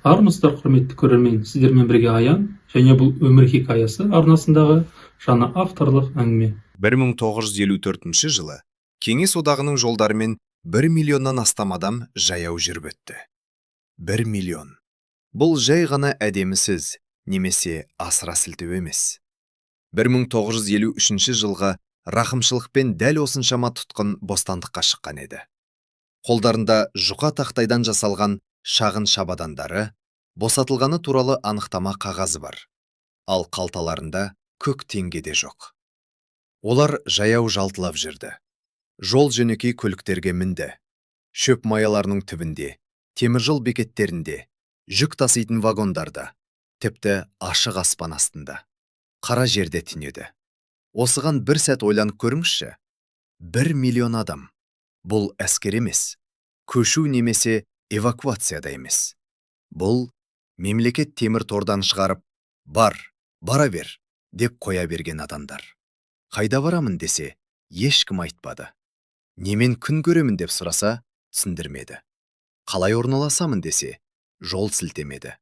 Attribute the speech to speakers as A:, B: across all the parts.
A: Армысыздар, құрметті көрермен! Сіздермен бірге Аян және бұл «Өмір хикаясы» арнасындағы жаңа авторлық әңгіме.
B: 1954 жылы Кеңес Одағының жолдарымен 1 миллионнан астам адам жаяу жүріп өтті. 1 миллион. Бұл жай ғана әдемі сөз немесе асыра сілтеу емес. 1953 жылғы рақымшылықпен дәл осыншама тұтқын бостандыққа шыққан еді. Қолдарында жұқа тақтайдан жасалған шағын шабадандары, босатылғаны туралы анықтама қағазы бар. Ал қалталарында көк теңге де жоқ. Олар жаяу жалтылап жүрді. Жол жөнекей көліктерге мінді. Шөп маяларының түбінде, теміржол бекеттерінде, жүк таситын вагондарда, тіпті ашық аспан астында. Қара жерде түнеді. Осыған бір сәт ойланып көріңізші. 1 миллион адам. Бұл әскер емес. Көшу немесе эвакуация да емес. Бұл мемлекет темір тордан шығарып, «Бар, бара бер» деп қоя берген адамдар. Қайда барамын десе, ешкім айтпады. Немен күн көремін деп сұраса, түсіндірмеді. Қалай орналасамын десе, жол сілтемеді.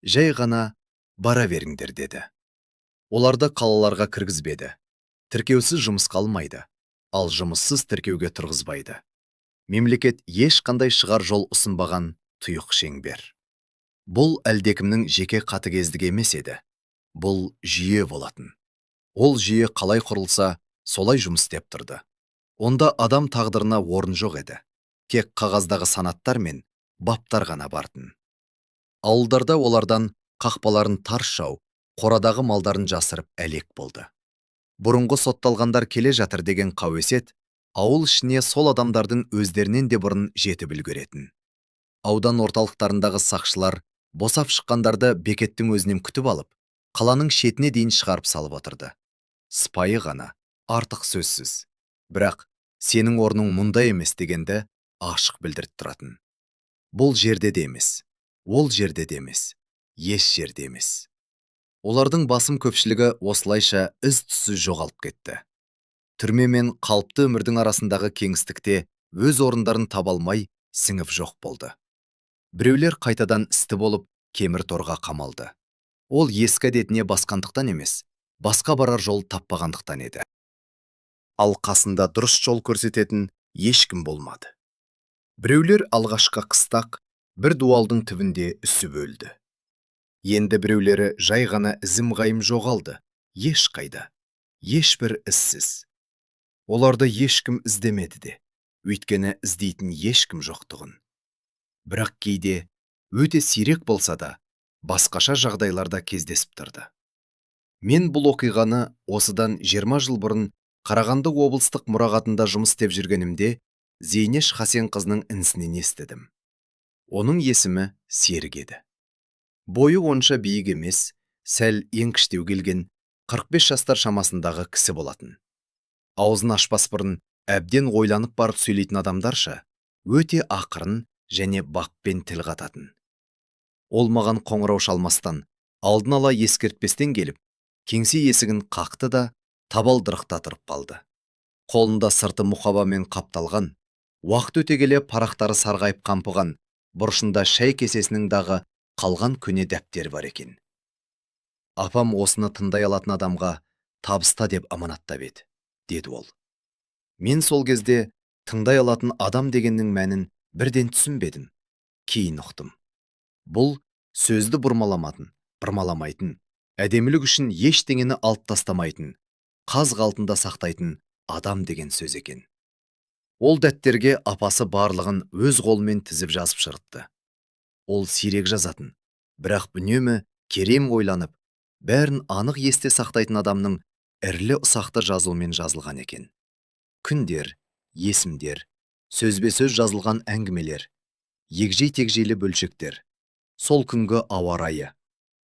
B: Жай ғана «Бара беріңдер» деді. Оларды қалаларға кіргізбеді. Тіркеусіз жұмысқа алмайды, ал жұмыссыз тіркеуге тұрғызбайды. Мемлекет ешқандай шығар жол ұсынбаған тұйық шеңбер. Бұл әлдекімнің жеке қатыгездігі емес еді. Бұл жүйе болатын. Ол жүйе қалай құрылса, солай жұмыс істеп тұрды. Онда адам тағдырына орын жоқ еді. Тек қағаздағы санаттар мен баптар ғана бартын. Ауылдарда олардан қақпаларын тарс жауып, қорадағы малдарын жасырып әлек болды. Бұрынғы сотталғандар келе жатыр деген қауесет ауыл ішіне сол адамдардың өздерінен де бұрын жетіп үлгеретін. Аудан орталықтарындағы сақшылар босап шыққандарды бекеттің өзінен күтіп алып, қаланың шетіне дейін шығарып салып отырды. Сыпайы ғана, артық сөзсіз. Бірақ сенің орның мұнда емес дегенді ашық білдіріп тұратын. Бұл жерде де емес, ол жерде де емес, еш жерде емес. Олардың басым көпшілігі осылайша із-түссіз жоғалып кетті. Түрме мен қалыпты өмірдің арасындағы кеңістікте өз орындарын таба алмай, сіңіп жоқ болды. Біреулер қайтадан істі болып, темір торға қамалды. Ол ескі әдетіне басқандықтан емес, басқа барар жол таппағандықтан еді. Ал қасында дұрыс жол көрсететін ешкім болмады. Біреулер алғашқы қыстақ бір дуалдың түбінде үсіп өлді. Енді біреулері жай ғана ізім-ғайым жоғалды, ешқайда, ешбір ізсіз. Оларды ешкім іздемеді де, өйткені іздейтін ешкім жоқтығын. Бірақ кейде, өте сирек болса да, басқаша жағдайларда кездесіп тұрды. Мен бұл оқиғаны осыдан 20 жыл бұрын Қарағанды облыстық мұрағатында жұмыс істеп жүргенімде Зейнеш Хасенқызының інісінен естідім. Оның есімі Серік еді. Бойы онша биік емес, сәл еңкіштеу келген, 45 жастар шамасындағы кісі болатын. Аузын ашпас бұрын әбден ойланып барып сөйлейтін адамдарша, өте ақырын және баппен тіл қататын. Ол маған қоңырау шалмастан, алдын ала ескертпестен келіп, кеңсе есігін қақты да, табалдырықта тұрып қалды. Қолында сырты мұқабамен қапталған, уақыт өте келе парақтары сарғайып қампыған, бұрышында шай кесесінің дағы қалған көне дәптер бар екен. «Апам осыны тыңдай алатын адамға табыста деп аманаттап еді», деді ол. Мен сол кезде тыңдай алатын адам дегеннің мәнін бірден түсінбедім. Кейін ұқтым. Бұл сөзді бұрмаламатын, бұрмаламайтын, әдемілік үшін ештеңені алып тастамайтын, қаз қалпында сақтайтын адам деген сөз екен. Ол дәптерге апасы барлығын өз қолымен тізіп жазып шырытты. Ол сирек жазатын, бірақ үнемі керем ойланып, бәрін анық есте сақтайтын адамның ірілі ұсақты жазуымен жазылған екен. Күндер, есімдер, сөзбе-сөз жазылған әңгімелер, егжей-тегжейлі бөлшектер, сол күнгі ауа райы,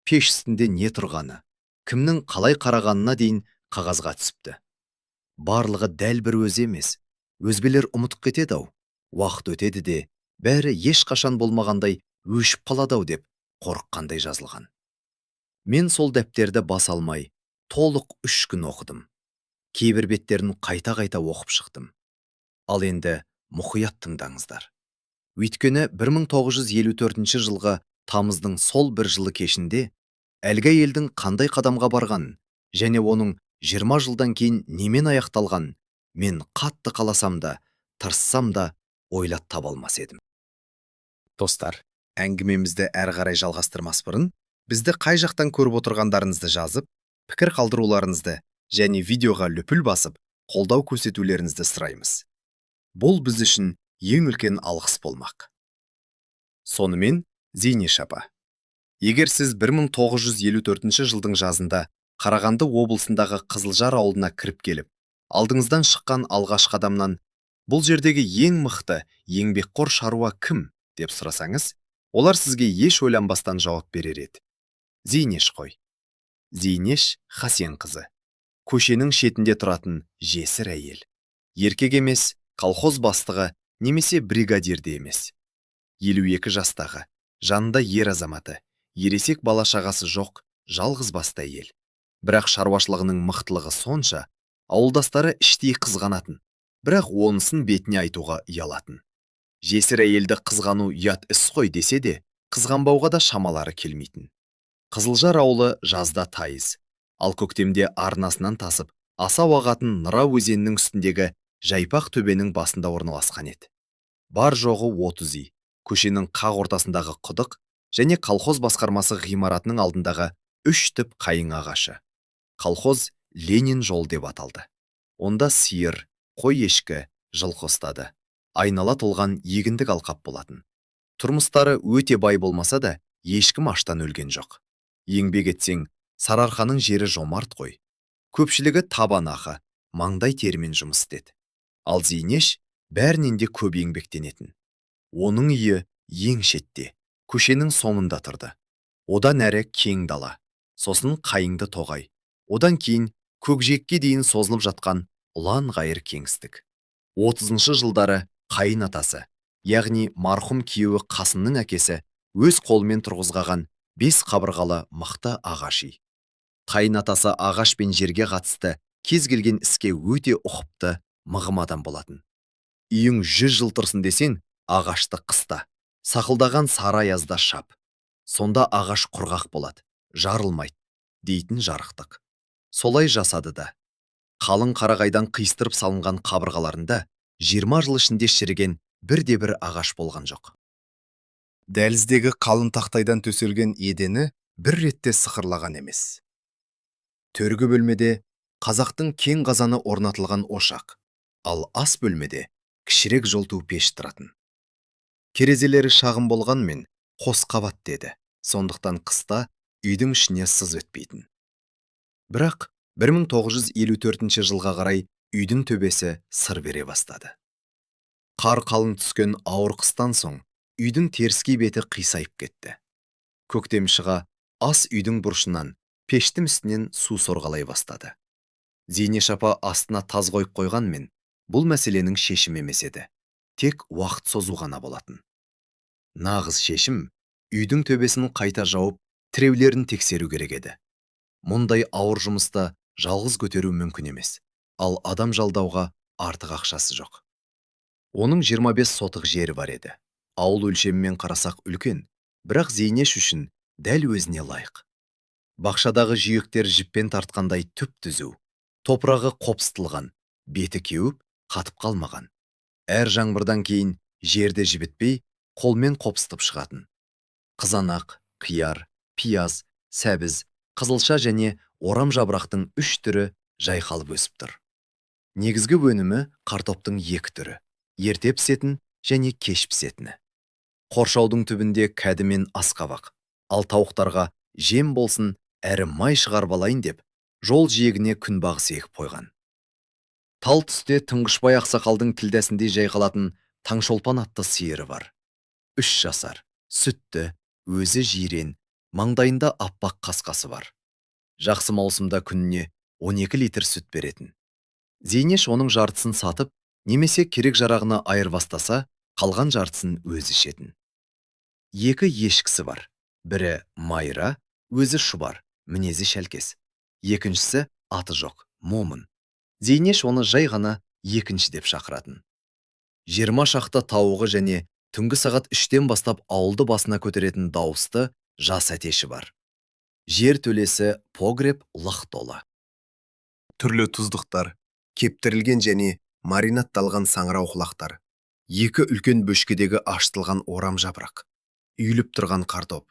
B: пеш үстінде не тұрғаны, кімнің қалай қарағанына дейін қағазға түсіпті. Барлығы дәл бір өзі емес, өзгелер ұмытып кетеді-ау, уақыт өтеді де, бәрі ешқашан болмағандай өшіп қалады-ау деп қорыққандай жазылған. Мен сол дәптерді бас алмай, толық 3 күн оқыдым. Кейбір беттерін қайта-қайта оқып шықтым. Ал енді мұқият тыңдаңыздар. Өйткені 1954 жылғы Тамыздың сол бір жылы кешінде әлгі әйелдің қандай қадамға барғанын және оның 20 жылдан кейін немен аяқталғанын мен қатты қаласам да, тырыссам да ойлап таба алмас едім.
C: Достар, әңгімемізді әрі қарай жалғастырмас бұрын, бізді қай жақтан көріп отырғандарыңызды жазып, пікір қалдыруларыңызды және видеоға лүпіл басып, қолдау көрсетулеріңізді сұраймыз. Бұл біз үшін ең үлкен алғыс болмақ. Сонымен, Зейнеш апа, егер сіз 1954 жылдың жазында Қарағанды облысындағы Қызылжар ауылына кіріп келіп, алдыңыздан шыққан алғашқы адамнан бұл жердегі ең мықты, еңбекқор шаруа кім деп сұрасаңыз, олар сізге еш ойланбастан жауап берер еді. Зейнеш қой. Зейнеш Хасенқызы. Көшенің шетінде тұратын жесір әйел. Еркек емес, колхоз бастығы немесе бригадир де емес. 52 жастағы, жанында ер азаматы, ересек бала-шағасы жоқ, жалғыз басты әйел. Бірақ шаруашылығының мықтылығы сонша, ауылдастары іштей қызғанатын, бірақ онысын бетіне айтуға ұялатын. Жесір әйелді қызғану ұят іс қой десе де, қызғанбауға да шамалары келмейтін. Қызылжар ауылы жазда тайыз, ал көктемде арнасынан тасып, асау ағатын Нұра өзенінің үстіндегі жайпақ төбенің басында орналасқан еді. Бар жоғы 30 үй, көшенің қақ ортасындағы құдық және колхоз басқармасы ғимаратының алдындағы 3 түп қайың ағашы. Колхоз Ленин жол деп аталды. Онда сиыр, қой ешкі, жылқы ұстады. Айнала толған егіндік алқап болатын. Тұрмыстары өте бай болмаса да, ешкім аштан өлген жоқ. Еңбек етсең, Сарыарқаның жері жомарт қой. Көпшілігі табан ақы, маңдай терімен жұмыс істеді. Ал Зейнеш бәрінен де көп еңбектенетін. Оның үйі ең шетте, көшенің соңында тұрды. Одан әрі кең дала, сосын қайыңды тоғай, одан кейін көкжиекке дейін созылып жатқан ұлан ғайыр кеңістік. 30-шы жылдары қайын атасы, яғни марқұм күйеуі Қасымның әкесі өз қолымен тұрғызғаған 5 қабырғалы мықты ағаш үй. Қайын атасы ағаш пен жерге қатысты кез келген іске өте ұқыпты, мығым адам болатын. Үйің 100 жыл тұрсын десең, ағашты қыста, сақылдаған сары аязда шап. Сонда ағаш құрғақ болады, жарылмайды, дейтін жарықтық. Солай жасады да. Қалың қарағайдан қиыстырып салынған қабырғаларында 20 жыл ішінде шіріген бірде-бір ағаш болған жоқ. Дәліздегі қалың тақтайдан төселген едені бір ретте сықырлаған емес.
B: Төргі бөлмеде қазақтың кең қазаны орнатылған ошақ, ал ас бөлмеде кішірек жолту пеш тұратын. Терезелері шағын болғанмен қос қабат деді, сондықтан қыста үйдің ішіне сыз өтпейтін. Бірақ 1954 жылға қарай үйдің төбесі сыр бере бастады. Қар қалың түскен ауыр қыстан соң үйдің теріскей беті қисайып кетті. Көктем шыға ас үйдің бұрышынан, пештің үстінен су сорғалай бастады. Зейнеш апа астына таз қойып қойғанмен, бұл мәселенің шешімі емес еді. Тек уақыт созу ғана болатын. Нағыз шешім үйдің төбесін қайта жауып, тіреулерін тексеру керек еді. Мұндай ауыр жұмысты жалғыз көтеру мүмкін емес, ал адам жалдауға артық ақшасы жоқ. Оның 25 сотық жері бар еді. Ауыл өлшемімен қарасақ үлкен, бірақ Зейнеш үшін дәл өзіне лайық. Бақшадағы жүйектер жіппен тартқандай түп-түзу, топырағы қопсытылған, беті кеуіп, қатып қалмаған. Әр жаңбырдан кейін жерді жібітпей, қолмен қопсытып шығатын. Қызанақ, қияр, пияз, сәбіз, қызылша және орам жапырақтың 3 түрі жайқалып өсіп тұр. Негізгі өнімі картоптың 2 түрі, ерте пісетін және кеш пісетіні. Қоршаудың түбінде кәді мен асқабақ, ал тауықтарға жем болсын әрі май шығарып алайын деп, жол жиегіне күнбағыс егіп қойған. Тал түсте Тұңғышбай ақсақалдың тілдәсіндей жайқалатын Таңшолпан атты сиыры бар. 3 жасар, сүтті, өзі жирен, маңдайында аппақ қасқасы бар. Жақсы маусымда күніне 12 литр сүт беретін. Зейнеш оның жартысын сатып, немесе керек жарағына айырбастаса, қалған жартысын өзі ішетін. 2 ешкісі бар. Бірі Майра, өзі шұбар, мінезі шәлкес. Екіншісі аты жоқ, Момын. Зейнеш оны жай ғана екінші деп шақыратын. 20 шақты тауығы және Түнгі сағат 3-тен бастап ауылды басына көтеретін дауысты жас әтеші бар. Жер төлесі погреб лық толы.
C: Түрлі тұздықтар, кептірілген және маринадталған саңырауқұлақтар, екі үлкен бөшкедегі ашытылған орам жапырақ, үйіліп тұрған картоп,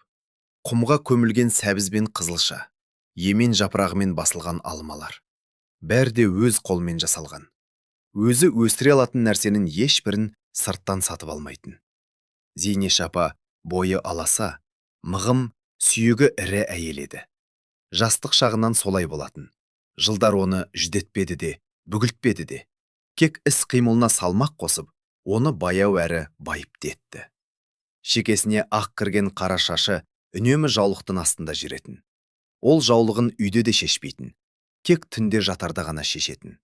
C: құмға көмілген сәбіз бен қызылша, емен жапырағымен басылған алмалар. Бәрі де өз қолымен жасалған. Өзі өсіре алатын нәрсенің ешбірін сырттан сатып алмайтын. Зейнеш апа бойы аласа, мығым, сүйегі ірі әйел еді. Жастық шағынан солай болатын. Жылдар оны жүдетпеді де, бүгілтпеді де. Кек іс қимылына салмақ қосып, оны баяу әрі байыпты етті. Шекесіне ақ кірген қара шашы үнемі жаулықтың астында жүретін. Ол жаулығын үйде де шешпейтін, тек түнде жатарда ғана шешетін.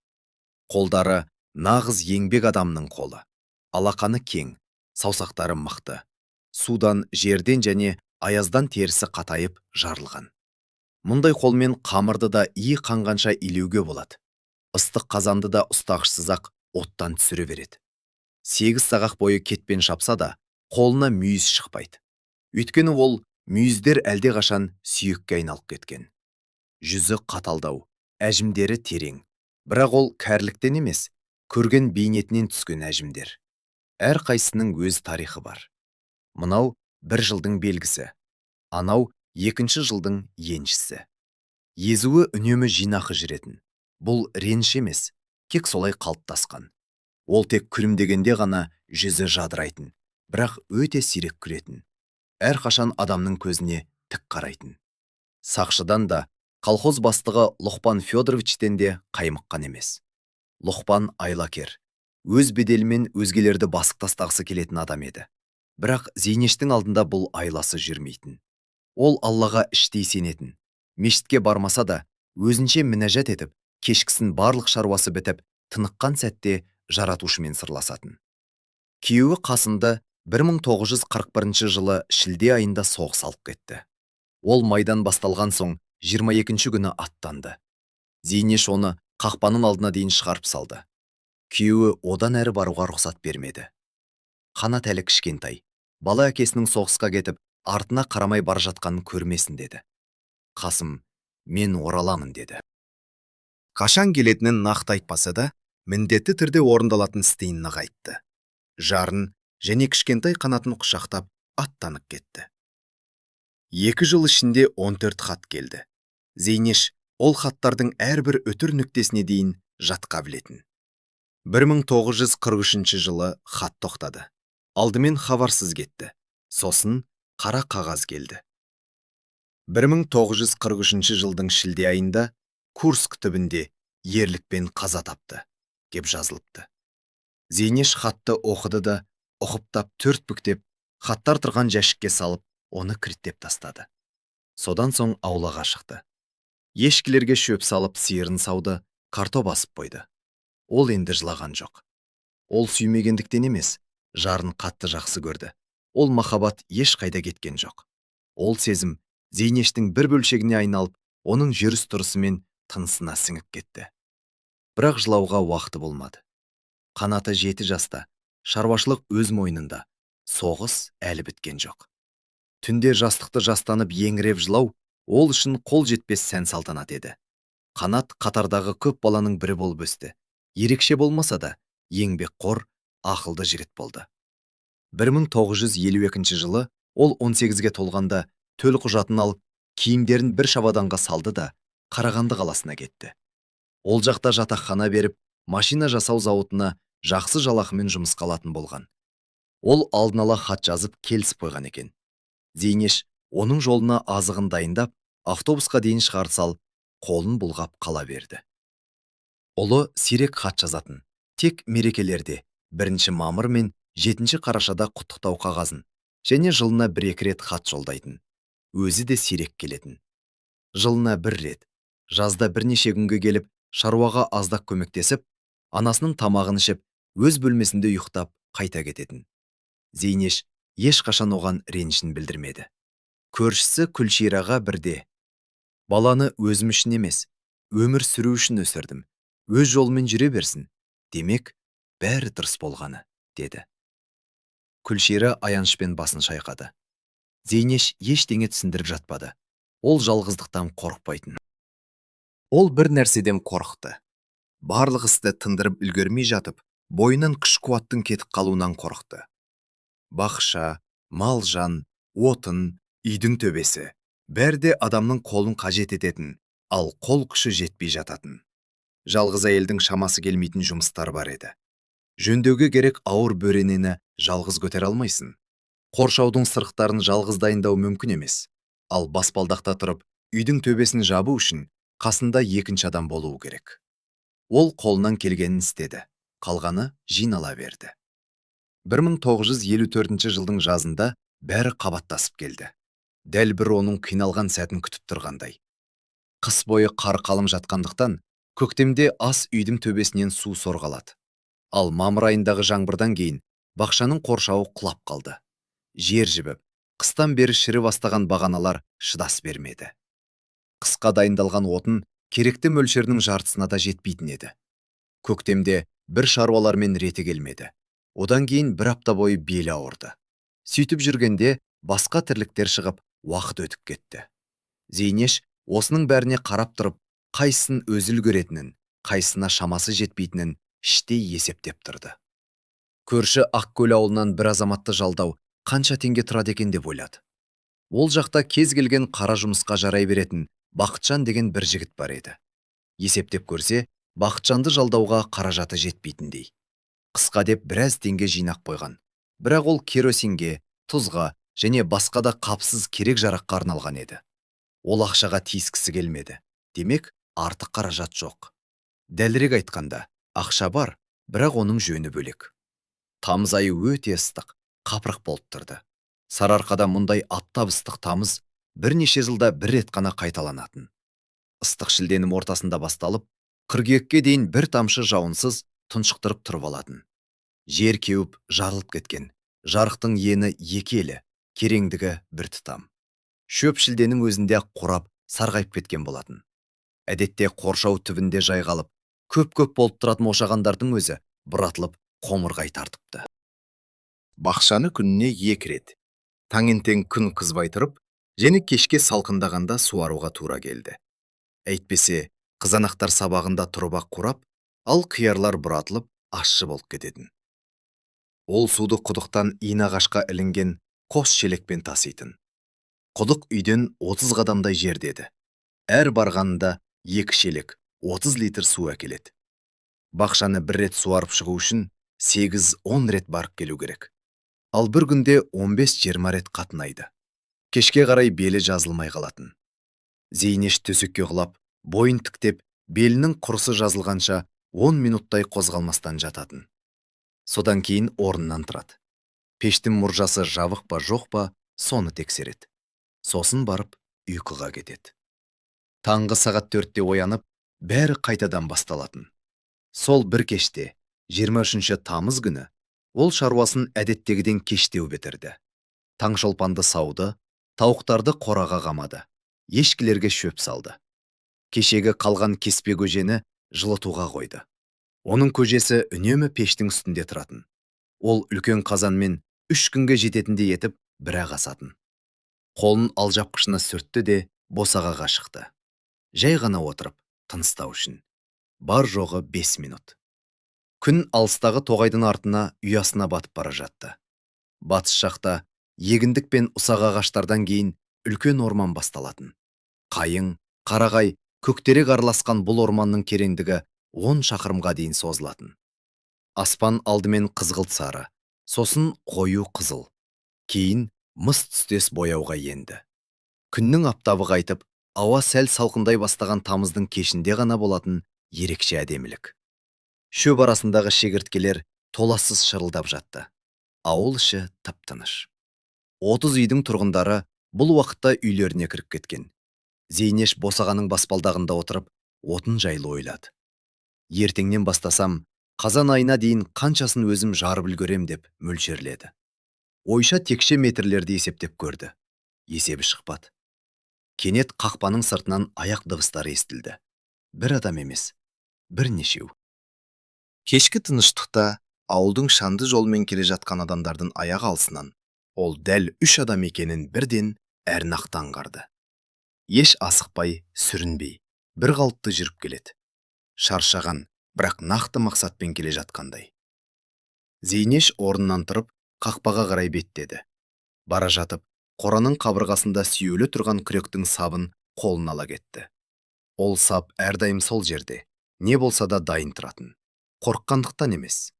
C: Қолдары нағыз еңбек адамның қолы. Алақаны кең, саусақтары мықты. Судан, жерден және аяздан терісі қатайып жарылған. Мұндай қолмен қамырды да иі қанғанша илеуге болады. Ыстық қазанды да ұстағышсыз-ақ оттан түсіре береді. 8 сағат бойы кетпен шапса да, қолына мүйіз шықпайды. Өйткені ол мүйіздер әлдеқашан сүйекке айналып кеткен. Жүзі қаталдау, әжімдері терең. Бірақ ол кәріліктен емес, көрген бейнетінен түскен әжімдер. Әрқайсысының өз тарихы бар. Мынау бір жылдың белгісі, анау екінші жылдың еншісі. Езуі үнемі жинақы жүретін. Бұл реніш емес, тек солай қалыптасқан. Ол тек күлімдегенде ғана жүзі жадырайтын, бірақ өте сирек күлетін. Әрқашан адамның көзіне тік қарайтын. Сақшыдан да, колхоз бастығы Лұқпан Федоровичтен де қаймыққан емес. Лұқпан айлакер, өз беделімен өзгелерді басып тастағысы келетін адам еді. Бірақ Зейнештің алдында бұл айласы жүрмейтін. Ол Аллаға іштей сенетін. Мешітке бармаса да, өзінше мінәжат етіп, кешкісін барлық шаруасы бітіп, тыныққан сәтте жаратушымен сырласатын. Күйеуі Қасымды 1941 жылы шілде айында соғыс алып кетті. Ол майдан басталған соң 22 күні аттанды. Зейнеш оны қақпаның алдына дейін шығарып салды. Күйеуі одан әрі баруға рұқсат бермеді. Қанат әлі кішкентай. Бала әкесінің соғысқа кетіп, артына қарамай бара жатқанын көрмесін деді. Қасым, мен ораламын деді. Қашан келетінін нақты айтпаса да, міндетті түрде орындалатын істейін нығайтты. Жарын және кішкентай Қанатын құшақтап аттанып кетті. 2 жыл ішінде 14 хат келді. Зейнеш ол хаттардың әрбір үтір нүктесіне дейін жатқа білетін. 1943 жылы хат тоқтады. Алдымен хабарсыз кетті. Сосын қара қағаз келді. 1943 жылдың шілде айында Курск түбінде ерлікпен қаза тапты, деп жазылыпты. Зейнеш хатты оқыды да, ұқыптап 4 бүктеп, хаттар тұрған жәшікке салып, оны кілттеп тастады. Содан соң аулаға шықты. Ешкілерге шөп салып, сиырын сауды, картоп асып қойды. Ол енді жылаған жоқ. Ол сүймегендіктен емес, жарын қатты жақсы көрді. Ол махаббат ешқайда кеткен жоқ. Ол сезім Зейнештің бір бөлшегіне айналып, оның жүріс-тұрысы мен тынысына сіңіп кетті. Бірақ жылауға уақыты болмады. Қанаты 7 жаста, шаруашылық өз мойнында, соғыс әлі біткен жоқ. Түнде жастықты жастанып еңіреп жылау ол үшін қол жетпес сән салтанат еді. Қанат қатардағы көп баланың бірі болып өсті. Ерекше болмаса да, еңбекқор, ақылды жігіт болды. 1952 жылы ол 18-ге толғанда төл құжатын алып, киімдерін бір шабаданға салды да, Қарағанды қаласына кетті. Ол жақта жатақхана беріп, машина жасау зауытына жақсы жалақымен жұмысқа алатын болған. Ол алдын ала хат жазып келісіп қойған екен. Зейнеш оның жолына азығын дайындап, автобусқа дейін шығарып салып, қолын бұлғап қала берді. Ұлы сирек хат жазатын. Тек мерекелерде 1 мамыр мен 7 қарашада құттықтау қағазын және жылына 1-2 рет хат жолдайтын. Өзі де сирек келетін. Жылына 1 рет, жазда бірнеше күнге келіп, шаруаға аздап көмектесіп, анасының тамағын ішіп, өз бөлмесінде ұйықтап қайта кететін. Зейнеш ешқашан оған ренішін білдірмеді. Көршісі Күлшираға бірде, баланы өзім үшін емес, өмір сүру үшін өсірдім, өз жолымен жүре берсін, демек, бәрі дұрыс болғаны, деді.
B: Күлшира аянышпен басын шайқады. Зейнеш ештеңе түсіндіріп жатпады. Ол жалғыздықтан қорықпайтын.
C: Ол бір нәрседен қорықты. Барлық істі тындырып үлгермей жатып, бойынан күш-қуаттың кетіп қалуынан қорықты. Бақша, мал-жан, отын, үйдің төбесі бәрі де адамның қолын қажет ететін, ал қол күші жетпей жататын. Жалғыз әйелдің шамасы келмейтін жұмыстар бар еді. Жөндеуге керек ауыр бөренені жалғыз көтере алмайсың. Қоршаудың сырықтарын жалғыз дайындау мүмкін емес. Ал баспалдақта тұрып, үйдің төбесін жабу үшін қасында екінші адам болуы керек. Ол қолынан келгенін істеді. Қалғаны жинала берді. 1954 жылдың жазында бәрі қабаттасып келді. Дәл бір оның қиналған сәтін күтіп тұрғандай. Қыс бойы қар қалың жатқандықтан, көктемде ас үйдің төбесінен су сорғалады. Ал мамыр айындағы жаңбырдан кейін бақшаның қоршауы құлап қалды. Жер жібіп, қыстан бері шірі бастаған бағаналар шыдас бермеді. Қысқа дайындалған отын керекті мөлшерінің жартысына да жетпейтін еді. Көктемде бір шаруалармен реті келмеді. Одан кейін бір апта бойы белі ауырды. Сөйтіп жүргенде басқа тірліктер шығып, уақыт өтіп кетті. Зейнеш осының бәріне қарап тұрып, қайсысын өзі үлгеретінін, қайсысына шамасы жетпейтінін іштей есептеп тұрды. Көрші Ақкөл ауылынан бір азаматты жалдау қанша теңге тұрады екен деп ойлады. Ол жақта кез келген қара жұмысқа жарай беретін Бақытжан деген бір жігіт бар еді. Есептеп көрсе, Бақытжанды жалдауға қаражаты жетпейтіндей. Қысқа деп біраз теңге жинақ қойған. Бірақ ол керосинге, тұзға және басқа да қапсыз керек жараққа арналған еді. Ол ақшаға тиіскісі келмеді. Демек, артық қаражат жоқ. Дәлірек айтқанда, ақша бар, бірақ оның жөні бөлек. Тамыз айы өте ыстық, қапырық болып тұрды. Сарыарқада мұндай аптап ыстық тамыз бірнеше жылда бір рет қана қайталанатын. Ыстық шілденің ортасында басталып, қыркүйекке дейін бір тамшы жауынсыз тұншықтырып тұрып алатын. Жер кеуіп жарылып кеткен, жарықтың ені екі елі, кереңдігі бір тұтам. Шөп шілденің өзінде ақ қурап, сарғайып кеткен болатын. Әдетте қоршау түбінде жайғалып, көп-көп болып тұратын ошағандардың өзі бұратылып қомырғай тартыпты. Бақшаны күніне екі рет, таңертең күн қызбай тұрып, және кешке салқындағанда суаруға тура келді. Әйтпесе, қызанақтар сабағында тұрып-ақ қурап, ал қиярлар бұратылып, ащы болып кететін. Ол суды құдықтан иін ағашқа ілінген қос шелекпен таситын. Құдық үйден 30 қадамдай жерде еді. Әр барғанында 2 шелек 30 литр су әкеледі. Бақшаны бір рет суарып шығу үшін 8-10 рет барып келу керек. Ал бір күнде 15-20 рет қатынайды. Кешке қарай белі жазылмай қалатын. Зейнеш төсекке құлап, бойын тіктеп, белінің құрысы жазылғанша 10 минуттай қозғалмастан жататын. Содан кейін орнынан тұрады. Пештің мұржасы жабық па жоқ па, соны тексереді. Сосын барып ұйқыға кетеді. Таңғы сағат 4-те оянып, бәрі қайтадан басталатын. Сол бір кеште, 23 тамыз күні, ол шаруасын әдеттегіден кештеу бітірді. Таңшолпанды сауды, тауықтарды қораға қамады, ешкілерге шөп салды. Кешегі қалған кеспе көжені жылытуға қойды. Оның көжесі үнемі пештің үстінде тұратын. Ол үлкен қазанмен 3 күнге жететіндей етіп бірақ асатын. Қолын алжапқышына сүртті де босағаға шықты. Жай ғана отырып, тыныстау үшін. Бар жоғы 5 минут. Күн алыстағы тоғайдың артына ұясына батып бара жатты. Батыс жақта егіндік пен ұсақ ағаштардан кейін үлкен орман басталатын. Қайың, қарағай, көктерек араласқан бұл орманның тереңдігі 10 шақырымға дейін созылатын. Аспан алдымен қызғылт сары, сосын қою қызыл, кейін мыс түстес бояуға енді. Күннің аптабы қайтып, ауа сәл салқындай бастаған тамыздың кешінде ғана болатын ерекше әдемілік. Шөп арасындағы шегірткелер толассыз шырылдап жатты. Ауыл іші тып-тыныш. 30 үйдің тұрғындары бұл уақытта үйлеріне кіріп кеткен. Зейнеш босағаның баспалдағында отырып, отын жайлы ойлады. Ертеңнен бастасам, қазан айына дейін қаншасын өзім жарып үлгерем деп мөлшерледі. Ойша текше метрлерді есептеп көрді. Есебі шықпады. Кенет қақпаның сыртынан аяқ дыбыстары естілді. Бір адам емес, бірнешеу.
D: Кешкі тыныштықта
C: Ауылдың шанды жолымен келе жатқан адамдардың аяқ алысынан ол дәл үш адам екенін бірден әрі нақты аңғарды. Еш асықпай, сүрінбей, бір қалыпты жүріп келеді. Шаршаған, бірақ нақты мақсатпен келе жатқандай. Зейнеш орнынан тұрып, қақпаға қарай беттеді. Бара жатып, қораның қабырғасында сүйеулі тұрған күректің сабын қолына ала кетті. Ол сап әрдайым сол жерде, не болса да дайын тұратын. Қорыққандықтан емес.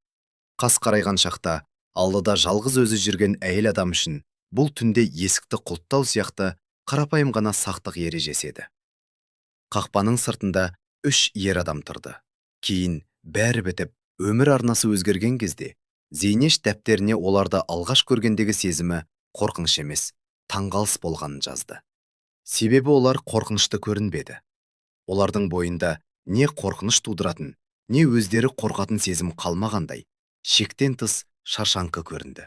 C: Қас қарайған шақта алдыда жалғыз өзі жүрген әйел адам үшін бұл түнде есікті құлыптау сияқты қарапайым ғана сақтық ережесі еді. Қақпаның сыртында үш ер адам тұрды. Кейін бәрі бітіп, өмір арнасы өзгерген кезде Зейнеш дәптеріне оларды алғаш көргендегі сезімі қорқыныш емес, таңғалыс болғанын жазды. Себебі олар қорқынышты көрінбеді. Олардың бойында не қорқыныш тудыратын, не өздері қорқатын сезім қалмағандай, шектен тыс шаршаңқы көрінді.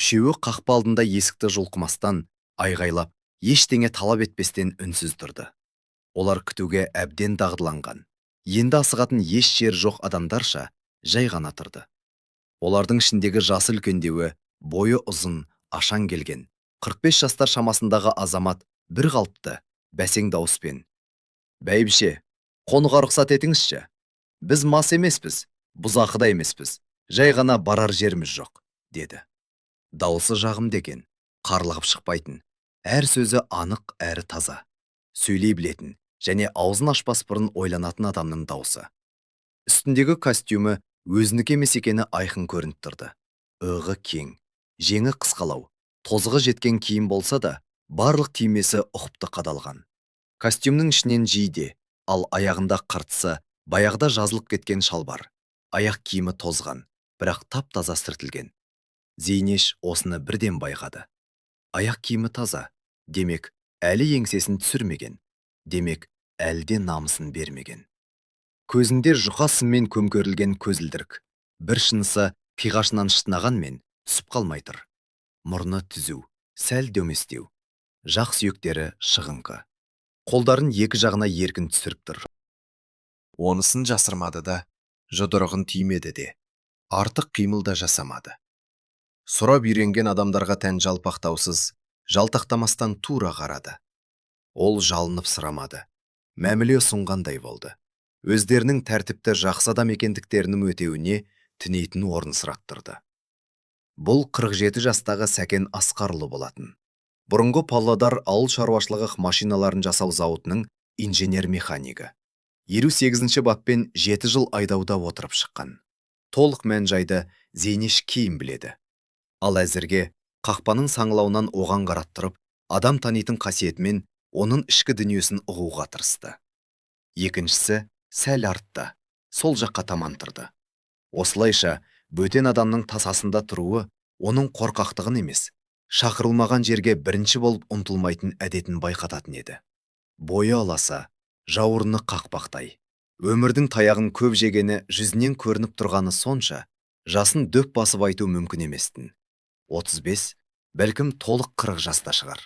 C: Үшеуі қақпа алдында есікті жұлқымастан, айғайлап, ештеңе талап етпестен үнсіз тұрды. Олар күтуге әбден дағдыланған, енді асығатын еш жер жоқ адамдарша жай ғана тұрды. Олардың ішіндегі жасы үлкендеуі, бойы ұзын, ашаң келген, 45 жастар шамасындағы азамат бір қалыпты, бәсең дауыспен: «Бәйбіше, қонуға рұқсат етіңізші. Біз мас емеспіз, бұзақы да емеспіз, жай ғана барар жеріміз жоқ», – деді. Дауысы жағымды екен, қарлығып шықпайтын, әр сөзі анық әрі таза. Сөйлей білетін және аузын ашпас бұрын ойланатын адамның даусы. Үстіндегі костюмі өзінікі емес екені айқын көрініп тұрды. Иығы кең, жеңі қысқалау, тозығы жеткен киім болса да, барлық түймесі ұқыпты қадалған. Костюмнің ішінен жейде, ал аяғында қыртысы баяғыда жазылып кеткен шалбар. Аяқ киімі тозған, бірақ тап-таза сүртілген. Зейнеш осыны бірден байқады. Аяқ киімі таза, демек, әлі еңсесін түсірмеген, демек, әлі де намысын бермеген. Көзінде жұқа сыммен көмкерілген көзілдірік. Бір шынысы қиғашынан шытынағанмен түсіп қалмай тұр. Мұрны түзу, сәл дөместеу. Жақ сүйектері шығыңқы. Қолдарын екі жағына еркін түсіріп тұр.
D: Онысын жасырмады да, жұдырығын түймеді де, артық қимыл да жасамады. Сұрап үйренген адамдарға тән жалпақтаусыз, жалтақтамастан тура қарады. Ол жалынып сұрамады. Мәміле ұсынғандай болды. Өздерінің тәртіпті жақсы адам екендіктерінің өтеуіне түнейтін орын сұраттырды. Бұл 47 жастағы Сәкен Асқарұлы болатын. Бұрынғы Павлодар ауыл шаруашылығы машиналарын жасау зауытының инженер-механигі. 58-ші баппен 7 жыл айдауда отырып шыққан. Толық мән-жайды Зейнеш кейін біледі. Ал әзірге қақпаның саңылауынан оған қараттырып, адам танитын қасиетімен оның ішкі дүниесін ұғуға тырысты. Екіншісі сәл артта, сол жаққа таман тұрды. Осылайша бөтен адамның тасасында тұруы оның қорқақтығын емес, шақырылмаған жерге бірінші болып ұмтылмайтын әдетін байқататын еді. Бойы аласа, жауырыны қақпақтай. Өмірдің таяғын көп жегені жүзінен көрініп тұрғаны сонша, жасын дөп басып айту мүмкін еместін. 35, бәлкім толық 40 жаста шығар.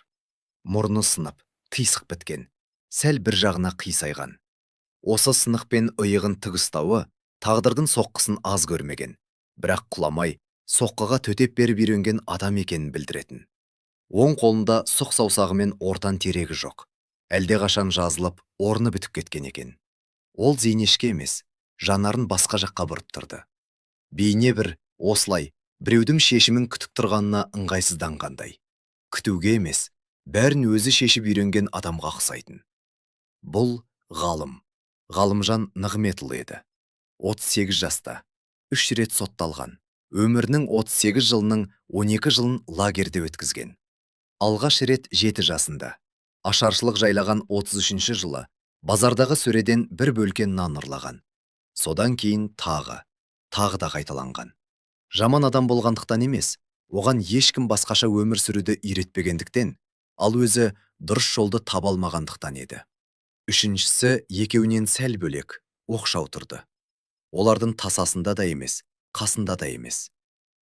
D: Мұрны сынып, қисық біткен, сәл бір жағына қисайған. Осы сынық пен иығын тік ұстауы тағдырдың соққысын аз көрмеген, бірақ құламай, соққыға төтеп беріп үйренген адам екенін білдіретін. Оң қолында сұқ саусағымен ортан терегі жоқ. Әлдеқашан жазылып, орны бітіп кеткен екен. Ол Зейнешке емес, жанарын басқа жаққа бұрып тұрды. Бейне бір осылай біреудің шешімін күтіп тұрғанына ыңғайсызданғандай. Күтуге емес, бәрін өзі шешіп үйренген адамға ұқсайтын. Бұл Ғалым. Ғалымжан Нығметұлы еді. 38 жаста. 3 рет сотталған. Өмірінің 38 жылының 12 жылын лагерде өткізген. Алғаш рет 7 жасында. Ашаршылық жайлаған 33 жылы базардағы сөреден бір бөлке нан ұрлаған. Содан кейін тағы, тағы да қайталанған. Жаман адам болғандықтан емес, оған ешкім басқаша өмір сүруді үйретпегендіктен, ал өзі дұрыс жолды таба алмағандықтан еді. Үшіншісі екеуінен сәл бөлек, оқшау тұрды. Олардың тасасында да емес, қасында да емес.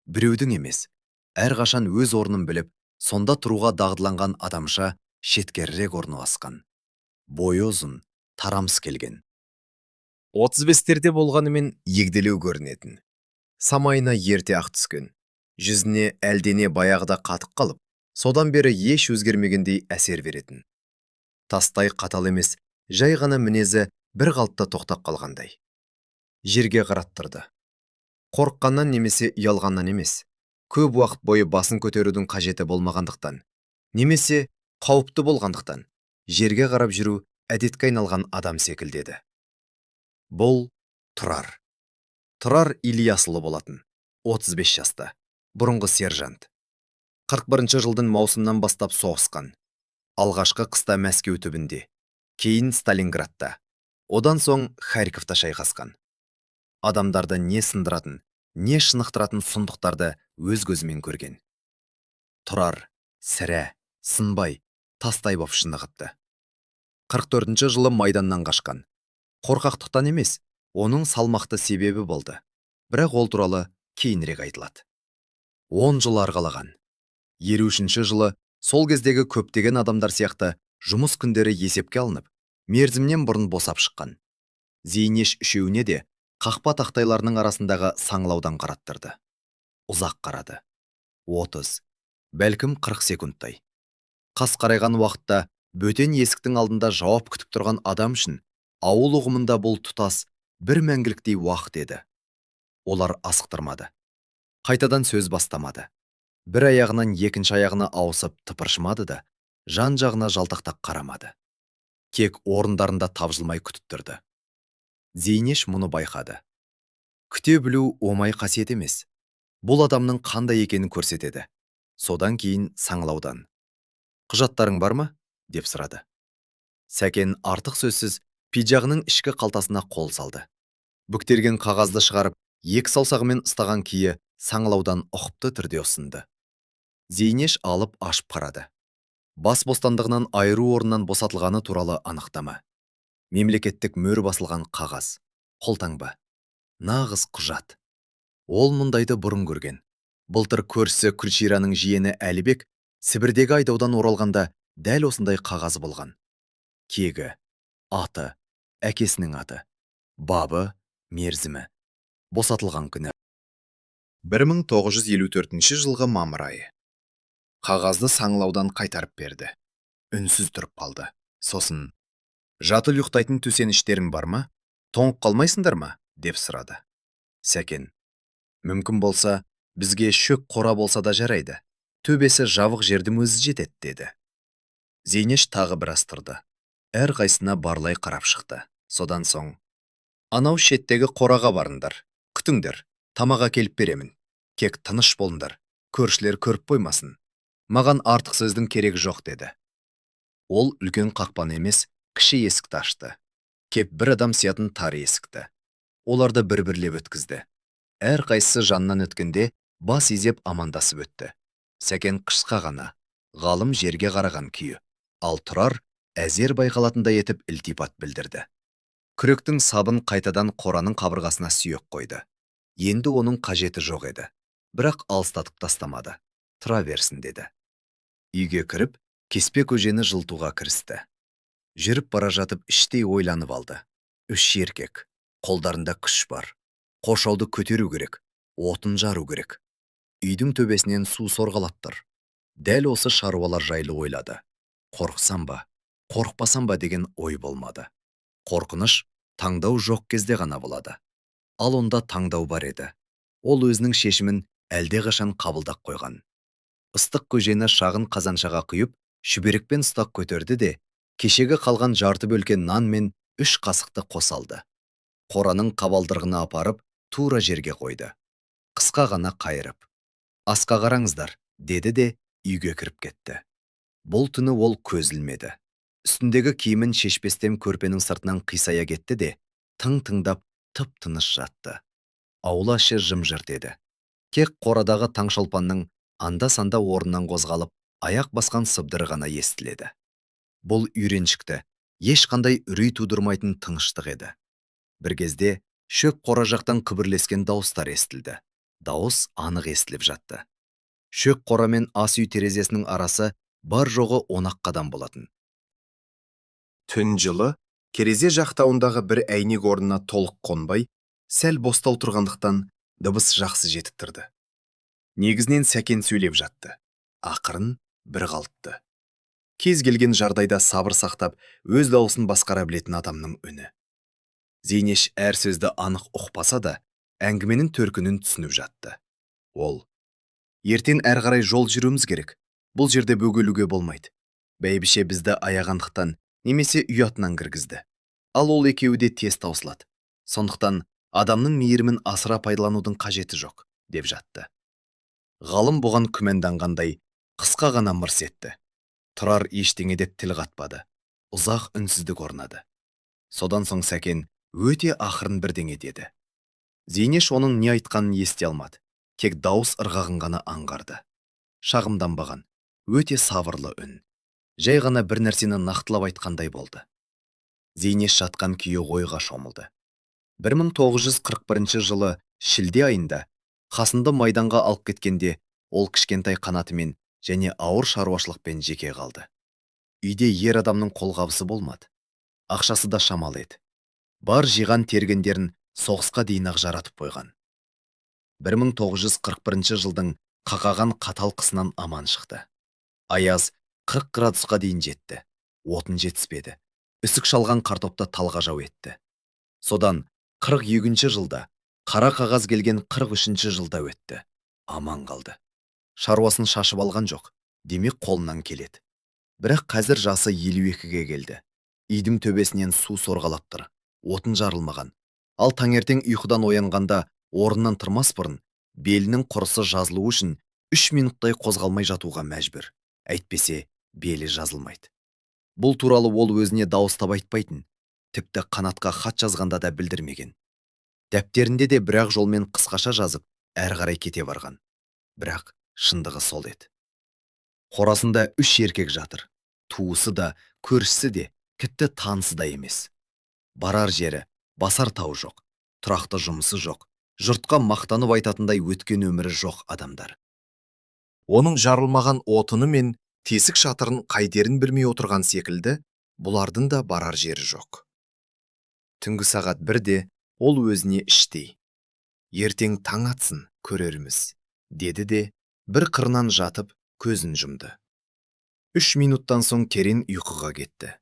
D: Біреудің емес, әрқашан өз орнын біліп, сонда тұруға дағдыланған адамша шеткерірек орналасқан. Бойы ұзын, тарамыс келген.
C: 35-терде болғанымен егделеу көрінетін. Самайына ерте ақ түскен. Жүзіне әлдене баяғыда қатып қалып, содан бері еш өзгермегендей әсер беретін. Тастай қатал емес, жай ғана мінезі бір қалыпта тоқтап қалғандай. Жерге қараттырды. Қорыққаннан немесе ұялғаннан емес, көп уақыт бойы басын көтерудің қажеті болмағандықтан, немесе қауіпті болғандықтан, жерге қарап жүру әдетке айналған адам секілді еді. Бұл Тұрар. Тұрар Ильясұлы болатын. 35 жаста. Бұрынғы сержант. 41 жылдың маусымнан бастап соғысқан. Алғашқы қыста Мәскеу түбінде, кейін Сталинградта, одан соң Харьковта шайқасқан. Адамдарды не сындыратын, не шынықтыратын сұмдықтарды өз көзімен көрген. Тұрар сірә сынбай, тастай боп шынығыпты. 44 жылы майданнан қашқан. Қорқақтықтан емес, оның салмақты себебі болды. Бірақ ол туралы кейінірек айтылады. 10 жыл арқалаған. 53 жылы сол кездегі көптеген адамдар сияқты жұмыс күндері есепке алынып, мерзімнен бұрын босап шыққан. Зейнеш үшеуіне де қақпа тақтайларының арасындағы саңылаудан қараттырды. Ұзақ қарады. 30, бәлкім 40 секундтай. Қас қарайған уақытта бөтен есіктің алдында жауап күтіп тұрған адам үшін ауыл ұғымында бұл тұтас бір мәңгіліктей уақыт еді. Олар асықтырмады. Қайтадан сөз бастамады. Бір аяғынан екінші аяғына ауысып тыпыршымады да, жан-жағына жалтақтап қарамады. Кек орындарында тапжылмай күтіп тұрды. Зейнеш мұны байқады. Күте білу оңай қасиет емес. Бұл адамның қандай екенін көрсетеді. Содан кейін саңылаудан: «Құжаттарың бар ма?» деп сұрады. Сәкен артық сөзсіз пиджағының ішкі қалтасына қол салды. Бүктерген қағазды шығарып, екі саусағымен ұстаған күйі саңылаудан ұқыпты түрде ұсынды. Зейнеш алып ашып қарады. Бас бостандығынан айыру орнынан босатылғаны туралы анықтама. Мемлекеттік мөр басылған қағаз, қолтаңба. Нағыз құжат. Ол мұндайды бұрын көрген. Былтыр көршісі Күлшираның жиені Әлібек Сібірдегі айдаудан оралғанда дәл осындай қағаз болған. Кегі, аты, әкесінің аты, бабы, мерзімі, босатылған күні.
D: 1954 жылғы мамыр айы. Қағазды саңылаудан қайтарып берді. Үнсіз тұрып қалды. Сосын: «Жатып ұйықтайтын төсеніштерің бар ма? Тоңып қалмайсыңдар ма?» деп сұрады. Сәкен: «Мүмкін болса, бізге шөк қора болса да жарайды. Төбесі жабық жердің өзі жетеді», деді.
C: Зейнеш тағы біраз тұрды. Әрқайсысына барлай қарап шықты. Содан соң: «Анау шеттегі қораға барыңдар. Күтіңдер, тамақ әкеліп беремін. Кек тыныш болыңдар, көршілер көріп қоймасын. Маған артық сөздің керегі жоқ», деді. Ол үлкен қақпаны емес, кіші есікті ашты. Кеп бір адам сиятын тар есікті. Оларды бір-бірлеп өткізді. Әрқайсысы жанынан өткенде бас изеп амандасып өтті. Сәкен қысқа ғана, Ғалым жерге қараған күйі, ал Тұрар әзер байқалатындай етіп ілтипат білдірді. Күректің сабын қайтадан қораның қабырғасына сүйек қойды. Енді оның қажеті жоқ еді. Бірақ алыстатып тастамады. Тұра берсін деді. Үйге кіріп, кеспе көжені жылтуға кірісті. Жүріп бара жатып іштей ойланып алды. Үш еркек, қолдарында күш бар. Қоршауды көтеру керек, отын жару керек. Үйдің төбесінен су сорғалап тұр. Дәл осы шаруалар жайлы ойлады. Қорықсам ба, қорықпасам ба деген ой болмады. Қорқыныш таңдау жоқ кезде ғана болады. Ал онда таңдау бар еді. Ол өзінің шешімін әлдеқашан қабылдап қойған. Ыстық көжені шағын қазаншаға құйып, шүберекпен ұстап көтерді де, кешегі қалған жарты бөлке нан мен үш қасықты қоса алды. Қораның қабалдырығына апарып, тура жерге қойды. Қысқа ғана қайырып: «Асқа қараңыздар», деді де үйге кіріп кетті. Бұл түні ол көз ілмеді. Үстіндегі киімін шешпестен көрпенің сыртынан қисая кетті де, тың тыңдап тып-тыныш жатты. Аула іші жым-жырт еді. Тек қорадағы Таңшолпанның анда-санда орнынан қозғалып, аяқ басқан сыбдыры ғана естіледі. Бұл үйреншікті, ешқандай үрей тудырмайтын тыныштық еді. Бір кезде шөп қора жақтан күбірлескен дауыстар естілді. Дауыс анық естіліп жатты. Шөп қора мен ас үй терезесінің арасы бар жоғы 10-ақ қадам болатын.
D: Түн жылы терезе жақтауындағы бір әйнек орнына толық қонбай, сәл бостау тұрғандықтан Дыбыс жақсы жетіп тұрды. Негізінен Сәкен сөйлеп жатты. Ақырын, бір қалыпты. Кез келген жағдайда сабыр сақтап, өз дауысын басқара білетін адамның үні. Зейнеш әр сөзді анық ұқпаса да, әңгіменің төркінін түсініп жатты. Ол: «Ертең әрі қарай жол жүруіміз керек. Бұл жерде бөгелуге болмайды. Бәйбіше бізді аяғандықтан немесе ұятынан кіргізді. Ал ол екеуі де тез таусылады. Сондықтан адамның мейірімін асыра пайдаланудың қажеті жоқ», деп жатты. Ғалым бұған күмәнданғандай қысқа ғана мырс етті. Тұрар ештеңе деп тіл қатпады. Ұзақ үнсіздік орнады. Содан соң Сәкен өте ақырын бірдеңе деді. Зейнеш оның не айтқанын ести алмады. Тек дауыс ырғағын ғана аңғарды. Шағымданбаған, өте сабырлы үн. Жай ғана бір нәрсені нақтылап айтқандай болды. Зейнеш жатқан күйі ойға шомылды. 1941 жылы шілде айында Қасымды майданға алып кеткенде, ол кішкентай Қанатымен және ауыр шаруашылықпен жеке қалды. Үйде ер адамның қолғабысы болмады. Ақшасы да шамалы еді. Бар жиған тергендерін соғысқа дейін ақ жаратып қойған. 1941 жылдың қақаған қатал қысынан аман шықты. Аяз 40 градусқа дейін жетті. Отын жетіспеді. Үсік шалған картопты талғажау етті. Содан 42 жылда, қара қағаз келген 43 жылда өтті. Аман қалды. Шаруасын шашып алған жоқ. Демек, қолынан келеді. Бірақ қазір жасы 52-ге келді. Үйдің төбесінен су сорғалап тұр. Отын жарылмаған. Ал таңертең ұйқыдан оянғанда, орнынан тұрмас бұрын белінің құрысы жазылуы үшін 3 минуттай қозғалмай жатуға мәжбүр. Әйтпесе белі жазылмайды. Бұл туралы ол өзіне дауыстап айтпайтын. Тіпті Қанатқа хат жазғанда да білдірмеген. Дәптерінде де бір-ақ жолмен қысқаша жазып, әрі қарай кете барған. Бірақ шындығы сол еді. Қорасында үш еркек жатыр. Туысы да, көршісі де, тіпті танысы да емес. Барар жері, басар тауы жоқ, тұрақты жұмысы жоқ, жұртқа мақтанып айтатындай өткен өмірі жоқ адамдар.
C: Оның жарылмаған отыны мен тесік шатырын қайтерін білмей отырған секілді, бұлардың да барар жері жоқ.
D: Түнгі сағат 1-де ол өзіне іштей: «Ертең таң атсын, көрерміз», деді де, бір қырынан жатып, көзін жұмды. 3 минуттан соң терең ұйқыға кетті.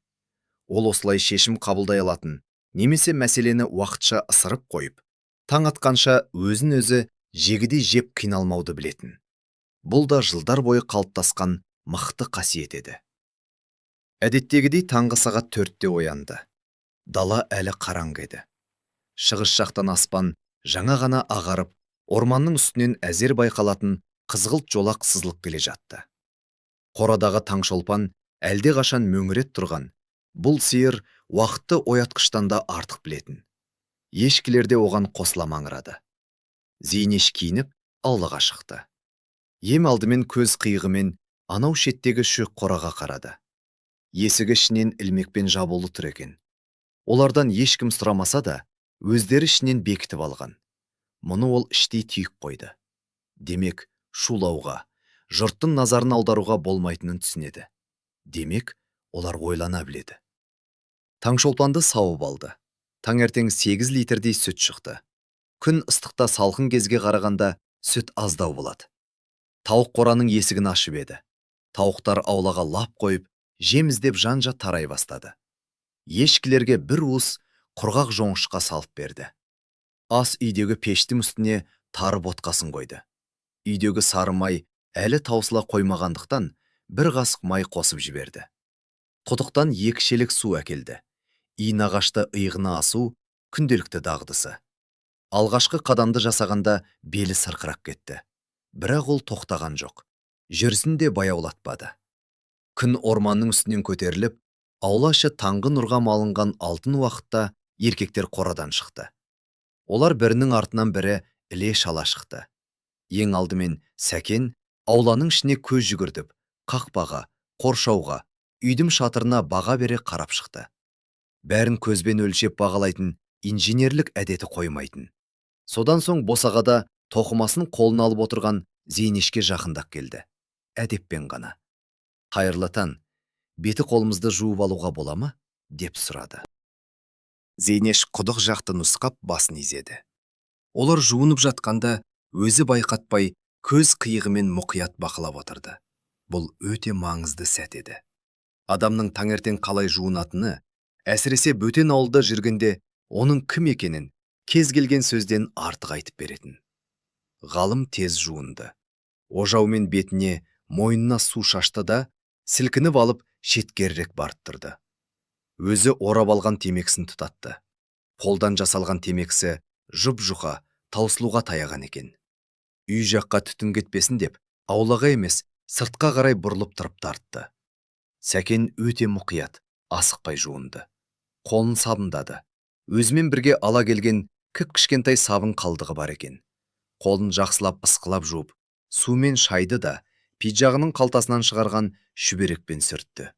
D: Ол осылай шешім қабылдай алатын, немесе мәселені уақытша ысырып қойып, таң атқанша өзін өзі жегідей жеп қиналмауды білетін. Бұл да жылдар бойы қалыптасқан мықты қасиет еді. Әдеттегідей таңғы сағат 4-те оянды. Дала әлі қараңғы еді. Шығыс жақтан аспан жаңа ғана ағарып, орманның үстінен әзер байқалатын қызғылт жолақ сызылып келе жатты. Қорадағы Таңшолпан әлде қашан мөңірет тұрған. Бұл сиыр уақытты оятқыштан да артық білетін. Ешкілер де оған қосыла маңырады. Зейнеш киініп, аулаға шықты. Ең алдымен көз қиығымен анау шеттегі шөк қораға қарады. Есігі ішінен ілмекпен жабулы тұр екен. Олардан ешкім сұрамаса да, өздері ішінен бекітіп алған. Мұны ол іштей түйіп қойды. Демек, шулауға, жұрттың назарын аударуға болмайтынын түсінеді. Демек, олар ойлана біледі. Таңшолпанды сауып алды. Таңертең 8 литрдей сүт шықты. Күн ыстықта салқын кезге қарағанда сүт аздау болады. Тауық қораның есігін ашып еді. Тауықтар аулаға лап қойып, жем іздеп жан-жақ тарай бастады. Ешкілерге бір уыс құрғақ жоңышқа салып берді. Ас үйдегі пештің үстіне тары ботқасын қойды. Үйдегі сары май әлі таусыла қоймағандықтан, бір қасық май қосып жіберді. Құдықтан 2 шелек су әкелді. Иін ағашты иығына асу күнделікті дағдысы. Алғашқы қадамды жасағанда белі сырқырап кетті. Бірақ ол тоқтаған жоқ. Жүрісін де баяулатпады. Күн орманның үстінен көтеріліп, аула іші таңғы нұрға малынған алтын уақытта еркектер қорадан шықты. Олар бірінің артынан бірі іле шала шықты. Ең алдымен Сәкен ауланың ішіне көз жүгіртіп, қақпаға, қоршауға, үйдің шатырына баға бере қарап шықты. Бәрін көзбен өлшеп бағалайтын инженерлік әдеті қоймайтын. Содан соң босағада тоқымасын қолына алып отырған Зейнешке жақындап келді. Әдеппен ғана. «Қайырлы таң, беті қолымызды жуып алуға бола ма?» деп сұрады.
C: Зейнеш құдық жақты нұсқап басын изеді.
D: Олар жуынып жатқанда өзі байқатпай көз қиығымен мұқият бақылап отырды. Бұл өте маңызды сәт еді. Адамның таңертең қалай жуынатыны, әсіресе бөтен ауылда жүргенде оның кім екенін кез келген сөзден артық айтып беретін. Ғалым тез жуынды. Ожаумен бетіне, мойнына су шашты да, сілкініп алып шеткерірек барып тұрды. Өзі орап алған темекісін тұтатты. Қолдан жасалған темекісі жұп-жұқа, таусылуға таяған екен. Үй жаққа түтін кетпесін деп, аулаға емес, сыртқа қарай бұрылып тұрып тартты. Сәкен өте мұқият, асықпай жуынды. Қолын сабындады. Өзімен бірге ала келген кіп-кішкентай сабын қалдығы бар екен. Қолын жақсылап ысқылап жуып, сумен шайды да, пиджағының қалтасынан шығарған шүберекпен сүртті.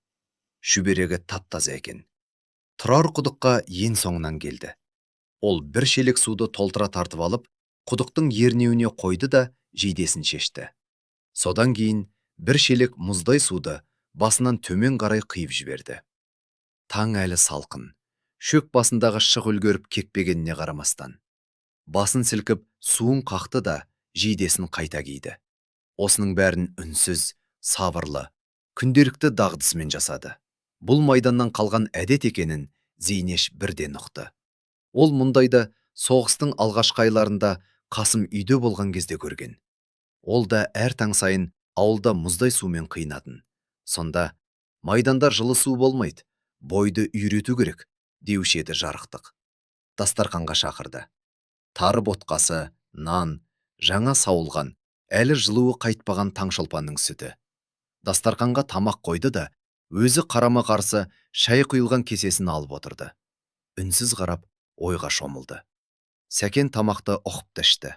D: Шүберегі тап-таза екен. Тұрар құдыққа ең соңынан келді. Ол бір шелек суды толтыра тартып алып, құдықтың ернеуіне қойды да жейдесін шешті. Содан кейін бір шелек мұздай суды басынан төмен қарай құйып жіберді. Таң әлі салқын. Шөк басындағы шық үлгеріп кеппегеніне қарамастан. Басын сілкіп, суын қақты да жейдесін қайта киді. Осының бәрін үнсіз, сабырлы, күнделікті дағдысымен жасады. Бұл майданнан қалған әдет екенін Зейнеш бірден ұқты. Ол мұндайды соғыстың алғашқы айларында Қасым үйде болған кезде көрген. Ол да әр таң сайын ауылда мұздай сумен құйынатын. Сонда майданда жылы су болмайды, бойды үйрету керек, деуші еді жарықтық. Дастарқанға шақырды. Тары ботқасы, нан, жаңа сауылған, әлі жылуы қайтпаған таңшолпанның сүті. Дастарқанға тамақ қойды да, өзі қарама-қарсы шай құйылған кесесін алып отырды. Үнсіз қарап, ойға шомылды. Сәкен тамақты ұқыпты ішті.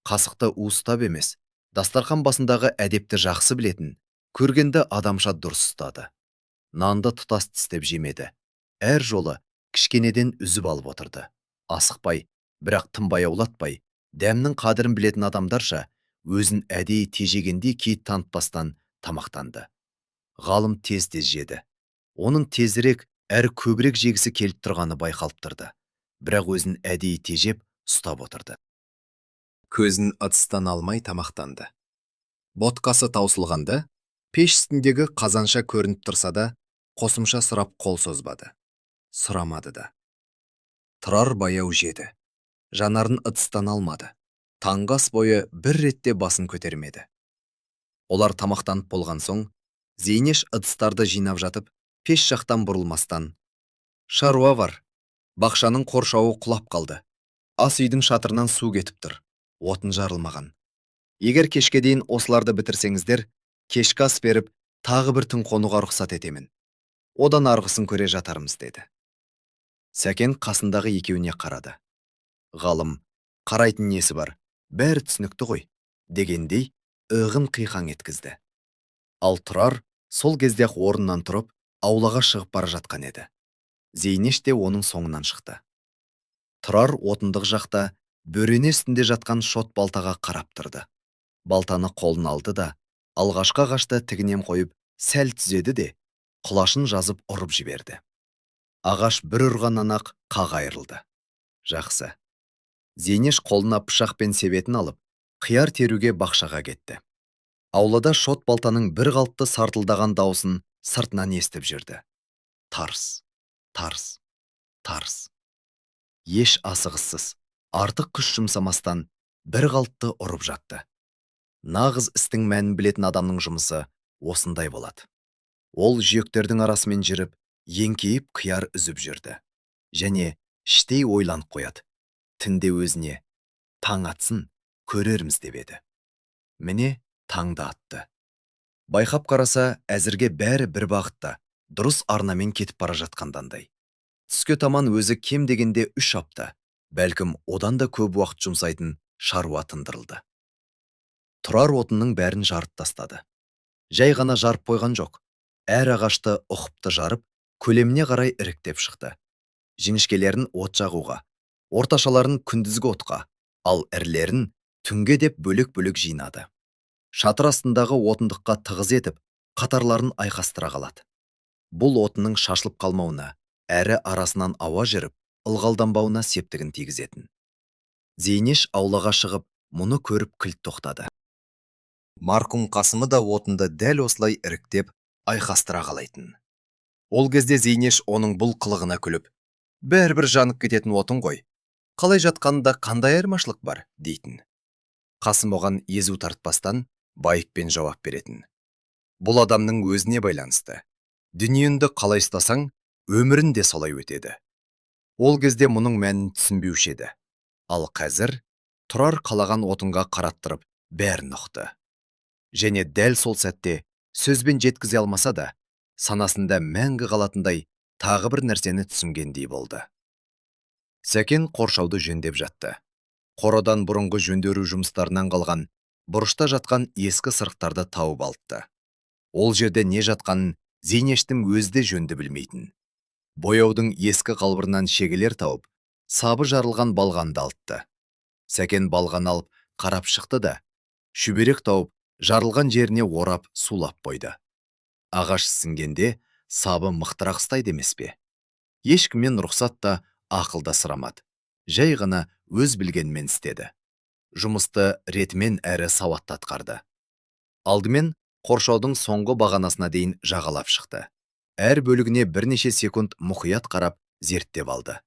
D: Қасықты уыстап емес, дастарқан басындағы әдепті жақсы білетін, көргенді адамша дұрыс ұстады. Нанды тұтас тістеп жемеді. Әр жолы кішкенеден үзіп алып отырды. Асықпай, бірақ тым баяулатпай, дәмнің қадірін білетін адамдарша өзін әдейі тежегендей кейіп танытпастан тамақтанды. Ғалым тез-тез жеді. Оның тезірек әрі көбірек жегісі келіп тұрғаны байқалып тұрды. Бірақ өзін әдейі тежеп ұстап отырды.
C: Көзін ыдыстан алмай тамақтанды. Ботқасы таусылғанда, пеш үстіндегі қазанша көрініп тұрса да, қосымша сұрап қол созбады. Сұрамады да. Тұрар баяу жеді. Жанарын ыдыстан алмады. Таңғы ас бойы бір ретте басын көтермеді.
D: Олар тамақтанып болған соң, Зейнеш ыдыстарды жинап жатып, пеш жақтан бұрылмастан: «Шаруа бар. Бақшаның қоршауы құлап қалды. Ас үйдің шатырынан су кетіп тұр. Отын жарылмаған. Егер кешке дейін осыларды бітірсеңіздер, кешкі ас беріп, тағы бір түн қонуға рұқсат етемін. Одан арғысын көре жатармыз», деді. Сәкен қасындағы екеуіне қарады. Ғалым, қарайтын несі бар, бәрі түсінікті ғой, дегендей, иығын қиқаң еткізді. Ал Тұрар сол кезде-ақ орнынан тұрып, аулаға шығып бара жатқан еді. Зейнеш те оның соңынан шықты. Тұрар отындық жақта бөрене үстінде жатқан шот балтаға қарап тұрды. Балтаны қолына алды да, алғашқы ағашты тігінен қойып, сәл түзеді де, құлашын жазып ұрып жіберді. Ағаш бір ұрғаннан-ақ қақ айырылды. Жақсы. Зейнеш қолына пышақ пен себетін алып, қияр теруге бақшаға кетті. Аулада шот балтаның бір қалыпты сартылдаған даусын сыртынан естіп жүрді. Тарс, тарс, тарс. Еш асығыссыз, артық күш жұмсамастан бір қалыпты ұрып жатты. Нағыз істің мәнін білетін адамның жұмысы осындай болады. Ол жүйектердің арасымен жүріп, еңкейіп қияр үзіп жүрді. Және іштей ойланып қояды. Түнде өзіне таң атсын, көрерміз деп еді. Міне, таңды атты. Байқап қараса, әзірге бәрі бір бағытта, дұрыс арнамен кетіп бара жатқандандай. Түске таман өзі кем дегенде 3 апта, бәлкім одан да көп уақыт жұмсайтын шаруа тындырылды. Тұрар отынның бәрін жарып тастады. Жай ғана жарып қойған жоқ. Әр ағашты ұқыпты жарып, көлеміне қарай іріктеп шықты. Жіңішкелерін от жағуға, орташаларын күндізгі отқа, ал ірілерін түнге деп бөлек-бөлек жинады. Шатыр астындағы отындыққа тығыз етіп, қатарларын айқастыра қалады. Бұл отынның шашылып қалмауына, әрі арасынан ауа жүріп, ылғалданбауына септігін тигізетін.
B: Зейнеш аулаға шығып, мұны көріп кілт тоқтады.
C: Марқұм Қасымы да отынды дәл осылай іріктеп, айқастыра қалайтын. Ол кезде Зейнеш оның бұл қылығына күліп, «Бәрібір жанып кететін отын ғой. Қалай жатқанында қандай айырмашылық бар?» дейтін. Қасым оған езу тартпастан байыппен жауап беретін. Бұл адамның өзіне байланысты. Дүниеңді қалай ұстасаң, өмірін де солай өтеді. Ол кезде мұның мәнін түсінбеуші еді. Ал қазір Тұрар қалаған отынға қараттырып, бәрін ұқты. Және дәл сол сәтте сөзбен жеткізе алмаса да, санасында мәңгі қалатындай тағы бір нәрсені түсінгендей болды. Сәкен қоршауды жөндеп жатты. Қорадан бұрынғы жөндеу жұмыстарынан қалған бұрышта жатқан ескі сырықтарды тауып алыпты. Ол жерде не жатқанын Зейнештің өзі де жөнді білмейтін. Бояудың ескі қалбырынан шегелер тауып, сабы жарылған балғанды алыпты. Сәкен балғаны алып қарап шықты да, шүберек тауып, жарылған жеріне орап сулап қойды. Ағаш ісінгенде сабы мықтырақ ұстайды емес пе? Ешкімнен рұқсат та, ақыл да сұрамады. Жай ғана өз білгенімен істеді. Жұмысты ретімен әрі сауатты атқарды. Алдымен қоршаудың соңғы бағанасына дейін жағалап шықты. Әр бөлігіне бірнеше секунд мұқият қарап, зерттеп алды.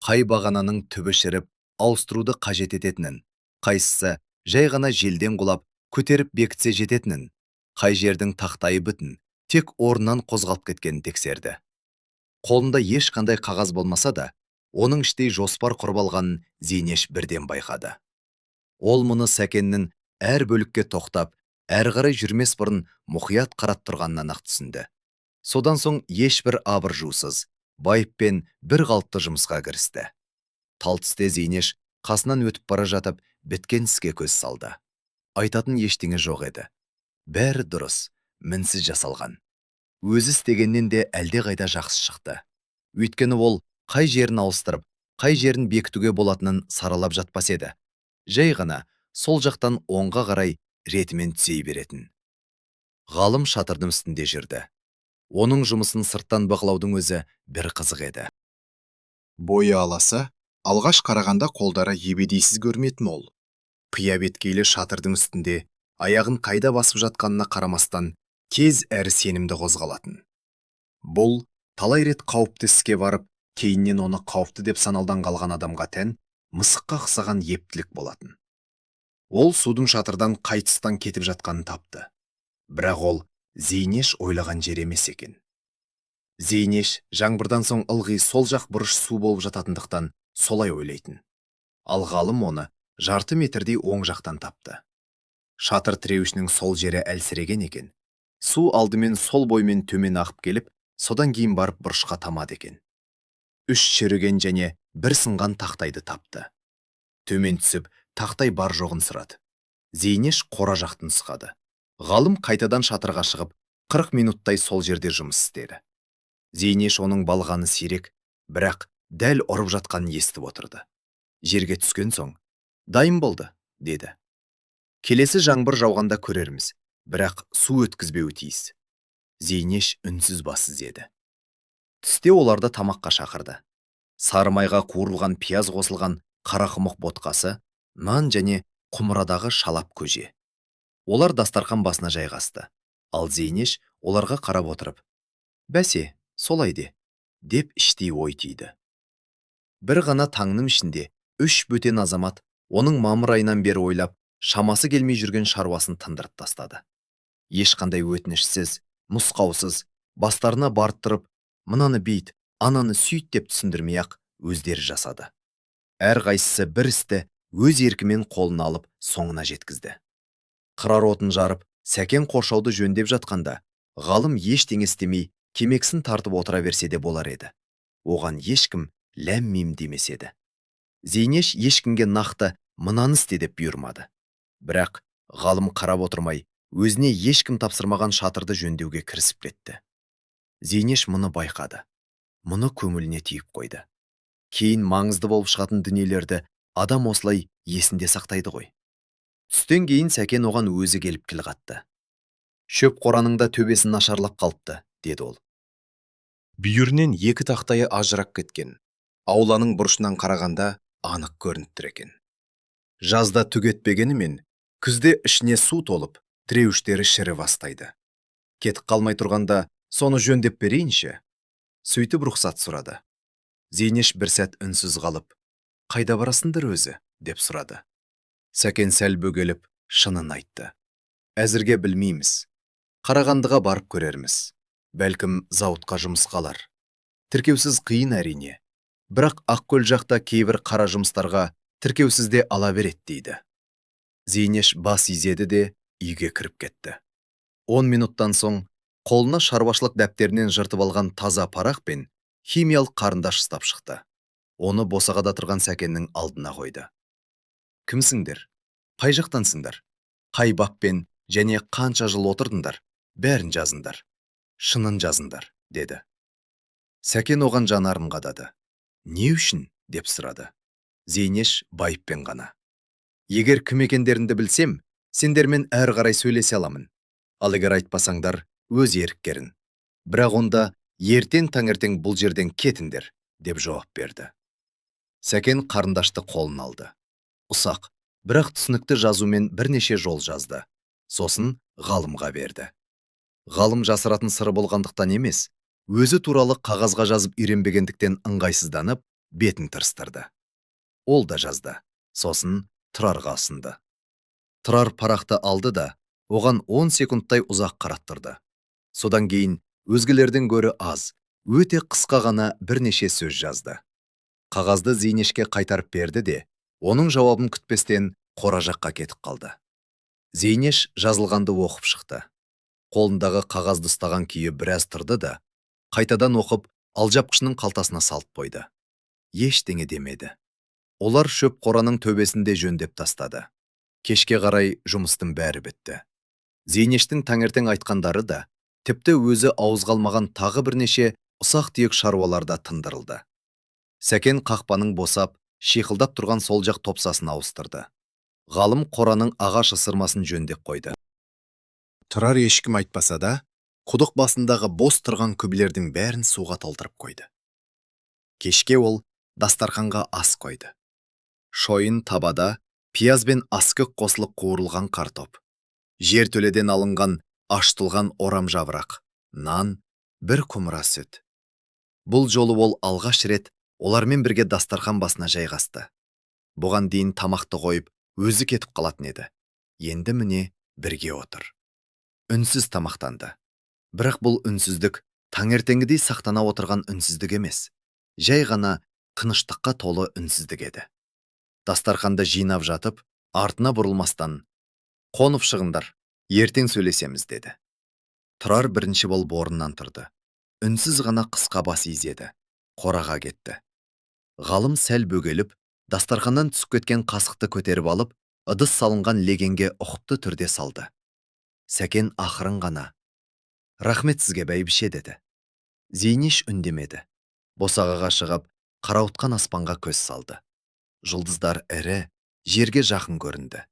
C: Қай бағананың түбі шіріп, ауыстыруды қажет ететінін, қайсысы жай ғана желден құлап, көтеріп бекітсе жететінін, қай жердің тақтайы бүтін, тек орнынан қозғалып кеткенін тексерді. Қолында ешқандай қағаз болмаса да, оның іштей жоспар құрып алғанын Зейнеш бірден байқады. Ол мұны Сәкеннің әр бөлікке тоқтап, әрі қарай жүрмес бұрын мұқият қарап тұрғанынан ақ түсінді. Содан соң ешбір абыржусыз, байыппен бір қалыпты жұмысқа кірісті. Тал түсте Зейнеш қасынан өтіп бара жатып, біткен іске көз салды. Айтатын ештеңе жоқ еді. Бәрі дұрыс, мінсіз жасалған. Өзі істегеннен де әлдеқайда жақсы шықты. Өйткені ол қай жерін ауыстырып, қай жерін бекітуге болатынын саралап жатпас еді. Жай ғана сол жақтан оңға қарай ретімен түзей беретін. Ғалым шатырдың үстінде жүрді. Оның жұмысын сырттан бақылаудың өзі бір қызық еді.
D: Бойы аласа, алғаш қарағанда қолдары ебедейсіз көрінетін ол. Қия беткейлі шатырдың үстінде аяғын қайда басып жатқанына қарамастан тез әрі сенімді қозғалатын. Бұл талай рет қауіпті іске барып, кейіннен оны қауіпті деп санаудан қалған адамға тән мысыққа ұқсаған ептілік болатын. Ол судың шатырдан қай тұстан кетіп жатқанын тапты. Бірақ ол Зейнеш ойлаған жер емес екен. Зейнеш жаңбырдан соң ылғи сол жақ бұрыш су болып жататындықтан солай ойлайтын. Ал ғалым оны жарты метрдей оң жақтан тапты. Шатыр тіреуішінің сол жері әлсіреген екен. Су алдымен сол боймен төмен ағып келіп, содан кейін барып бұрышқа тамады екен. Үш шіріген және бір сынған тақтайды тапты. Төмен түсіп, тақтай бар жоғын сұрады. Зейнеш қора жақты нұсқады. Ғалым қайтадан шатырға шығып, 40 минуттай сол жерде жұмыс істеді. Зейнеш оның балғаны сирек, бірақ дәл ұрып жатқанын естіп отырды. Жерге түскен соң, «Дайын болды», деді. Келесі жаңбыр жауғанда көрерміз, бірақ су өткізбеуі тиіс. Зейнеш үнсіз бас изеді. Түсте оларды тамаққа шақырды. Сары майға қуырылған пияз қосылған қарақұмық ботқасы, нан және құмырадағы шалап көже. Олар дастархан басына жайғасты. Ал Зейнеш оларға қарап отырып, «Бәсе, солай де», деп іштей ой түйді. Бір ғана таңның ішінде үш бөтен азамат оның мамыр айынан бері ойлап, шамасы келмей жүрген шаруасын тындырып тастады. Ешқандай өтінішсіз, нұсқаусыз, бастарына барттырып, мынаны бүйт, ананы сүйт деп түсіндірмей-ақ өздері жасады. Әрқайсысы бір істі өз еркімен қолына алып, соңына жеткізді. Қырар отын жарып, Сәкен қоршауды жөндеп жатқанда, ғалым ештеңе істемей, темекісін тартып отыра берсе де болар еді. Оған ешкім ләм-мим демес еді. Зейнеш ешкімге нақты мынаны істе деп бұйырмады. Бірақ ғалым қарап отырмай, өзіне ешкім тапсырмаған шатырды жөндеуге кірісіп кетті. Зейнеш мұны байқады. Мұны көңіліне түйіп қойды. Кейін маңызды болып шығатын дүниелерді адам осылай есінде сақтайды ғой. Түстен кейін Сәкен оған өзі келіп тіл қатты. Шөп қораның да төбесі нашарлап қалыпты, деді ол. Бүйірінен екі тақтайы ажырап кеткен. Ауланың бұрышынан қарағанда анық көрініп тұр екен. Жазда түк етпегенімен, күзде ішіне су толып, тіреуіштері шірі бастайды. Кетіп қалмай тұрғанда соны жөндеп берейінші. Сөйтіп рұқсат сұрады. Зейнеш бір сәт үнсіз қалып, «Қайда барасыңдар өзі?» деп сұрады. Сәкен сәл бөгеліп, шынын айтты. Әзірге білмейміз. Қарағандыға барып көрерміз. Бәлкім, зауытқа жұмысқа алар. Тіркеусіз қиын әрине. Бірақ Ақкөл жақта кейбір қара жұмыстарға тіркеусіз де ала береді дейді. Зейнеш бас изеді де үйге кіріп кетті. 10 минуттан соң қолына шаруашылық дәптерінен жыртып алған таза парақ пен химиялық қарындаш ұстап шықты. Оны босағада тұрған Сәкеннің алдына қойды. Кімсіңдер? Қай жақтансыңдар? Қай баппен және қанша жыл отырдыңдар? Бәрін жазыңдар. Шынын жазыңдар, деді. Сәкен оған жанарын қадады. Не үшін? Деп сұрады. Зейнеш байыппен ғана. Егер кім екендеріңді білсем, сендермен әрі қарай сөйлесе аламын. Ал егер айтпасаңдар, өз еріктерің. Бірақ онда ертең таңертең бұл жерден кетіңдер, деп жауап берді. Сәкен қарындашты қолына алды. Ұсақ, бірақ түсінікті жазумен бірнеше жол жазды. Сосын Ғалымға берді. Ғалым жасыратын сыры болғандықтан емес, өзі туралы қағазға жазып үйренбегендіктен ыңғайсызданып, бетін тырыстырды. Ол да жазды. Сосын Тұрарға ұсынды. Тұрар парақты алды да, оған 10 секундтай ұзақ қараттырды. Содан кейін өзгелерден гөрі аз, өте қысқа ғана бірнеше сөз жазды. Қағазды Зейнешке қайтарып берді де, оның жауабын күтпестен қора жаққа кетіп қалды. Зейнеш жазылғанды оқып шықты. Қолындағы қағазды ұстаған күйі біраз тұрды да, қайтадан оқып, алжапқышының қалтасына салып қойды. Ештеңе демеді. Олар шөп қораның төбесінде жөндеп тастады. Кешке қарай жұмыстың бәрі бітті. Зейнештің таңертең айтқандары да, тіпті өзі ауызға алмаған тағы бірнеше ұсақ-түйек шаруалар да тындырылды. Сәкен қақпаның босап, шиқылдап тұрған сол жақ топсасын ауыстырды. Ғалым қораның ағаш ысырмасын жөндеп қойды.
C: Тұрар ешкім айтпаса да, құдық басындағы бос тұрған күбілердің бәрін суға толтырып қойды. Кешке ол дастарханға ас қойды. Шойын табада пияз бен аскөк қосылып қуырылған картоп. Жертөледен алынған ашытылған орам жапырақ, нан, бір құмыра сүт.
D: Бұл жолы ол алғаш рет олармен бірге дастархан басына жайғасты. Бұған дейін тамақты қойып, өзі кетіп қалатын еді. Енді міне бірге отыр. Үнсіз тамақтанды. Бірақ бұл үнсіздік таңертеңгідей сақтана отырған үнсіздік емес. Жай ғана тыныштыққа толы үнсіздік еді. Дастарханды жинап жатып, артына бұрылмастан, «Қонып шығыңдар, ертең сөйлесеміз», деді. Тұрар бірінші болып орнынан тұрды. Үнсіз ғана қысқа бас изеді. Қораға кетті. Ғалым сәл бөгеліп, дастарханнан түсіп кеткен қасықты көтеріп алып, ыдыс салынған легенге ұқыпты түрде салды. Сәкен ақырын ғана, «Рахмет сізге, бәйбіше», деді. Зейнеш үндемеді. Босағаға шығып, қарауытқан аспанға көз салды. Жұлдыздар ірі, жерге жақын көрінді.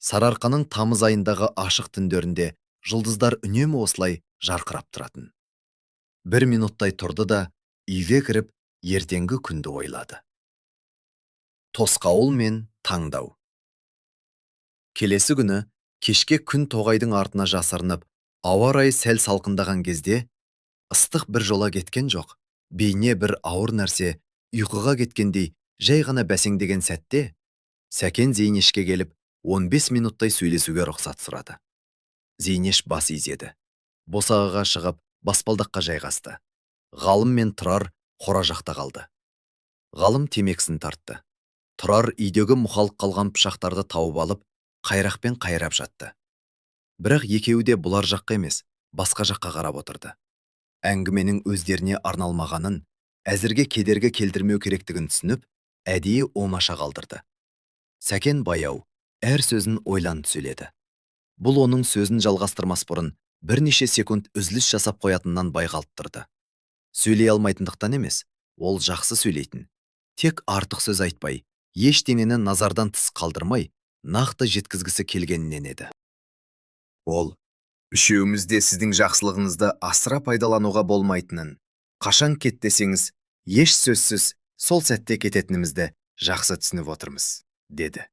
D: Сарыарқаның тамыз айындағы ашық түндерінде жұлдыздар үнемі осылай жарқырап тұратын. Бір минуттай тұрды да, үйге кіріп, ертеңгі күнді ойлады. Тосқауыл мен таңдау. Келесі күні кешке күн тоғайдың артына жасырынып, ауа райы сәл салқындаған кезде, ыстық бір жола кеткен жоқ, бейне бір ауыр нәрсе ұйқыға кеткендей жай ғана бәсеңдеген сәтте, Сәкен Зейнешке келіп, 15 минуттай сөйлесуге рұқсат сұрады. Зейнеш бас изеді. Босағаға шығып, баспалдаққа жайғасты. Ғалым мен Тұрар қора жақта қалды. Ғалым темекісін тартты. Тұрар үйдегі мұқалып қалған пышақтарды тауып алып, қайрақпен қайрап жатты. Бірақ екеуі де бұлар жаққа емес, басқа жаққа қарап отырды. Әңгіменің өздеріне арналмағанын, әзірге кедергі келтірмеу керектігін түсініп, әдейі оңаша қалдырды. Сәкен баяу, әр сөзін ойланып сөйледі. Бұл оның сөзін жалғастырмас бұрын бірнеше секунд үзіліс жасап қоятынынан байқалып тұрды. Сөйлей алмайтындықтан емес, ол жақсы сөйлейтін. Тек артық сөз айтпай, ештеңені назардан тыс қалдырмай, нақты жеткізгісі келгенінен еді.
C: Ол, үшеуміз де сіздің жақсылығыңызды асыра пайдалануға болмайтынын, қашан кет десеңіз, еш сөзсіз сол сәтте кететінімізді жақсы түсініп отырмыз, деді.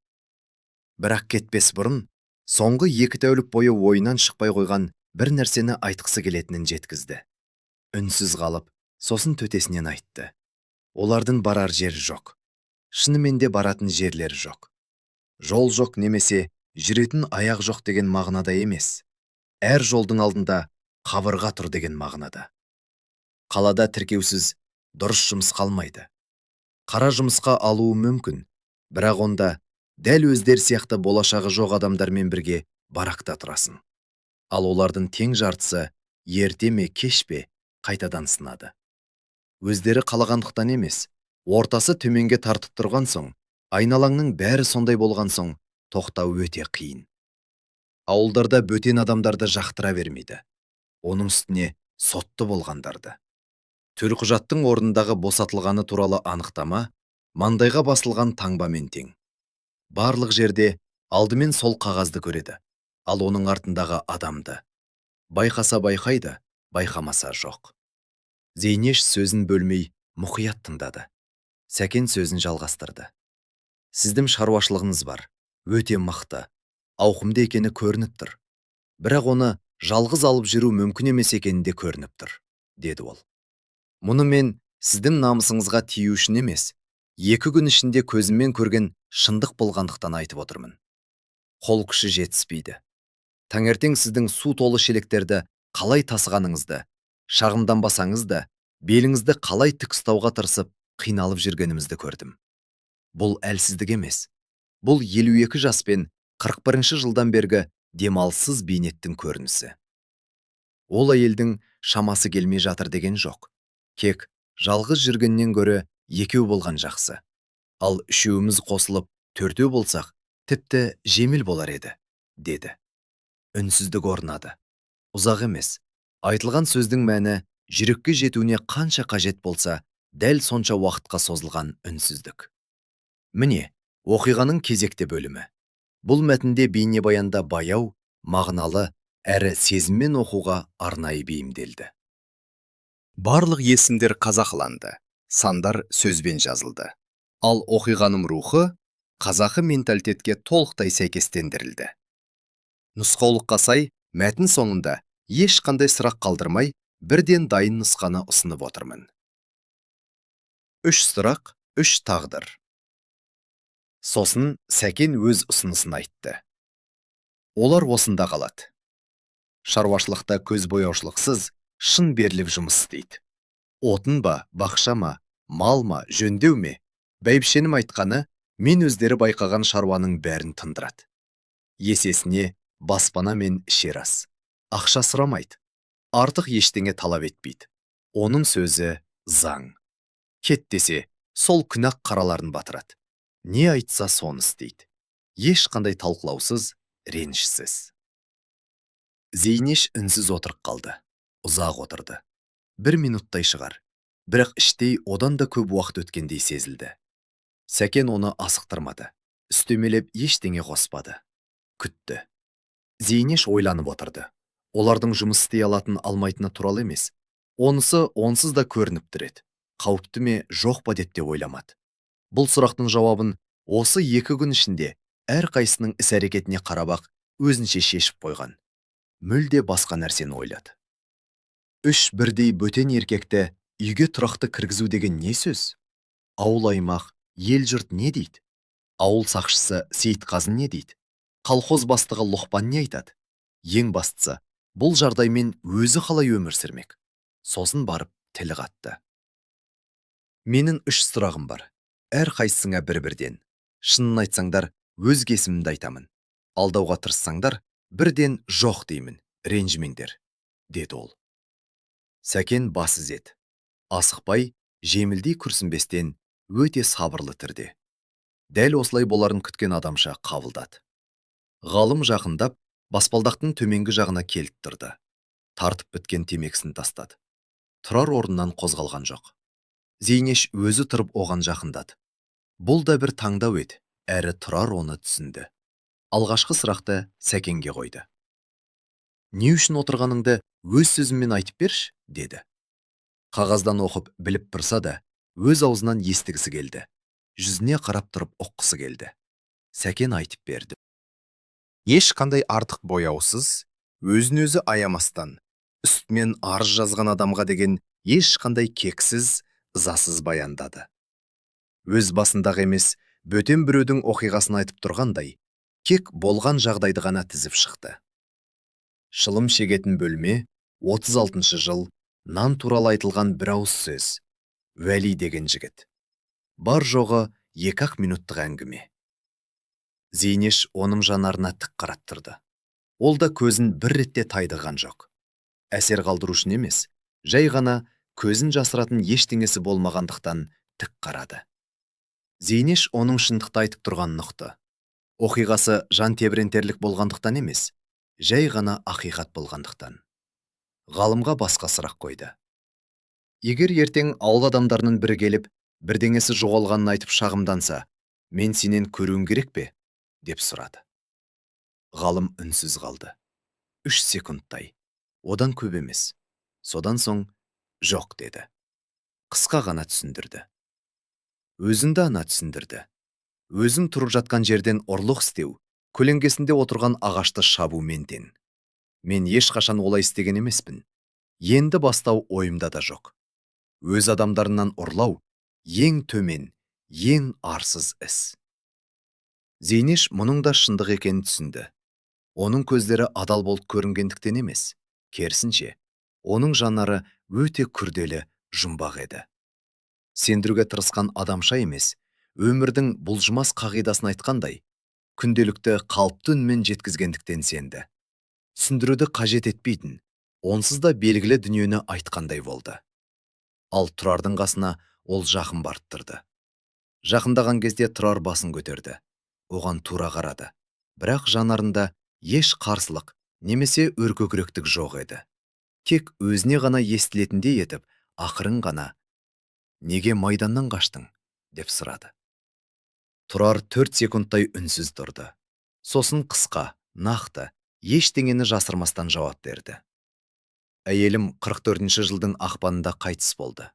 B: Бірақ кетпес бұрын соңғы 2 тәулік бойы ойынан шықпай қойған бір нәрсені айтқысы келетінін жеткізді. Үнсіз қалып, сосын төтесінен айтты. Олардың барар жері жоқ. Шынымен де баратын жерлері жоқ. Жол жоқ немесе жүретін аяқ жоқ деген мағынада емес. Әр жолдың алдында қабырға тұр деген мағынада. Қалада тіркеусіз дұрыс жұмыс қалмайды. Қара жұмысқа алуы мүмкін, бірақ онда дәл өздері сияқты болашағы жоқ адамдармен бірге баракта тұрасың. Ал олардың тең жартысы ерте ме кеш пе қайтадан сынады. Өздері қалағандықтан емес, ортасы төменге тартып тұрған соң, айналаңның бәрі сондай болған соң тоқтау өте қиын. Ауылдарда бөтен адамдарды жақтыра бермейді. Оның үстіне сотты болғандарды. Төлқұжаттың орнындағы босатылғаны туралы анықтама маңдайға басылған таңбамен тең. Барлық жерде алдымен сол қағазды көреді, ал оның артындағы адамды. Байқаса байқайды, байқамаса жоқ. Зейнеш сөзін бөлмей мұқият тыңдады. Сәкен сөзін жалғастырды. Сіздің шаруашылығыңыз бар, өте мықты, ауқымды екені көрініп тұр. Бірақ оны жалғыз алып жүру мүмкін емес екені де көрініп тұр, деді ол. Мұны мен сіздің намысыңызға тию үшін емес, 2 күн ішінде көзіммен көрген шындық болғандықтан айтып отырмын. Қол күші жетіспейді. Таңертең сіздің су толы шелектерді қалай тасығаныңызды, шағымданбасаңыз да, беліңізді қалай тік ұстауға тырысып, қиналып жүргенімізді көрдім. Бұл әлсіздік емес. Бұл 52 жас пен 41 жылдан бергі демалыссыз бейнеттің көрінісі. Ол әйелдің шамасы келмей жатыр деген жоқ. Кек жалғыз жүргеннен гөрі екеу болған жақсы. Ал үшеуміз қосылып төртеу болсақ, тіпті жеміл болар еді, деді. Үнсіздік орнады. Ұзақ емес. Айтылған сөздің мәні жүрекке жетуіне қанша қажет болса, дәл сонша уақытқа созылған үнсіздік. Міне, оқиғаның кезекті бөлімі. Бұл мәтінде бейнебаянда баяу, мағыналы, әрі сезіммен оқуға арнайы бейімделді.
C: Барлық есімдер қазақыланды, сандар сөзбен жазылды. Ал оқиғаның рухы қазақы менталитетке толықтай сәйкестендірілді. Нұсқаулыққа сай, мәтін соңында ешқандай сұрақ қалдырмай, бірден дайын нұсқаны ұсынып отырмын. 3 сұрақ, 3 тағдыр.
B: Сосын Сәкен өз ұсынысын айтты. Олар осында қалады. Шаруашылықта көз бояушылықсыз шын беріліп жұмыс істейді. Отын ба, бақша ма, мал ма, жөндеу ме, бәйбішенім айтқаны, мен өздері байқаған шаруаның бәрін тындырады. Есесіне баспана мен ішер ас. Ақша сұрамайды. Артық ештеңе талап етпейді. Оның сөзі заң. Кет десе, сол күнақ қараларын батырады. Не айтса соны істейді. Ешқандай талқылаусыз, ренішсіз. Зейнеш үнсіз отырып қалды. Ұзақ отырды. 1 минуттай шығар. Бірақ іштей одан да көп уақыт өткендей сезілді. Сәкен оны асықтырмады. Үстемелеп ештеңе қоспады. Күтті. Зейнеш ойланып отырды. Олардың жұмыс істей алатын алмайтыны туралы емес. Онысы онсыз да көрініп тұр еді. Қауіпті ме, жоқ па деп те ойламады. Бұл сұрақтың жауабын осы 2 күн ішінде әрқайсының іс-әрекетіне қарап-ақ өзінше шешіп қойған. Мүлде басқа нәрсені ойлады. 3 бірдей бөтен еркекті үйге тұрақты кіргізу деген не сөз? Ауыл аймақ, ел жұрт не дейді? Ауыл сақшысы Сейітқазы не дейді? Колхоз бастығы Лұқпан не айтады? Ең бастысы, бұл жағдаймен өзі қалай өмір сүрмек? Сосын барып тіл қатты. Менің 3 сұрағым бар. Әрқайсысыңа бір-бірден. Шынын айтсаңдар, өз кесімімді айтамын. Алдауға тырыссаңдар, бірден жоқ деймін, ренжімеңдер, деді ол. Сәкен бас изеді. Асықпай, жемілдей күрсінбестен, өте сабырлы түрде. Дәл осылай боларын күткен адамша қабылдады. Ғалым жақындап, баспалдақтың төменгі жағына келіп тұрды. Тартып біткен темекісін тастады. Тұрар орнынан қозғалған жоқ. Зейнеш өзі тұрып оған жақындады. Бұл да бір таңдау еді, әрі Тұрар оны түсінді. Алғашқы сұрақты Сәкенге қойды. Не үшін отырғаныңды өз сөзіммен айтып берші, деді. Қағаздан оқып біліп тұрса да, өз аузынан естігісі келді. Жүзіне қарап тұрып ұққысы келді. Сәкен айтып берді.
D: Ешқандай артық бояусыз, өзін-өзі аямастан, үстінен арыз жазған адамға деген ешқандай кексіз, ызасыз баяндады. Өз басындағы емес, бөтен біреудің оқиғасын айтып тұрғандай, тек болған жағдайды ғана тізіп шықты. Шылым шегетін бөлме, 36 жыл, нан туралы айтылған бір ауыз сөз. Уәли деген жігіт. Бар жоғы 2-ақ минуттық әңгіме. Зейнеш оның жанарына тік қараттырды. Ол да көзін бір ретте тайдырған жоқ. Әсер қалдыру үшін емес, жай ғана көзін жасыратын ештеңесі болмағандықтан тік қарады. Зейнеш оның шындықты айтып тұрғанын ұқты. Оқиғасы жан тебірентерлік болғандықтан емес, жай ғана ақиқат болғандықтан. Ғалымға басқа сұрақ қойды. Егер ертең ауыл адамдарының бірі келіп, бірдеңесі жоғалғанын айтып шағымданса, мен сенен көруім керек пе? Деп сұрады. Ғалым үнсіз қалды. 3 секундтай. Одан көп емес. Содан соң жоқ деді. Қысқа ғана түсіндірді. Өзіңді ана түсіндірді. Өзің тұрып жатқан жерден ұрлық істеу, көлеңкесінде отырған ағашты шабумен тең. Мен ешқашан олай істеген емеспін. Енді бастау ойымда да жоқ. Өз адамдарынан ұрлау ең төмен, ең арсыз іс. Зейнеш мұның да шындық екенін түсінді. Оның көздері адал болып көрінгендіктен емес, керісінше, оның жанары өте күрделі жұмбақ еді. Сендіруге тырысқан адамша емес, өмірдің бұлжымас қағидасын айтқандай, күнделікті қалыпты үнмен жеткізгендіктен сенді. Түсіндіруді қажет етпейтін, онсыз да белгілі дүниені айтқандай болды. Ал Тұрардың қасына ол жақын барып тұрды. Жақындаған кезде Тұрар басын көтерді. Оған тура қарады. Бірақ жанарында еш қарсылық немесе өркөкіректік жоқ еді. Тек өзіне ғана естілетіндей етіп, ақырын ғана «Неге майданнан қаштың?» деп сұрады. Тұрар 4 секундтай үнсіз тұрды. Сосын қысқа, нақты, ештеңені жасырмастан жауап берді. Әйелім 44 жылдың ақпанында қайтыс болды.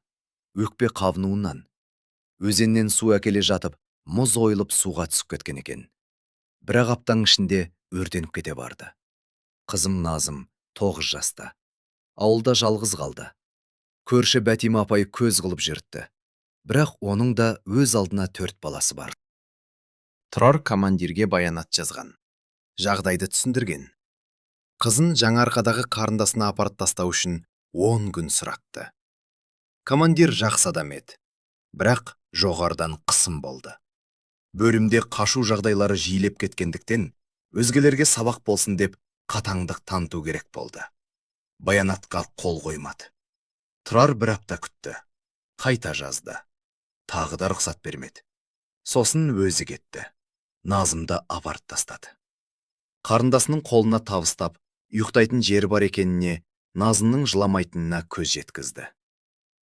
D: Өкпе қабынуынан. Өзеннен су әкеле жатып, мұз ойылып суға түсіп кеткен екен. Бір-ақ аптаның ішінде өртеніп кете барды. Қызым Назым 9 жаста. Ауылда жалғыз қалды. Көрші Бәтима апай көз қылып жүртті. Бірақ оның да өз алдына 4 баласы бар.
C: Тұрар командирге баянат жазған. Жағдайды түсіндірген. Қызын Жаңаарқадағы қарындасына апарып тастау үшін 10 күн сұратты. Командир жақсы адам еді. Бірақ жоғарыдан қысым болды. Бөлімде қашу жағдайлары жиілеп кеткендіктен, өзгелерге сабақ болсын деп қатаңдық таныту керек болды. Баянатқа қол қоймады. Тұрар бір апта күтті. Қайта жазды. Тағы да рұқсат бермеді. Сосын өзі кетті. Назымды апарып тастады. Қарындасының қолына табыстап, ұйықтайтын жері бар екеніне, Назымның жыламайтынына көз жеткізді.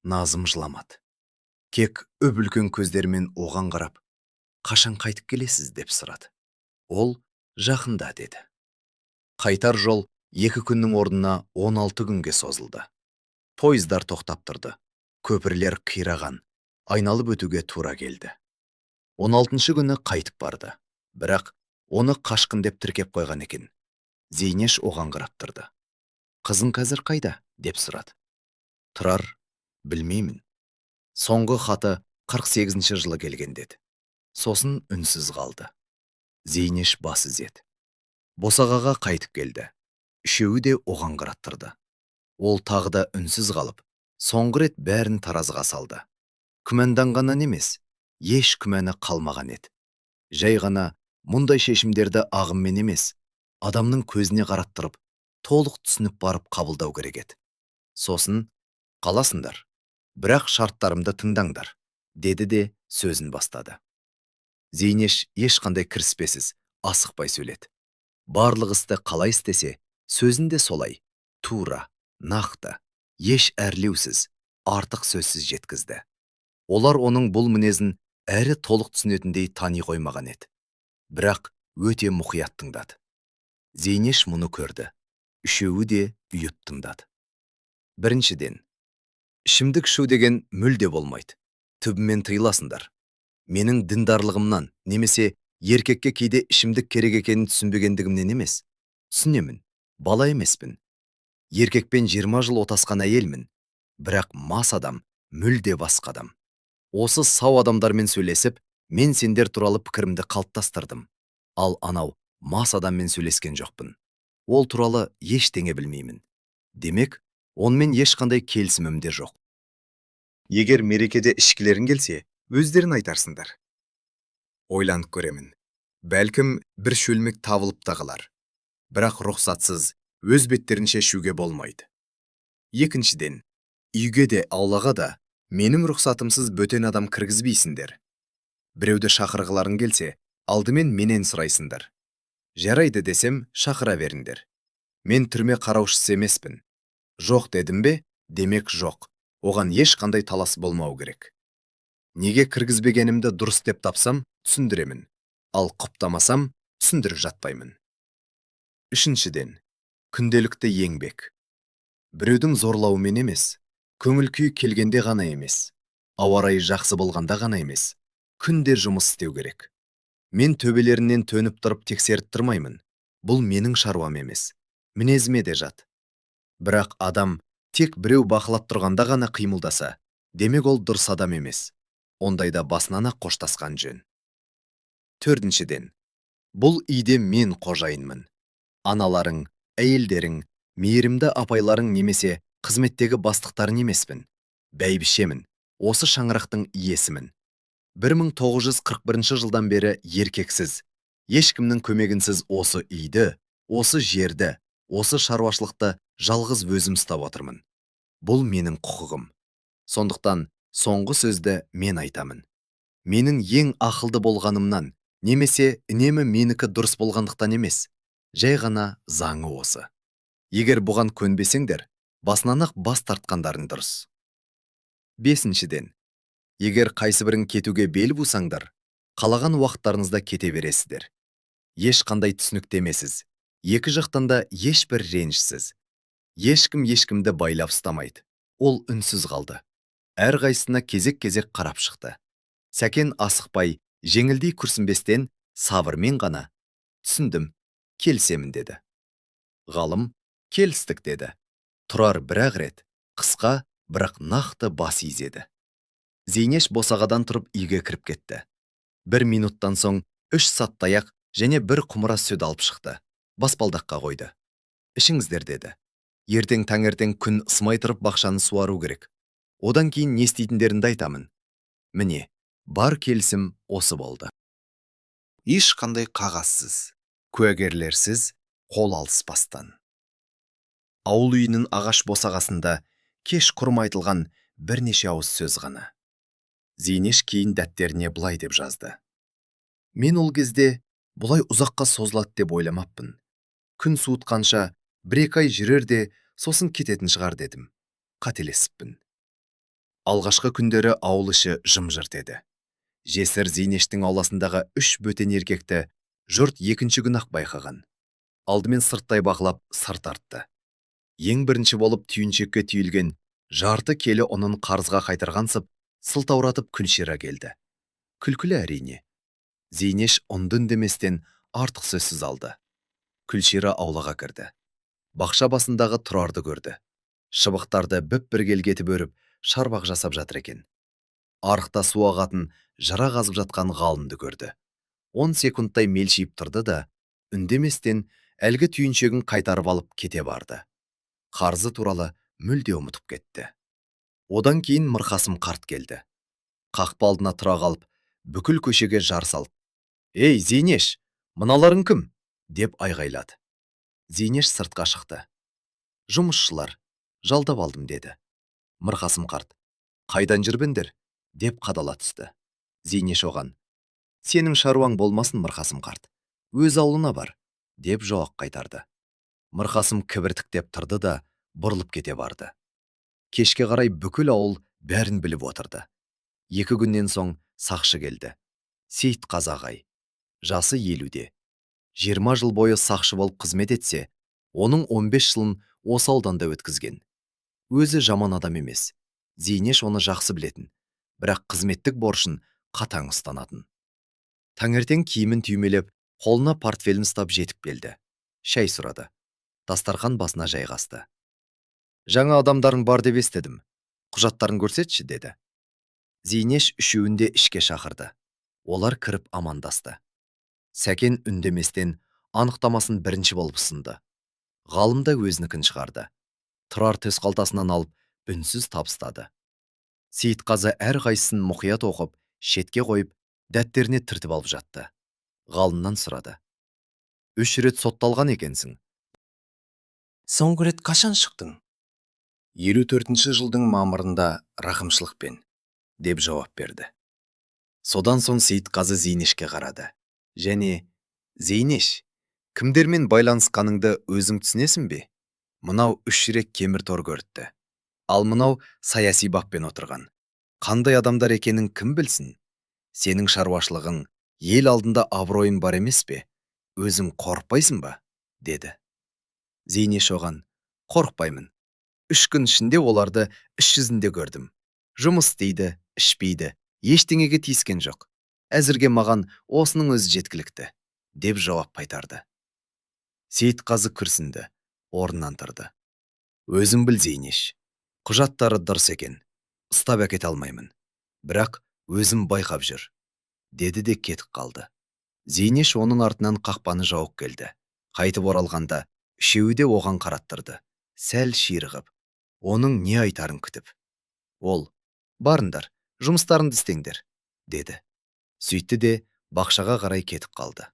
C: Назым жыламады. Кек үп үлкен көздерімен оған қарап, «Қашан қайтып келесіз?» деп сұрады. Ол жақында деді. Қайтар жол 2 күннің орнына 16 күнге созылды. Пойыздар тоқтап тұрды. Көпірлер қираған, айналып өтуге тура келді. 16 күні қайтып барды. Бірақ оны қашқын деп тіркеп қойған екен. Зейнеш оған қарап тұрды. «Қызың қазір қайда?» деп сұрады. Тұрар, «Білмеймін. Соңғы хаты 48 жылы келген» деді. Сосын үнсіз қалды. Зейнеш бас изеді. Босағаға қайтып келді. Үшеуі де оған қараттырды. Ол тағы да үнсіз қалып, соңғы рет бәрін таразыға салды. Күмәнданғаннан емес, еш күмәні қалмаған еді. Жай ғана мұндай шешімдерді ағыммен емес, адамның көзіне қараттырып, толық түсініп барып қабылдау керек еді. Сосын, «Қаласыңдар, бірақ шарттарымды тыңдаңдар», деді де сөзін бастады. Зейнеш ешқандай кіріспесіз, асықпай сөйледі. Барлық істі қалай істесе, сөзін де солай, тура, нақты, еш әрлеусіз, артық сөзсіз жеткізді. Олар оның бұл мінезін әрі толық түсінетіндей тани қоймаған еді. Бірақ өте мұқият тыңдады. Зейнеш мұны көрді. Үшеуі де ұйып тыңдады. Біріншіден, ішімдік ішу деген мүлде болмайды. Түбімен тыйыласыңдар. Менің діндарлығымнан немесе
B: Еркекке кейде ішімдік керек екенін түсінбегендігімнен емес. Түсінемін, бала емеспін. Еркекпен 20 жыл отасқан әйелмін. Бірақ мас адам мүлде басқа адам. Осы сау адамдармен сөйлесіп, мен сендер туралы пікірімді қалыптастырдым. Ал анау мас адаммен сөйлескен жоқпын. Ол туралы ештеңе білмеймін. Демек, онымен ешқандай келісімім де жоқ.
C: Егер мерекеде ішкілерің келсе, өздерін айтарсыңдар. Ойланып көремін. Бәлкім, бір шөлмек табылып та қалар. Бірақ рұқсатсыз өз беттерінше ішуге болмайды. Екіншіден, үйге де, аулаға да менің рұқсатымсыз бөтен адам кіргізбейсіңдер. Біреуді шақырғыларың келсе, алдымен менен сұрайсыңдар. Жарайды десем, шақыра беріңдер. Мен түрме қараушысы емеспін. Жоқ дедім бе, демек жоқ. Оған ешқандай талас болмау керек. Неге кіргізбегенімді дұрыс деп тапсам, түсіндіремін. Ал құптамасам, түсіндіріп жатпаймын. Үшіншіден, күнделікті еңбек. Біреудің зорлауымен емес, көңіл күй келгенде ғана емес, ауа райы жақсы болғанда ғана емес, күнде жұмыс істеу керек. Мен төбелерінен төніп тұрып тексеріп тұрмаймын. Бұл менің шаруам емес. Мінезіме де жат. Бірақ адам тек біреу бақылап тұрғанда ғана қимылдаса, демек ол дұрыс адам емес. Ондайда басынан-ақ қоштасқан жөн. Төртіншіден, бұл үйде мен қожайынмын. Аналарың, әйелдерің, мейірімді апайларың немесе қызметтегі бастықтарың емеспін. Бәйбішемін, осы шаңырақтың иесімін. 1941 жылдан бері еркексіз, ешкімнің көмегінсіз осы үйді, осы жерді, осы шаруашылықты жалғыз өзім ұстап отырмын. Бұл менің құқығым. Сондықтан соңғы сөзді мен айтамын. Менің ең ақылды болғанымнан, немесе үнемі менікі дұрыс болғандықтан емес, жай ғана заңы осы. Егер бұған көнбесеңдер, басынан-ақ бас тартқандарың дұрыс. Бесіншіден, егер қайсыбірің кетуге бел бусаңдар, қалаған уақыттарыңызда кете бересіздер. Ешқандай түсініктемесіз, екі жақтан да ешбір ренішсіз. Ешкім ешкімді байлап ұстамайды. Ол үнсіз қалды. Әрқайсысына кезек-кезек қарап шықты. Сәкен асықпай, жеңілдей күрсінбестен, сабырмен ғана: "Түсіндім, келісемін", деді. Ғалым: "Келістік", деді. Тұрар бір-ақ рет, қысқа, бірақ нақты бас изеді. Зейнеш босағадан тұрып үйге кіріп кетті. Бір минуттан соң 3 сат таяқ және бір құмыра сүт алып шықты. Баспалдаққа қойды. "Ішіңіздер", деді. "Ертең таңертең күн ысымай тұрып бақшаны суару керек. Одан кейін не істейтіндеріңді айтамын." Міне, бар келісім осы болды.
D: Ешқандай қағазсыз, куәгерлерсіз, қол алыспастан.
B: Ауыл үйінің ағаш босағасында кеш құрым айтылған бірнеше ауыз сөз ғана. Зейнеш кейін дәптеріне былай деп жазды. Мен ол кезде бұлай ұзаққа созылады деп ойламаппын. Күн суытқанша 1-2 ай жүрер де, сосын кететін шығар дедім. Қателесіппін. Алғашқы күндері ауыл іші жым-жырт еді. Жесір Зейнештің ауласындағы 3 бөтен еркекті жұрт екінші күн-ақ байқаған. Алдымен сырттай бақылап, сыр тартты. Ең бірінші болып түйіншекке түйілген жарты келі ұнын қарызға қайтарғансып, сылтауратып Күлшира келді. Күлкілі әрине. Зейнеш ұнды үндеместен артық сөзсіз алды. Күлшира аулаға кірді. Бақша басындағы Тұрарды көрді. Шыбықтарды бүп-біргелгетіп өріп, шарбақ жасап жатыр екен. Арықта су ағатын жыра қазып жатқан Ғалымды көрді. 10 секундтай мелшиіп тұрды да, үндеместен әлгі түйіншегін қайтарып алып кете барды. Қарызы туралы мүлде ұмытып кетті. Одан кейін Мырқасым қарт келді. Қақпа алдына тұра қалып, бүкіл көшеге жар салып: "Ей, Зейнеш, мыналарың кім?" деп айғайлады. Зейнеш сыртқа шықты. "Жұмысшылар, жалдап алдым", деді. Мырқасым қарт: "Қайдан жүрбендер?" деп қадала түсті. Зейнеш оған: "Сенің шаруаң болмасын, Мырқасым қарт, өз ауылына бар", деп жауап қайтарды. Мырқасым кібіртіктеп тұрды да, бұрылып кете барды. Кешке қарай бүкіл ауыл бәрін біліп отырды. 2 күннен соң сақшы келді. Сейітқазы ағай. Жасы 50-де. 20 жыл бойы сақшы болып қызмет етсе, оның 15 жылын осы ауданда өткізген. Өзі жаман адам емес. Зейнеш оны жақсы білетін, бірақ қызметтік борышын қатаң ұстанатын. Таңертең киімін түймелеп, қолына портфелін ұстап жетіп келді. Шай сұрады. Дастархан басына жайғасты. «Жаңа адамдарың бар деп естідім. Құжаттарын көрсетші», – деді. Зейнеш үшеуін де ішке шақырды. Олар кіріп амандасты. Сәкен үндеместен анықтамасын бірінші болып ұсынды. Ғалым да өзінікін шығарды. Тұрар төс қалтасынан алып, үнсіз табыстады. Сейітқазы әрқайсысын мұқият оқып, шетке қойып, дәптеріне түртіп алып жатты. Ғалымнан сұрады. 3 рет сотталған екенсің.
D: Соңғы рет қашан шықтың?
C: 54 жылдың мамырында рақымшылықпен, деп жауап берді. Содан соң Сейітқазы Зейнешке қарады. Және, Зейнеш, кімдермен байланысқаныңды өзің түсінесің бе? Мынау 3 рет кемір тор көрітті. Ал мынау саяси баппен отырған. Қандай адамдар екенін кім білсін? Сенің шаруашылығың, ел алдында абыройың бар емес пе? Өзің қорықпайсың ба? Деді. Зейнеш оған, қорықпаймын. 3 күн ішінде оларды іс жүзінде көрдім. Жұмыс істейді, ішпейді, ештеңеге тиіскен жоқ. Әзірге маған осының өзі жеткілікті, деп жауап қайтарды. Сейітқазы күрсінді, орнынан тұрды. Өзің біл, Зейнеш. Құжаттары дұрыс екен. Ұстап әкете алмаймын. Бірақ өзім байқап жүр, деді де кетіп қалды. Зейнеш оның артынан қақпаны жауып келді. Қайтып оралғанда үшеуі де оған қараттырды. Сәл ширығып, оның не айтарын күтіп. Ол, барыңдар, жұмыстарыңды істеңдер, деді. Сөйтті де бақшаға қарай кетіп қалды.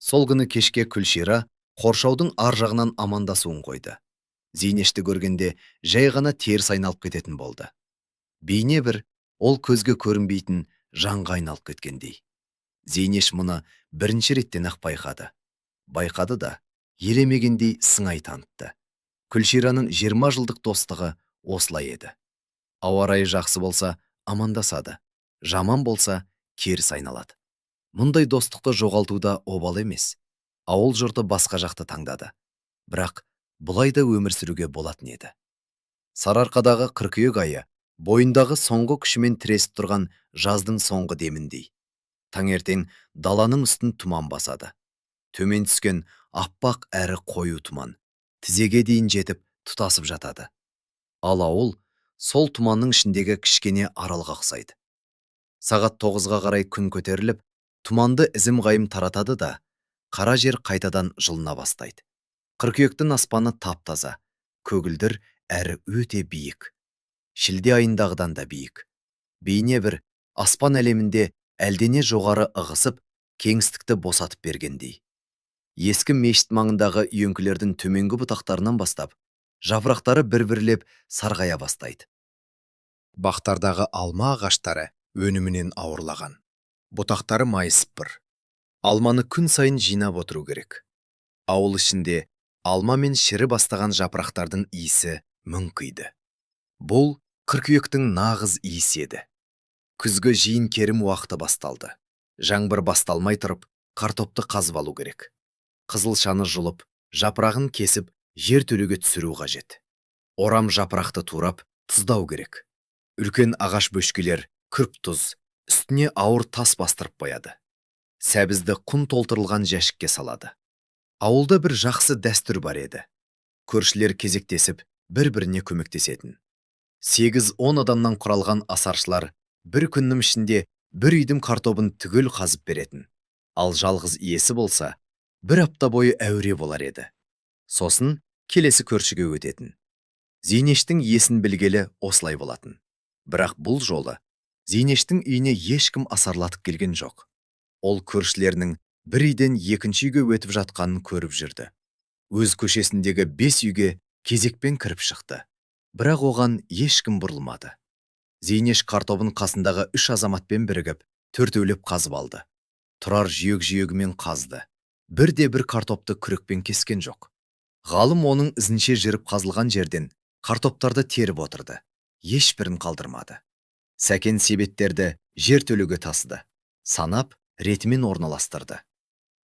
C: Сол күні кешке Күлшира қоршаудың ар жағынан амандасуын қойды. Зейнешті көргенде жай ғана теріс айналып кететін болды. Бейне бір ол көзге көрінбейтін жанға айналып кеткендей. Зейнеш мұны бірінші реттен-ақ байқады. Байқады да, елемегендей сыңай танытты. Күлшираның 20 жылдық достығы осылай еді. Ауа райы жақсы болса, амандасады. Жаман болса, теріс айналады. Мұндай достықты жоғалтуда обал емес. Ауыл жұрты басқа жақты таңдады. Бірақ бұлай да өмір сүруге болатын еді. Сарыарқадағы қыркүйек айы бойындағы соңғы күшімен тіресіп тұрған жаздың соңғы деміндей. Таңертең даланың үстін тұман басады. Төмен түскен аппақ әрі қою тұман тізеге дейін жетіп тұтасып жатады. Ал ауыл сол тұманның ішіндегі кішкене аралға ұқсайды. Сағат 9-ға қарай күн көтеріліп, тұманды ізім-ғайым таратады да, қара жер қайтадан жылына бастайды. Қыркүйектің аспаны тап-таза, көгілдір әрі өте биік. Шілде айындағыдан да биік. Бейне бір аспан әлемінде әлдене жоғары ығысып, кеңістікті босатып бергендей. Ескі мешіт маңындағы үйеңкілердің төменгі бұтақтарынан бастап, жапырақтары бір-бірлеп сарғая бастайды.
D: Бақтардағы алма ағаштары өнімінен ауырлаған. Бұтақтары майысып тұр.
B: Алманы күн сайын жинап отыру керек. Ауыл ішінде алма мен шірі бастаған жапырақтардың иісі мүңкиді. Бұл қыркүйектің нағыз иісі еді. Күзгі жиын-керім уақыты басталды. Жаңбыр басталмай тұрып, картопты қазып алу керек. Қызылшаны жұлып, жапырағын кесіп, жер төлеге түсіру қажет. Орам жапырақты турап, тұздау керек. Үлкен ағаш бөшкелер күрп тұз, үстіне ауыр тас бастырып қояды. Сәбізді құм толтырылған жәшікке салады. Ауылда бір жақсы дәстүр бар еді. Көршілер кезектесіп, бір-біріне көмектесетін. 8-10 адамнан құралған асаршылар бір күннің ішінде бір үйдің картобын түгел қазып беретін. Ал жалғыз иесі болса, бір апта бойы әуре болар еді. Сосын келесі көршіге өтетін. Зейнештің иесін білгелі осылай болатын. Бірақ бұл жолы Зейнештің үйіне ешкім асарлатып келген жоқ. Ол көршілерінің бір үйден екінші үйге өтіп жатқанын көріп жүрді. Өз көшесіндегі 5 үйге кезекпен кіріп шықты. Бірақ оған ешкім бұрылмады. Зейнеш картобын қасындағы 3 азаматпен бірігіп, төртеулеп қазып алды. Тұрар жүйек-жүйегімен қазды. Бірде бір картопты күрекпен кескен жоқ. Ғалым оның ізінше жүріп қазылған жерден картоптарды теріп отырды. Ешбірін қалдырмады. Сәкен себеттерді жер төлеге тасыды. Санап, ретімен орналастырды.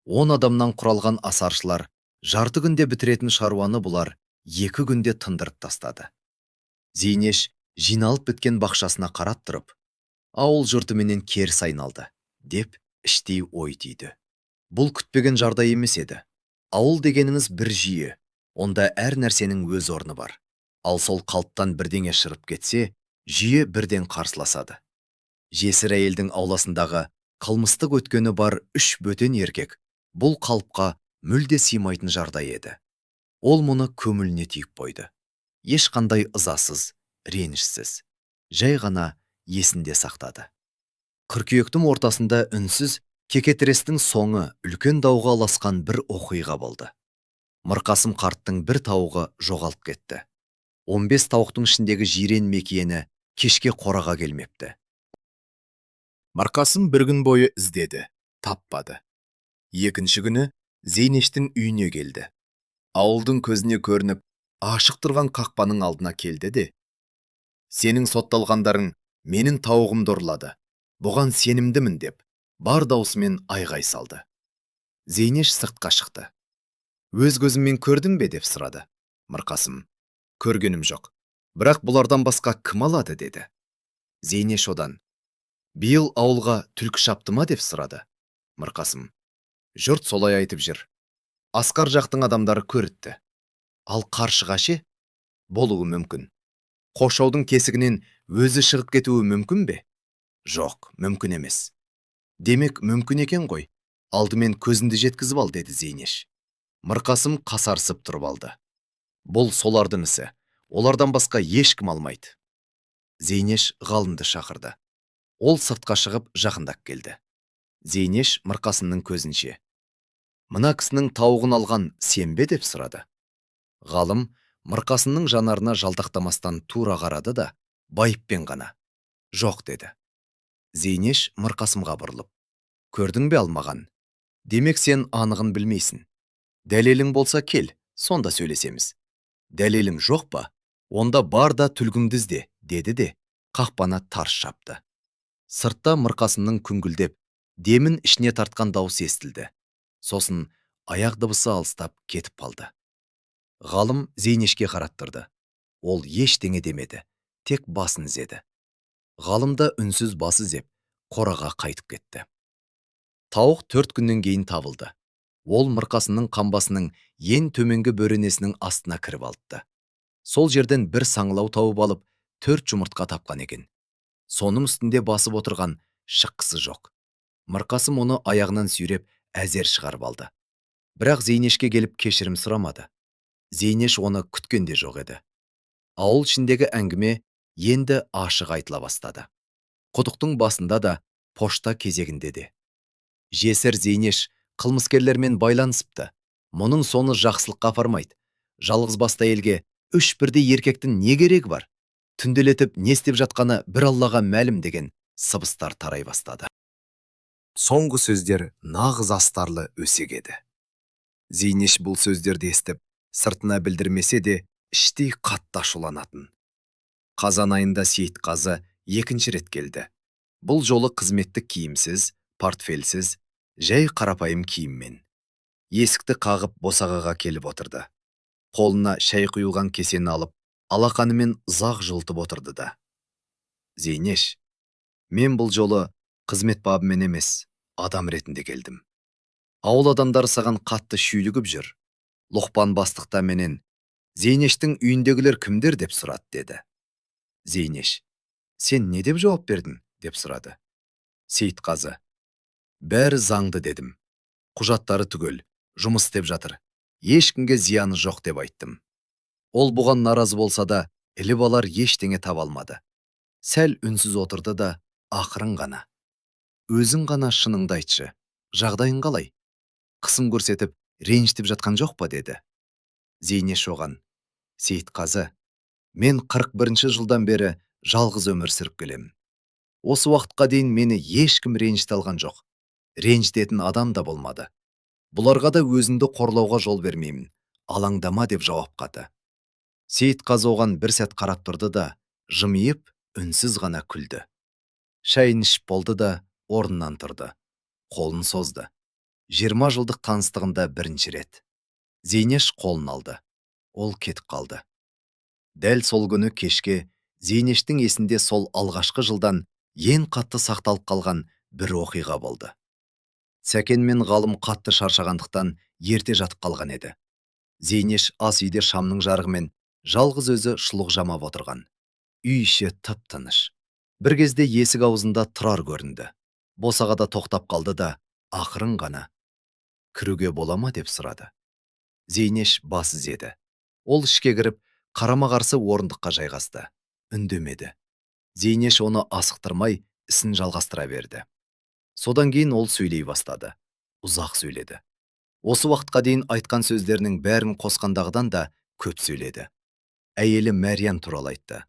B: 10 адамнан құралған асаршылар жарты күнде бітіретін шаруаны бұлар 2 күнде тындырып тастады. Зейнеш жиналып біткен бақшасына қарап тұрып, ауыл жұртыменен керіс айналды, деп Іштей ой түйді. Бұл күтпеген жағдай емес еді. Ауыл дегеніңіз бір жүйе, онда әр нәрсенің өз орны бар. Ал сол қалыптан бірдеңе шырып кетсе, жүйе бірден қарсыласады. Жесір әйелдің ауласындағы қылмыстық өткені бар үш бөтен еркек бұл қалыпқа мүлде сыймайтын жағдай еді. Ол мұны көңіліне түйіп қойды. Ешқандай ызасыз, ренішсіз. Жай ғана есінде сақтады. Қыркүйектің ортасында үнсіз кекетірестің соңы үлкен дауға ұласқан бір оқиға болды. Мырқасым қарттың бір тауығы жоғалып кетті. 15 тауықтың ішіндегі жирен мекиені кешке қораға келмепті.
D: Мырқасым бір күн бойы іздеді, таппады. Екінші күні Зейнештің үйіне келді. Ауылдың көзіне көрініп, ашық тұрған қақпаның алдына келді де: «Сенің сотталғандарың менің тауығымды ұрлады. Бұған сенімдімін», – деп бар даусымен айғай салды.
B: Зейнеш сыртқа шықты. «Өз көзіңмен көрдің бе?» – деп сұрады. Мырқасым: «Көргенім жоқ. Бірақ бұлардан басқа кім алады?» – деді. Зейнеш одан: «Биыл ауылға түлкі шапты ма?» – деп сұрады. Мырқасым: «Жұрт солай айтып жүр. Асқар жақтың адамдары көріпті. Ал қаршыға ше? Болуы мүмкін. Қоршаудың тесігінен өзі шығып кетуі мүмкін бе? Жоқ, мүмкін емес. Демек, мүмкін екен ғой. Алдымен көзіңді жеткізіп ал», – деді Зейнеш. Мырқасым қасарысып тұрып алды. «Бұл солардың ісі. Олардан басқа ешкім алмайды». Зейнеш Ғалымды шақырды. Ол сыртқа шығып, жақындап келді. Зейнеш Мырқасымның көзінше: «Мына кісінің тауығын алған сен бе?» – деп сұрады. Ғалым Мырқасымның жанарына жалтақтамастан тура қарады да, байыппен ғана: «Жоқ», – деді. Зейнеш Мырқасымға бұрылып: «Көрдің бе, алмаған? Демек, сен анығын білмейсің. Дәлелің болса, кел, сонда сөйлесеміз. Дәлелің жоқ па? Онда бар да түлкіңді ізде», – деді де, қақпаны тарс жапты. Сыртта Мырқасымның күңкілдеп, демін ішіне тартқан даусы естілді. Сосын аяқ дыбысы алыстап кетіп қалды. Ғалым Зейнешке қараттырды. Ол ештеңе демеді, тек басын изеді. Ғалым да үнсіз бас изеп, қораға қайтып кетті. Тауық 4 күннен кейін табылды. Ол Мырқасымның қамбасының ең төменгі бөренесінің астына кіріп алыпты. Сол жерден бір саңылау тауып алып, төрт жұмыртқа тапқан екен. Соның үстінде басып отырған, шыққысы жоқ. Мырқасым оны аяғынан сүйреп, әзер шығарып алды. Бірақ Зейнешке келіп кешірім сұрамады. Зейнеш оны күткен де жоқ еді. Ауыл ішіндегі әңгіме енді ашық айтыла бастады. Құдықтың басында да, пошта кезегінде де. Жесір Зейнеш қылмыскерлермен байланысыпты. Мұның соны жақсылыққа апармайды. Жалғыз басты әйелге үш бірдей еркектің не керегі бар? Түнделетіп не істеп жатқаны бір Аллаға мәлім деген сыбыстар тарай бастады.
D: Соңғы сөздер нағыз астарлы өсек еді. Зейнеш бұл сөздерді естіп, сыртына білдірмесе де, іштей қатты ашуланатын. Қазан айында Сейітқазы екінші рет келді. Бұл жолы қызметтік киімсіз, портфельсіз, жай қарапайым киіммен. Есікті қағып, босағаға келіп отырды. Қолына шай құйылған кесені алып, алақанымен ұзақ жылытып отырды да: «Зейнеш, мен бұл жолы қызмет бабымен емес, адам ретінде келдім. Ауыл адамдары саған қатты шүйлігіп жүр. Лұқпан бастықта менен: „Зейнештің үйіндегілер кімдер?“ деп сұрады», – деді. Зейнеш: «Сен не деп жауап бердің?» – деп сұрады. Сейітқазы: «Бәрі заңды дедім. Құжаттары түгел, жұмыс істеп жатыр. Ешкімге зияны жоқ деп айттым. Ол бұған наразы болса да, іліп алар ештеңе таба алмады». Сәл үнсіз отырды да, ақырын ғана: «Өзің ғана шыныңды айтшы, жағдайың қалай? Қысым көрсетіп, ренжітіп жатқан жоқ па?» – деді. Зейнеш оған: «Сейітқазы, мен 41 жылдан бері жалғыз өмір сүріп келемін. Осы уақытқа дейін мені ешкім ренжіте алған жоқ. Ренжітетін адам да болмады. Бұларға да өзімді қорлауға жол бермеймін. Алаңдама», – деп жауап қатты. Сейітқазы оған бір сәт қарап тұрды да, жымиып, үнсіз ғана күлді. Шайын ішіп болды да, орнынан тұрды. Қолын созды. 20 жылдық таныстығында бірінші рет. Зейнеш қолын алды. Ол кетіп қалды. Дәл сол күні кешке Зейнештің есінде сол алғашқы жылдан ең қатты сақталып қалған бір оқиға болды.
B: Сәкен мен Ғалым қатты шаршағандықтан ерте жатып қалған еді. Зейнеш ас үйде шамның жарығымен жалғыз өзі шұлық жамап отырған. Үй іші тып-тыныш. Бір кезде есік аузында Тұрар көрінді. Босағада тоқтап қалды да, ақырын ғана: «Кіруге бола ма?» – деп сұрады. Зейнеш бас изеді. Ол ішке кіріп, қарама-қарсы орындыққа жайғасты. Үндемеді. Зейнеш оны асықтырмай, ісін жалғастыра берді. Содан кейін ол сөйлей бастады. Ұзақ сөйледі. Осы уақытқа дейін айтқан сөздерінің бәрін қосқандағыдан да көп сөйледі. Әйелі Мәриям туралы айтты.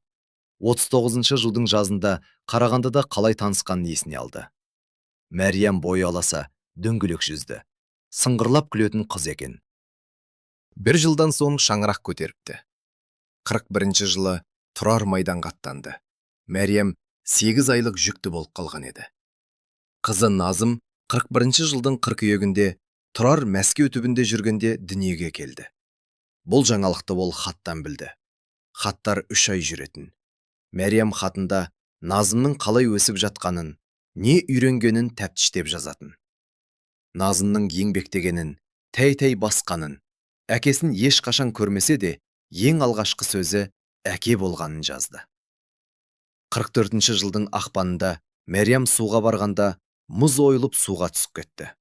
B: 39 жылдың жазында Қарағандыда қалай танысқанын есіне алды. Мәриям бойы аласа, дөңгелек жүзді, сыңғырлап күлетін қыз екен.
D: Бір жылдан соң шаңырақ көтеріпті. 41 жылы Тұрар майданға аттанды. Мәриям 8 айлық жүкті болып қалған еді. Қызы Назым 41 жылдың қыркүйегінде, Тұрар Мәскеу түбінде жүргенде дүниеге келді.
B: Бұл жаңалықты ол хаттан білді. Хаттар 3 ай жүретін. Мәриям хатында Назымның қалай өсіп жатқанын, не үйренгенін тәптіштеп жазатын. Назымның еңбектегенін, тәй-тәй басқанын, әкесін ешқашан көрмесе де, ең алғашқы сөзі әке болғанын жазды. 44 жылдың ақпанында Мәриям суға барғанда мұз ойылып, суға түсіп кетті.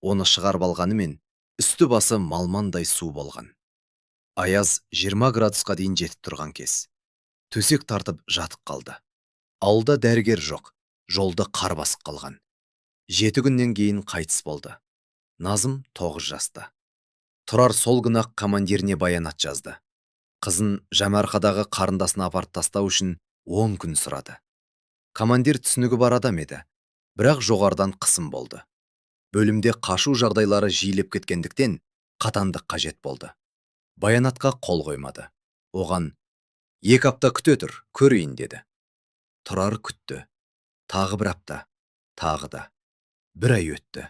B: Оны шығарып алғанымен, үсті басы малмандай су болған. Аяз 20 градусқа дейін жетіп тұрған кез. Төсек тартып жатып қалды. Ауылда дәрігер жоқ, жолды қар басып қалған. 7 күннен кейін қайтыс болды. Назым 9 жаста. Тұрар сол күні ақ командиріне баянат жазды. Қызын Жаңаарқадағы қарындасына апарып тастау үшін 10 күн сұрады. Командир түсінігі бар адам еді, бірақ жоғарыдан қысым болды. Бөлімде қашу жағдайлары жиілеп кеткендіктен, қатаңдық қажет болды. Баянатқа қол қоймады. Оған: «2 апта күте тұр, көрейін», – деді. Тұрар күтті. Тағы бір апта, тағы да. Бір ай өтті.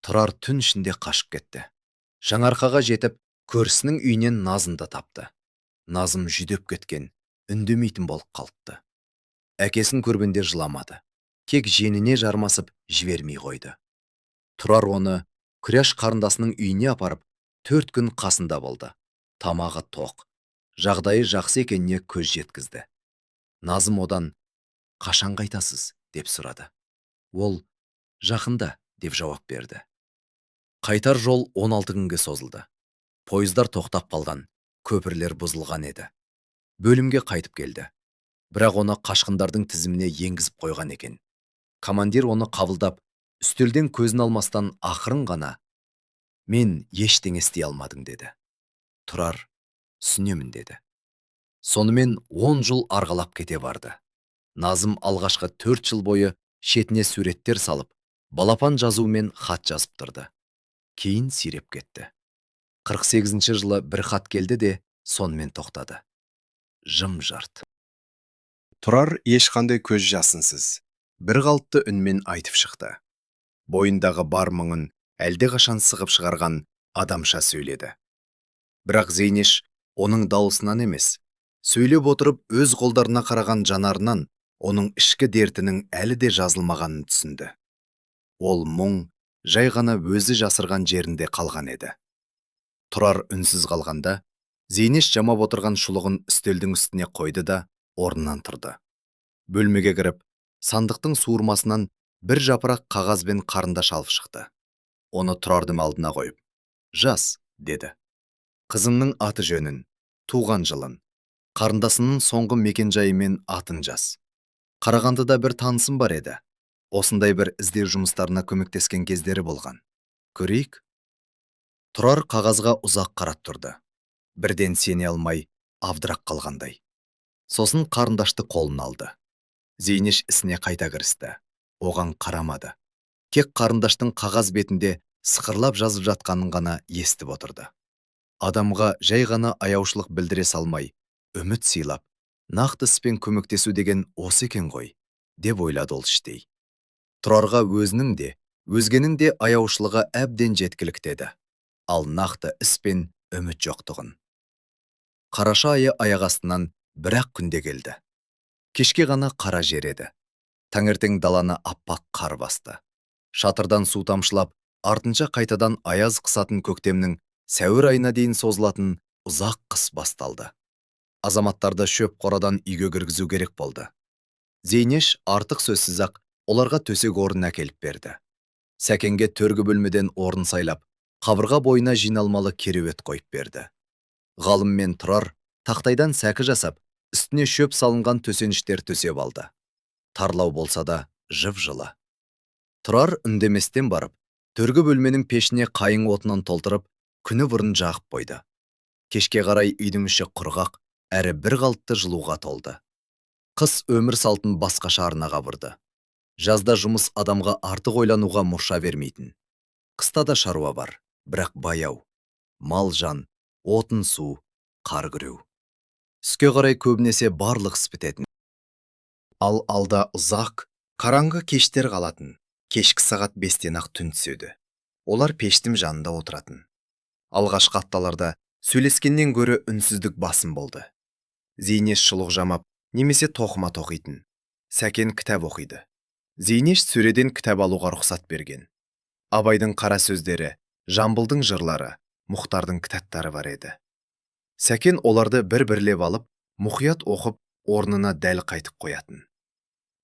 B: Тұрар түн ішінде қашып кетті. Жаңаарқаға жетіп, көршісінің үйінен Назымды тапты. Назым жүдеп кеткен, үндемейтін болып қалыпты. Әкесін көргенде жыламады. Тек жеңіне жармасып, жібермей қойды. Тұрар оны Күрәш қарындасының үйіне апарып, 4 күн қасында болды. Тамағы тоқ, жағдайы жақсы екеніне көз жеткізді. Назым одан: «Қашан қайтасыз?» – деп сұрады. Ол: «Жақында», – деп жауап берді. Қайтар жол 16 күнге созылды. Пойыздар тоқтап қалған, көпірлер бұзылған еді. Бөлімге қайтып келді. Бірақ оны қашқындардың тізіміне енгізіп қойған екен. Командир оны қабылдап, үстелден көзін алмастан ақырын ғана: «Мен ештеңе істей алмадым», – деді. Тұрар: «Түсінемін», – деді. Сонымен 10 жыл арғылап кете барды. Назым алғашқы 4 жыл бойы шетіне суреттер салып, балапан жазумен хат жазып тұрды. Кейін сиреп кетті. 48 жылы бір хат келді де, сонымен тоқтады. Жым жырт.
D: Тұрар ешқандай көз жасынсыз, бір қалыпты үнмен айтып шықты. Бойындағы бар мұңын әлдеқашан сығып шығарған адамша сөйледі.
B: Бірақ Зейнеш оның дауысынан емес, сөйлеп отырып өз қолдарына қараған жанарынан оның ішкі дертінің әлі де жазылмағанын түсінді. Ол мұң жай ғана өзі жасырған жерінде қалған еді. Тұрар үнсіз қалғанда, Зейнеш жамап отырған шұлығын үстелдің үстіне қойды да, орнынан тұрды. Бөлмеге кіріп, сандықтың суырмасынан бір жапырақ қағаз бен қарындаш алып шықты. Оны Тұрардың алдына қойып: «Жаз», – деді. «Қызыңның аты жөнін, туған жылын, қарындасының соңғы мекенжайы мен атын жаз. Қарағандыда бір танысым бар еді. Осындай бір іздеу жұмыстарына көмектескен кездері болған. Көрейік». Тұрар қағазға ұзақ қарап тұрды. Бірден сене алмай, абдырап қалғандай. Сосын қарындашты қолына алды. Зейнеш ісіне қайта кірісті. Оған қарамады. Тек қарындаштың қағаз бетінде сықырлап жазып жатқанын ғана естіп отырды. Адамға жай ғана аяушылық білдіре салмай, үміт сыйлап, нақты іспен көмектесу деген осы екен ғой, деп ойлады ол іштей. Тұрарға өзінің де, өзгенің де аяушылығы әбден жеткілікті еді. Ал нақты іс пен үміт жоқтығын. Қараша айы аяқ астынан бір-ақ күнде келді. Кешке ғана қара жер еді. Таңертең даланы аппақ қар басты. Шатырдан су тамшылап, Артынша қайтадан аяз қысатын көктемнің сәуір айына дейін созылатын ұзақ қыс басталды. Азаматтарды шөп қорадан үйге кіргізу керек болды. Зейнеш артық сөзсіз-ақ оларға төсек орын әкеліп берді. Сәкенге төргі бөлмеден орын сайлап, қабырға бойына жиналмалы кереует қойып берді. Ғалым мен Тұрар тақтайдан сәкі жасап, үстіне шөп салынған төсеніштер төсеп алды. Тарлау болса да жып-жылы. Тұрар үндеместен барып, төргі бөлменің пешіне қайың отынан толтырып, күні бұрын жағып қойды. Кешке қарай үйдің іші құрғақ, әрі бір қалыпты жылуға толды. Қыс өмір салтын басқаша арнаға бұрды. Жазда жұмыс адамға артық ойлануға мұрша бермейтін. Қыста да шаруа бар, бірақ баяу. Мал жан, отын су, қар күреу. Түске қарай көбінесе барлық іс бітетін.
C: Ал алда ұзақ, қараңғы кештер қалатын. Кешкі сағат 5-тен-ақ түн түседі. Олар пештің жанында отыратын. Алғашқы апталарда сөйлескеннен гөрі үнсіздік басым болды. Зейнеш шұлық жамап, немесе тоқыма тоқитын. Сәкен кітап оқиды. Зейнеш сөреден кітап алуға рұқсат берген. Абайдың қара сөздері, Жамбылдың жырлары, Мұхтардың кітаптары бар еді. Сәкен оларды бір-бірлеп алып, мұқият оқып, орнына дәл қайтып қоятын.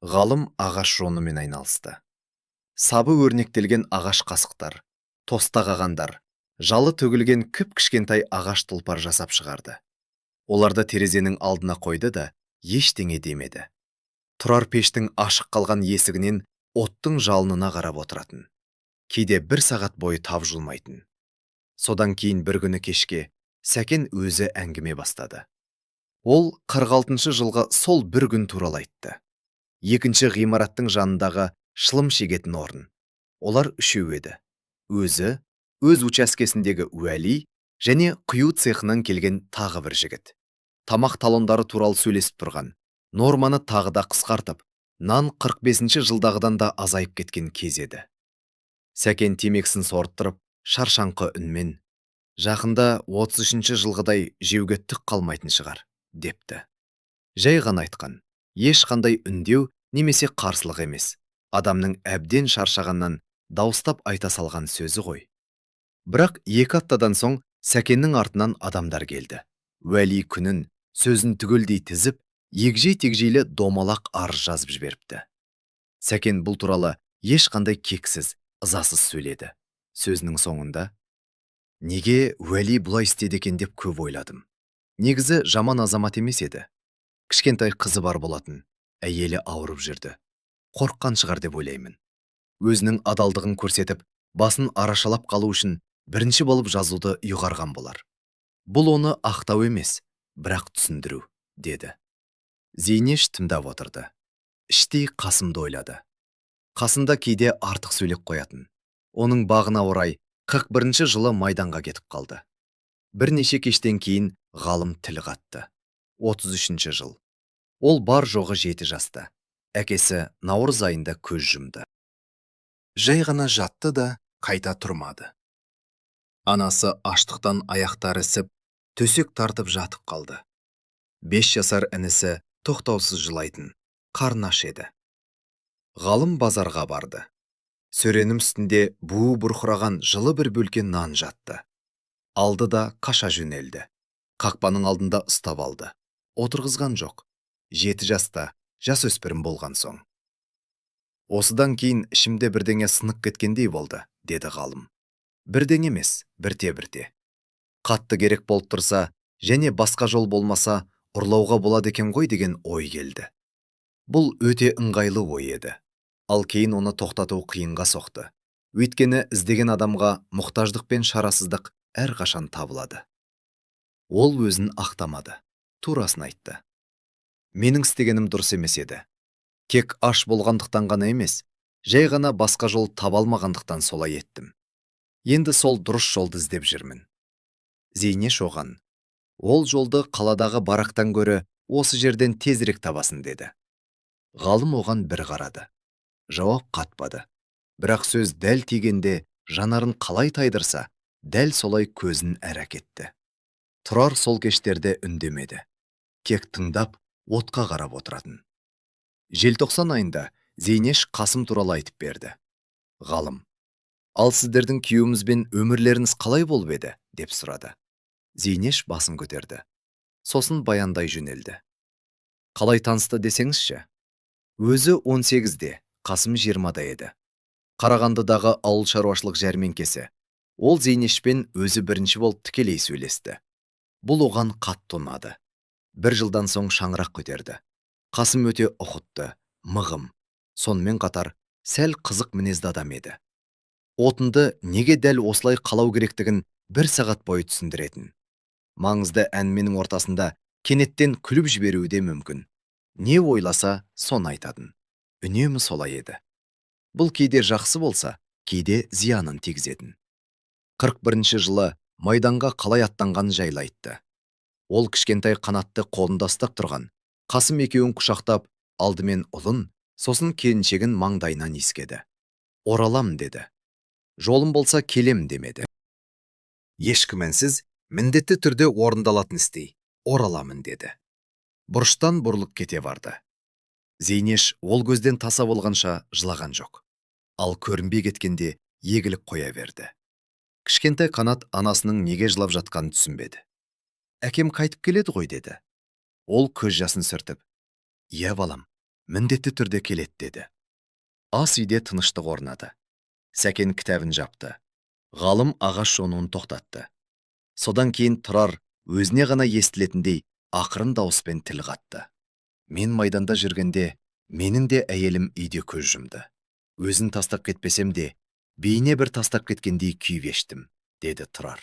C: Ғалым ағаш жонумен айналысты. Сабы өрнектелген ағаш қасықтар, тостағандар, жалы төгілген кіп-кішкентай ағаш тұлпар жасап шығарды. Оларды терезенің алдына қойды да, ештеңе демеді. Тұрар пештің ашық қалған есігінен оттың жалынына қарап отыратын. Кейде бір сағат бойы тапжылмайтын. Содан кейін бір күні кешке Сәкен өзі әңгіме бастады. Ол 46 жылғы сол бір күн туралы айтты. Екінші ғимараттың жанындағы шылым шегетін орын. Олар үшеу еді. Өзі, өз учаскесіндегі Уәли және құю цехынан келген тағы бір жігіт. Тамақ талондары туралы сөйлесіп тұрған. Норманы тағы да қысқартып, нан 45 жылдағыдан да азайып кеткен кез еді. Сәкен темекісін сорттырып, шаршаңқы үнмен, «Жақында 33 жылғыдай жеуге түк қалмайтын шығар», депті. Жай ғана айтқан, ешқандай үндеу немесе қарсылық емес, адамның әбден шаршағаннан дауыстап айта салған сөзі ғой. Бірақ 2 аптадан соң Сәкеннің артынан адамдар келді. Уәли күнін, сөзін түгелдей тізіп, егжей-тегжейлі домалақ арыз жазып жіберіпті. Сәкен бұл туралы ешқандай кексіз, ызасыз сөйледі. Сөзінің соңында, «Неге Уәли бұлай істеді екен деп көп ойладым. Негізі жаман азамат емес еді. Кішкентай қызы бар болатын, әйелі ауырып жүрді. Қорыққан шығар деп ойлаймын. Өзінің адалдығын көрсетіп, басын арашалап қалу үшін бірінші болып жазуды ұйғарған болар. Бұл оны ақтау емес, бірақ түсіндіру», деді. Зейнеш тыңдап отырды. Іштей Қасымды ойлады. Қасында кейде артық сөйлеп қоятын. Оның бағына орай 41 жылы майданға кетіп қалды. Бірнеше кештен кейін Ғалым тіл қатты. 33 жыл. Ол бар жоғы 7 жаста. Әкесі наурыз айында көз жұмды.
D: Жай ғана жатты да қайта тұрмады. Анасы аштықтан аяқтары ісіп, төсек тартып жатып қалды.
B: 5 жасар інісі тоқтаусыз жылайтын, қарны аш еді. Ғалым базарға барды. Сөренің үстінде буы бұрқыраған жылы бір бөлке нан жатты. Алды да қаша жөнелді. Қақпаның алдында ұстап алды. Отырғызған жоқ. 7 жаста жасөспірім болған соң. Осыдан кейін ішімде бірдеңе сынып кеткендей болды, деді Ғалым. Бірдеңе емес, бірте-бірте. Қатты керек болып тұрса, және басқа жол болмаса, ұрлауға болады екен ғой деген ой келді. Бұл өте ыңғайлы ой еді. Ал кейін оны тоқтату қиынға соқты. Өйткені іздеген адамға мұқтаждық пен шарасыздық әрқашан табылады. Ол өзін ақтамады, турасын айтты. Менің істегенім дұрыс емес еді. Кек аш болғандықтан ғана емес, жай ғана басқа жол таба алмағандықтан солай еттім. Енді сол дұрыс жолды іздеп жүрмін. Зейнеш оған, ол жолды қаладағы барактан гөрі осы жерден тезірек табасын деді. Ғалым оған бір қарады. Жауап қатпады. Бірақ сөз дәл тигенде жанарын қалай тайдырса, дәл солай көзін әрі әкетті. Тұрар сол кештерде үндемеді. Кек тыңдап, отқа қарап отыратын. Желтоқсан айында Зейнеш Қасым туралы айтып берді. Ғалым. Ал сіздердің күйеуімізбен өмірлеріңіз қалай болып еді? Деп сұрады. Зейнеш басын көтерді. Сосын баяндай жөнелді. Қалай танысты десеңізші? Өзі 18-де, Қасым 20-да еді. Қарағандыдағы ауыл шаруашылық жәрмеңкесі. Ол Зейнешпен өзі бірінші болып тікелей сөйлесті. Бұл оған қатты ұнады. Бір жылдан соң шаңырақ көтерді. Қасым өте ұқыпты, мығым. Сонымен қатар сәл қызық мінезді адам еді. Отынды неге дәл осылай қалау керектігін бір сағат бойы түсіндіретін. Маңызды әңгіменің ортасында кенеттен күліп жіберуі де мүмкін. Не ойласа, соны айтатын. Үнемі солай еді. Бұл кейде жақсы болса, кейде зиянын тигізетін. 41 жылы майданға қалай аттанғанын жайлы айтты. Ол кішкентай Қанатты қолында ұстап тұрған. Қасым екеуін құшақтап, алдымен ұлын, сосын келіншегін маңдайынан иіскеді. Оралам деді. Жолым болса келем демеді.
D: Еш күмәнсіз, міндетті түрде орындалатын істей, ораламын деді. Бұрыштан бұрылып кете барды.
B: Зейнеш ол көзден таса болғанша жылаған жоқ. Ал көрінбей кеткенде егіліп қоя берді. Кішкентай Қанат анасының неге жылап жатқанын түсінбеді. Әкем қайтып келеді ғой деді. Ол көз жасын сүртіп, «Иә, балам, міндетті түрде келеді» деді. Ас үйде тыныштық орнады. Сәкен кітабын жапты. Ғалым ағаш жонуын тоқтатты. Содан кейін Тұрар өзіне ғана естілетіндей ақырын дауыспен тіл қатты. Мен майданда жүргенде менің де әйелім үйде көз жұмды. Өзін тастап кетпесем де, бейне бір тастап кеткендей күй кештім, деді Тұрар.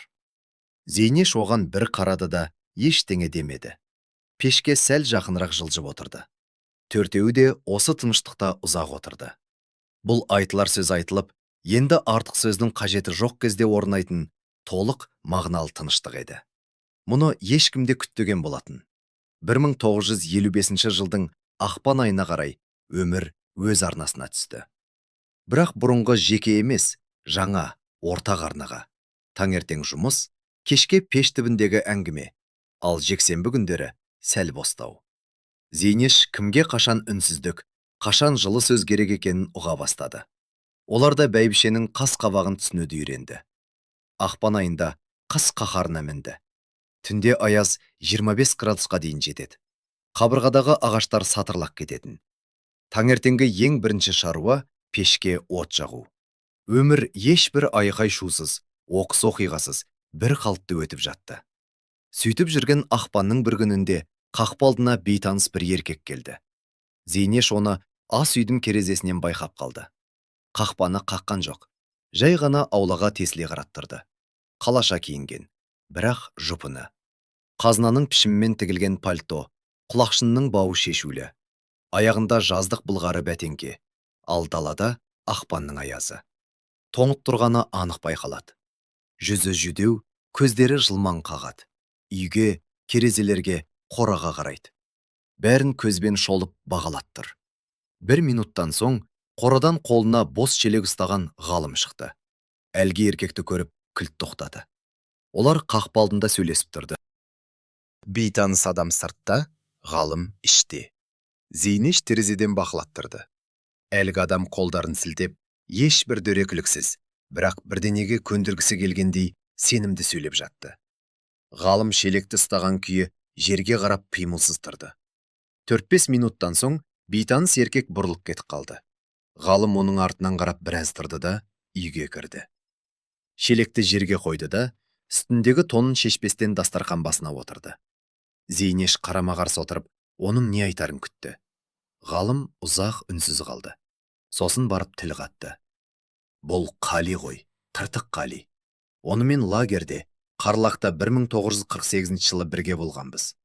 B: Зейнеш оған бір қарады да ештеңе демеді. Пешке сәл жақынырақ жылжып отырды. Төртеуі де осы тыныштықта ұзақ отырды. Бұл айтылар сөз айтылып, енді артық сөздің қажеті жоқ кезде орнайтын толық мағыналы тыныштық еді. Мұны ешкім де күтпеген болатын. 1955 жылдың ақпан айына қарай өмір өз арнасына түсті. Бірақ бұрынғы жеке емес, жаңа, ортақ арнаға. Таңертең жұмыс, кешке пеш түбіндегі әңгіме, ал жексенбі күндері сәл бостау. Зейнеш кімге қашан үнсіздік, қашан жылы сөз керек екенін ұға бастады. Олар да бәйбішенің қас қабағын түсінуді үйренді. Ақпан айында қыс қаһарына мінді. Түнде аяз 25 градусқа дейін жетеді. Қабырғадағы ағаштар сатырлап кететін. Таңертеңгі ең бірінші шаруа пешке от жағу. Өмір ешбір айқай шусыз, оқыс оқиғасыз бір қалыпты өтіп жатты. Сөйтіп жүрген ақпанның бір күнінде қақпа алдына бейтаныс бір еркек келді. Зейнеш оны ас үйдің терезесінен байқап қалды. Қақпаны қаққан жоқ. Жай ғана аулаға тесіле қараттырды. Қалаша киінген, бірақ жұпыны. Қазынаның пішімімен тігілген пальто, құлақшынның бауы шешулі. Аяғында жаздық былғары бәтеңке, ал далада ақпанның аязы. Тоңып тұрғаны анық байқалады. Жүзі жүдеу, көздері жылмаң қағады. Үйге, терезелерге, қораға қарайды. Бәрін көзбен шолып бағалап тұр. Бір минуттан соң қорадан қолына бос шелек ұстаған Ғалым шықты. Әлгі еркекті көріп кілт тоқтады. Олар қақпа алдында сөйлесіп тұрды.
D: Бейтаныс адам сыртта, Ғалым іште. Зейнеш терезеден бақылаттырды. Әлгі адам қолдарын сілтеп, ешбір дөрекіліксіз, бірақ бірдеңеге көндіргісі келгендей сенімді сөйлеп жатты. Ғалым шелекті ұстаған күйі жерге қарап қимылсыз тұрды. 4-5 минуттан соң бейтаныс еркек бұрылып кетіп қалды. Ғалым оның артынан қарап біраз тұрды да үйге кірді. Шелекті жерге қойды да, үстіндегі тонын шешпестен дастархан басына отырды. Зейнеш қарама-қарсы отырып, оның не айтарын күтті. Ғалым ұзақ үнсіз қалды. Сосын барып тіл қатты. Бұл Қали ғой, Тыртық Қали. Онымен лагерде, Қарлақта 1948 жылы бірге болғанбыз.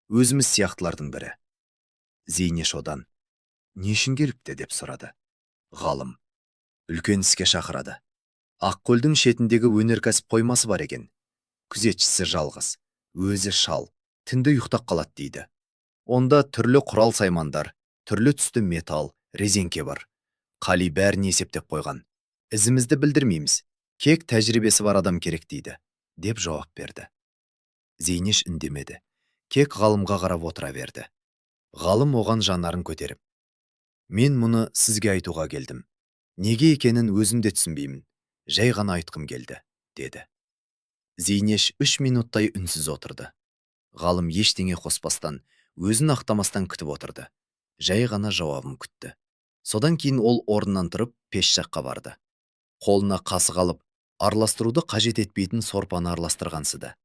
D: Өзіміз сияқтылардың бірі. Зейнеш одан, не үшін келіпті деп сұрады. Ғалым, үлкен іске шақырады. Ақкөлдің шетіндегі өнеркәсіп қоймасы бар екен. Күзетшісі жалғыз, өзі шал, түнде ұйықтап қалады дейді. Онда түрлі құрал саймандар, түрлі түсті металл, резеңке бар. Қали бәрін есептеп қойған. Ізімізді білдірмейміз, кек тәжірибесі бар адам керек дейді, деп жауап берді. Зейнеш үндемеді. Кек Ғалымға қарап отыра берді. Ғалым оған жанарын көтеріп, мен мұны сізге айтуға келдім. Неге екенін өзім де түсінбеймін.
B: Жай ғана айтқым келді, деді. Зейнеш 3 минуттай үнсіз отырды. Ғалым ештеңе қоспастан, өзін ақтамастан күтіп отырды. Жай ғана жауабын күтті. Содан кейін ол орнынан тұрып, пеш жаққа барды. Қолына қасық алып, араластыруды қажет етпейтін сорпаны араластырғансыды.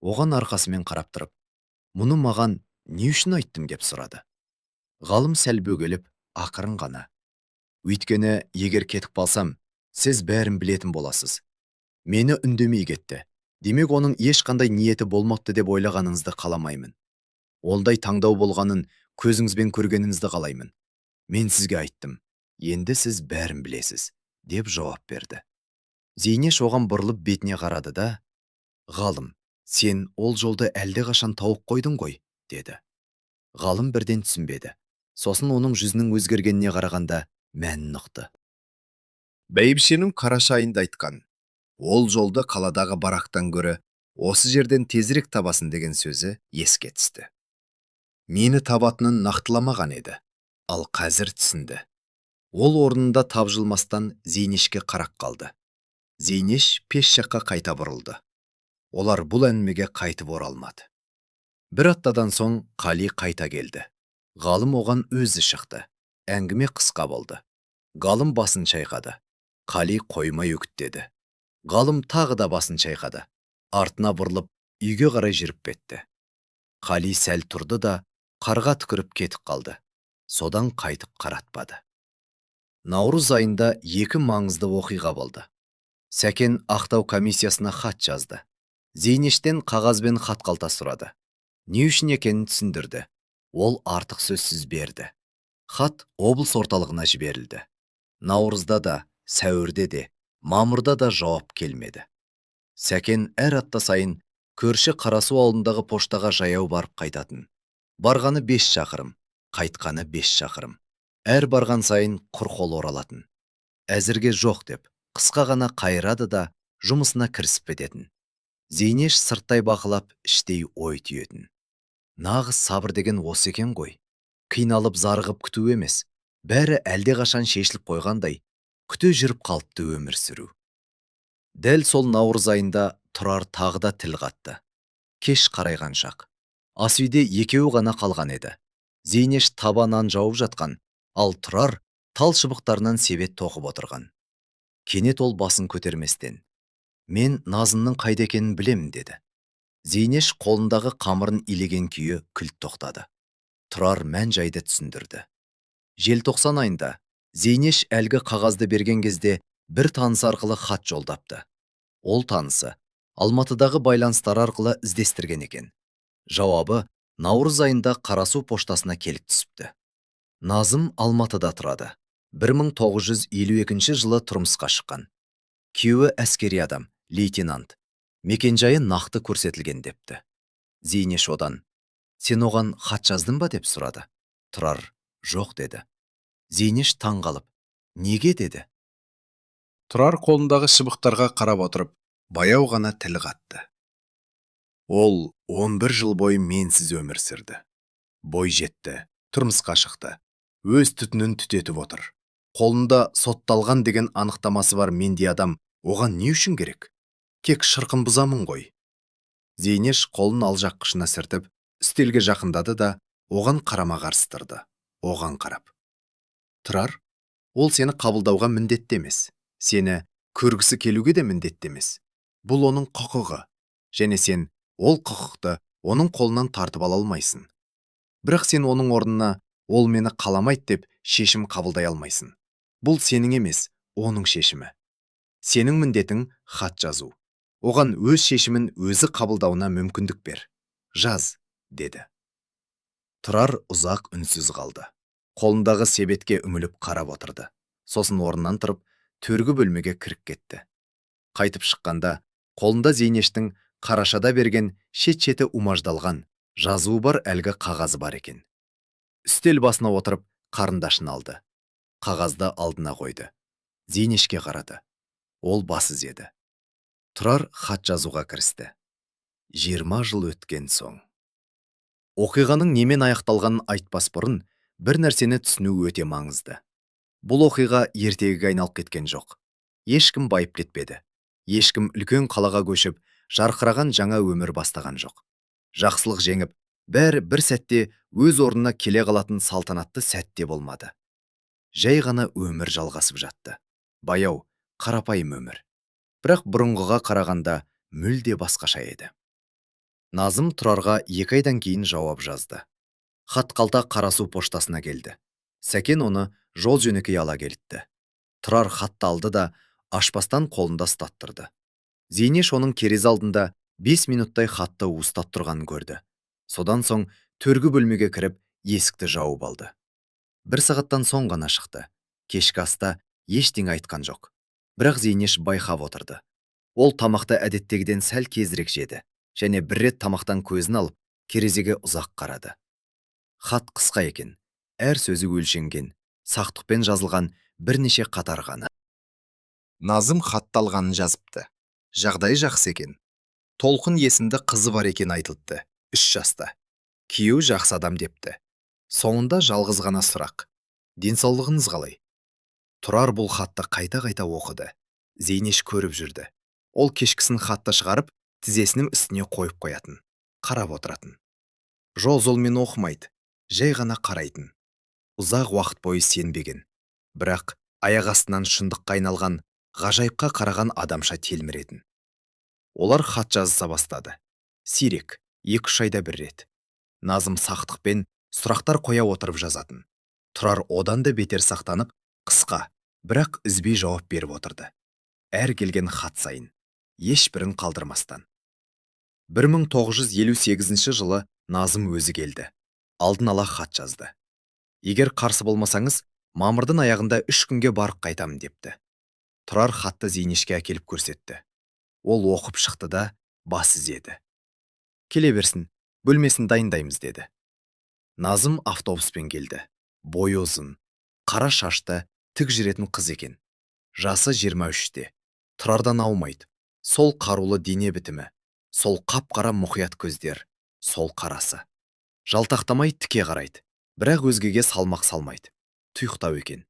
B: Оған арқасымен қарап тұрып, «Мұны маған не үшін айттың?» деп сұрады. Ғалым сәл бөгеліп, ақырын ғана: «Өйткені егер кетіп қалсам, сіз бәрін білетін боласыз. Мені үндемей кетті. Демек, оның ешқандай ниеті болмапты деп ойлағаныңызды қаламаймын. Ондай таңдау болғанын көзіңізбен көргеніңізді қалаймын. Мен сізге айттым. Енді сіз бәрін білесіз», деп жауап берді. Зейнеш оған бұрылып бетіне қарады да, «Ғалым, сен ол жолды әлдеқашан тауып қойдың ғой», деді. Ғалым бірден түсінбеді. Сосын оның жүзінің өзгергеніне қарағанда мәнін ұқты.
D: Бәйбішенің қараша айында айтқан, ол жолды қаладағы барактан гөрі осы жерден тезірек табасың деген сөзі еске түсті. Нені табатынын нақтыламаған еді, ал қазір түсінді.
B: Ол орнында тапжылмастан Зейнешке қарап қалды. Зейнеш пеш жаққа қайта бұрылды. Олар бұл әңгімеге қайтып оралмады. Бір аптадан соң Қали қайта келді. Ғалым оған өзі шықты. Әңгіме қысқа болды. Ғалым басын шайқады. Қали қоймай үгіттеді. Ғалым тағы да басын шайқады. Артына бұрылып, үйге қарай жүріп кетті. Қали сәл тұрды да, қарға түкіріп кетіп қалды. Содан қайтып қаратпады. Наурыз айында екі маңызды оқиға болды. Сәкен ақтау комиссиясына хат жазды. Зейнештен қағаз бен хат қалта сұрады. Не үшін екенін түсіндірді. Ол артық сөзсіз берді. Хат облыс орталығына жіберілді. Наурызда да, сәуірде де, мамырда да жауап келмеді. Сәкен әр апта сайын көрші Қарасу ауылындағы поштаға жаяу барып қайтатын. Барғаны 5 шақырым, қайтқаны 5 шақырым. Әр барған сайын құр қол оралатын. Әзірге жоқ деп, қысқа ғана қайырады да жұмысына кірісіп кететін. Зейнеш сырттай бақылап, іштей ой түйетін. Нағыз сабыр деген осы екен ғой. Қиналып зарығып күту емес, бәрі әлдеқашан шешіліп қойғандай, күте жүріп қалыпты өмір сүру. Дәл сол наурыз айында Тұрар тағы да тіл қатты. Кеш қарайған шақ. Ас үйде екеуі ғана қалған еді. Зейнеш таба нан жауып жатқан, ал Тұрар тал шыбықтарынан себет тоқып отырған. Кенет ол басын көтерместен, «Мен Назымның қайда екенін білемін», деді. Зейнеш қолындағы қамырын илеген күйі күлт тоқтады. Тұрар мән жайды түсіндірді. Желтоқсан айында Зейнеш әлгі қағазды берген кезде бір танысы арқылы хат жолдапты. Ол танысы Алматыдағы байланыстары арқылы іздестірген екен. Жауабы наурыз айында Қарасу поштасына келіп түсіпті. Назым Алматыда тұрады. 1952 жылы тұрмысқа шыққан. Күйеуі әскери адам, лейтенант. Мекенжайы нақты көрсетілген депті. Зейнеш одан, «Сен оған хат жаздың ба?» деп сұрады. Тұрар, «Жоқ» деді. Зейнеш таң қалып, «Неге?» деді.
D: Тұрар қолындағы шыбықтарға қарап отырып, баяу ғана тіл қатты. Ол 11 жыл бойы менсіз өмір сүрді. Бой жетті, тұрмысқа шықты. Өз түтінін түтетіп отыр. Қолында сотталған деген анықтамасы бар мендей адам оған не үшін керек? Тек шырқын бұзамын ғой. Зейнеш қолын алжапқышына сүртіп, үстелге жақындады да, оған қарама қарсы тұрды. Оған қарап. Тұрар, ол сені қабылдауға міндетті емес. Сені көргісі келуге де міндетті емес. Бұл оның құқығы. Және сен ол құқықты оның қолынан тартып ала алмайсың. Бірақ сен оның орнына ол мені қаламайды деп шешім қабылдай алмайсың. Бұл сенің емес, оның шешімі. Сенің міндетің хат жазу. Оған өз шешімін өзі қабылдауына мүмкіндік бер. Жаз, деді. Тұрар ұзақ үнсіз қалды. Қолындағы себетке үңіліп қарап отырды. Сосын орнынан тұрып, төргі бөлмеге кіріп кетті. Қайтып шыққанда, қолында Зейнештің қарашада берген шет-шеті умаждалған, жазуы бар әлгі қағазы бар екен. Үстел басына отырып, қарындашын алды. Қағазды алдына қойды. Зейнешке қарады. Ол бас изеді. Тұрар хат жазуға кірісті. 20 жыл өткен соң. Оқиғаның немен аяқталғанын айтпас бұрын, бір нәрсені түсіну өте маңызды. Бұл оқиға ертегіге айналып кеткен жоқ.
B: Ешкім байып кетпеді. Ешкім үлкен қалаға көшіп, жарқыраған жаңа өмір бастаған жоқ. Жақсылық жеңіп, бәрі бір сәтте өз орнына келе қалатын салтанатты сәт те болмады. Жай ғана өмір жалғасып жатты. Баяу, қарапайым өмір. Бірақ бұрынғыға қарағанда мүлде басқаша еді. Назым Тұрарға 2 айдан кейін жауап жазды. Хат қалта Қарасу поштасына келді. Сәкен оны жол жөнекей ала келіпті. Тұрар хатты алды да, ашпастан қолында ұстаттырды. Зейнеш оның терезе алдында 5 минуттай хатты уыстап тұрғанын көрді. Содан соң төргі бөлмеге кіріп, есікті жауып алды. 1 сағаттан соң ғана шықты. Кешкі аста ештеңе айтқан жоқ. Бірақ Зейнеш байқап отырды. Ол тамақты әдеттегіден сәл кезірек жеді және бір рет тамақтан көзін алып, терезеге ұзақ қарады. Хат қысқа екен, әр сөзі өлшенген, сақтықпен жазылған бірнеше қатар ғана.
D: Назым хатты алғанын жазыпты. Жағдайы жақсы екен. Толқын есімді қызы бар екен айтылыпты, 3 жаста. Күйеуі жақсы адам депті. Соңында жалғыз ғана сұрақ. Денсаулығыңыз қалай? Тұрар бұл хатты қайта-қайта оқыды. Зейнеш көріп жүрді. Ол кешкісін хатты шығарып, тізесінің үстіне қойып қоятын, қарап отыратын. Жол-жолмен оқымайды, жай ғана қарайтын. Ұзақ уақыт бойы сенбеген. Бірақ аяқ астынан шындыққа айналған, ғажайыпқа қараған адамша телміретін. Олар хат жазыса бастады. Сирек, 2-3 айда бір рет. Назым сақтықпен сұрақтар қоя отырып жазатын. Тұрар одан да бетер сақтанып, қысқа, бірақ үзбей жауап беріп отырды. Әр келген хат сайын, ешбірін қалдырмастан. 1958 жылы Назым өзі келді. Алдын ала хат жазды. Егер қарсы болмасаңыз, мамырдың аяғында 3 күнге барып қайтамын депті. Тұрар хатты Зейнешке әкеліп көрсетті. Ол оқып шықты да бас изеді. Келе берсін, бөлмесін дайындаймыз деді. Назым автобуспен келді. Бойы ұзын, қара шашты, тік жүретін қыз екен. Жасы 23-те. Тұрардан аумайды. Сол қарулы дене бітімі, сол қап-қара мұқият көздер, сол қарасы. Жалтақтамай тіке қарайды, бірақ өзгеге салмақ салмайды. Тұйықтау екен.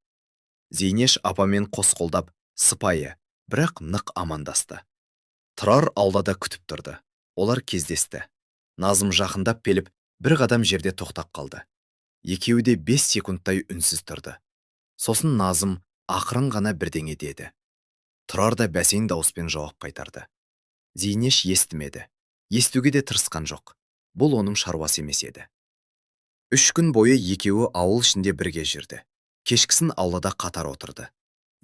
D: Зейнеш апамен қос қолдап, сыпайы, бірақ нық амандасты. Тұрар аулада күтіп тұрды. Олар кездесті. Назым жақындап келіп, бір қадам жерде тоқтап қалды. Екеуі де 5 секундтай үнсіз тұрды. Сосын Назым ақырын ғана бірдеңе деді. Тұрар да бәсең дауыспен жауап қайтарды. Зейнеш естімеді. Естуге де тырысқан жоқ. Бұл оның шаруасы емес еді. 3 күн бойы екеуі ауыл ішінде бірге жүрді. Кешкісін аулада қатар отырды.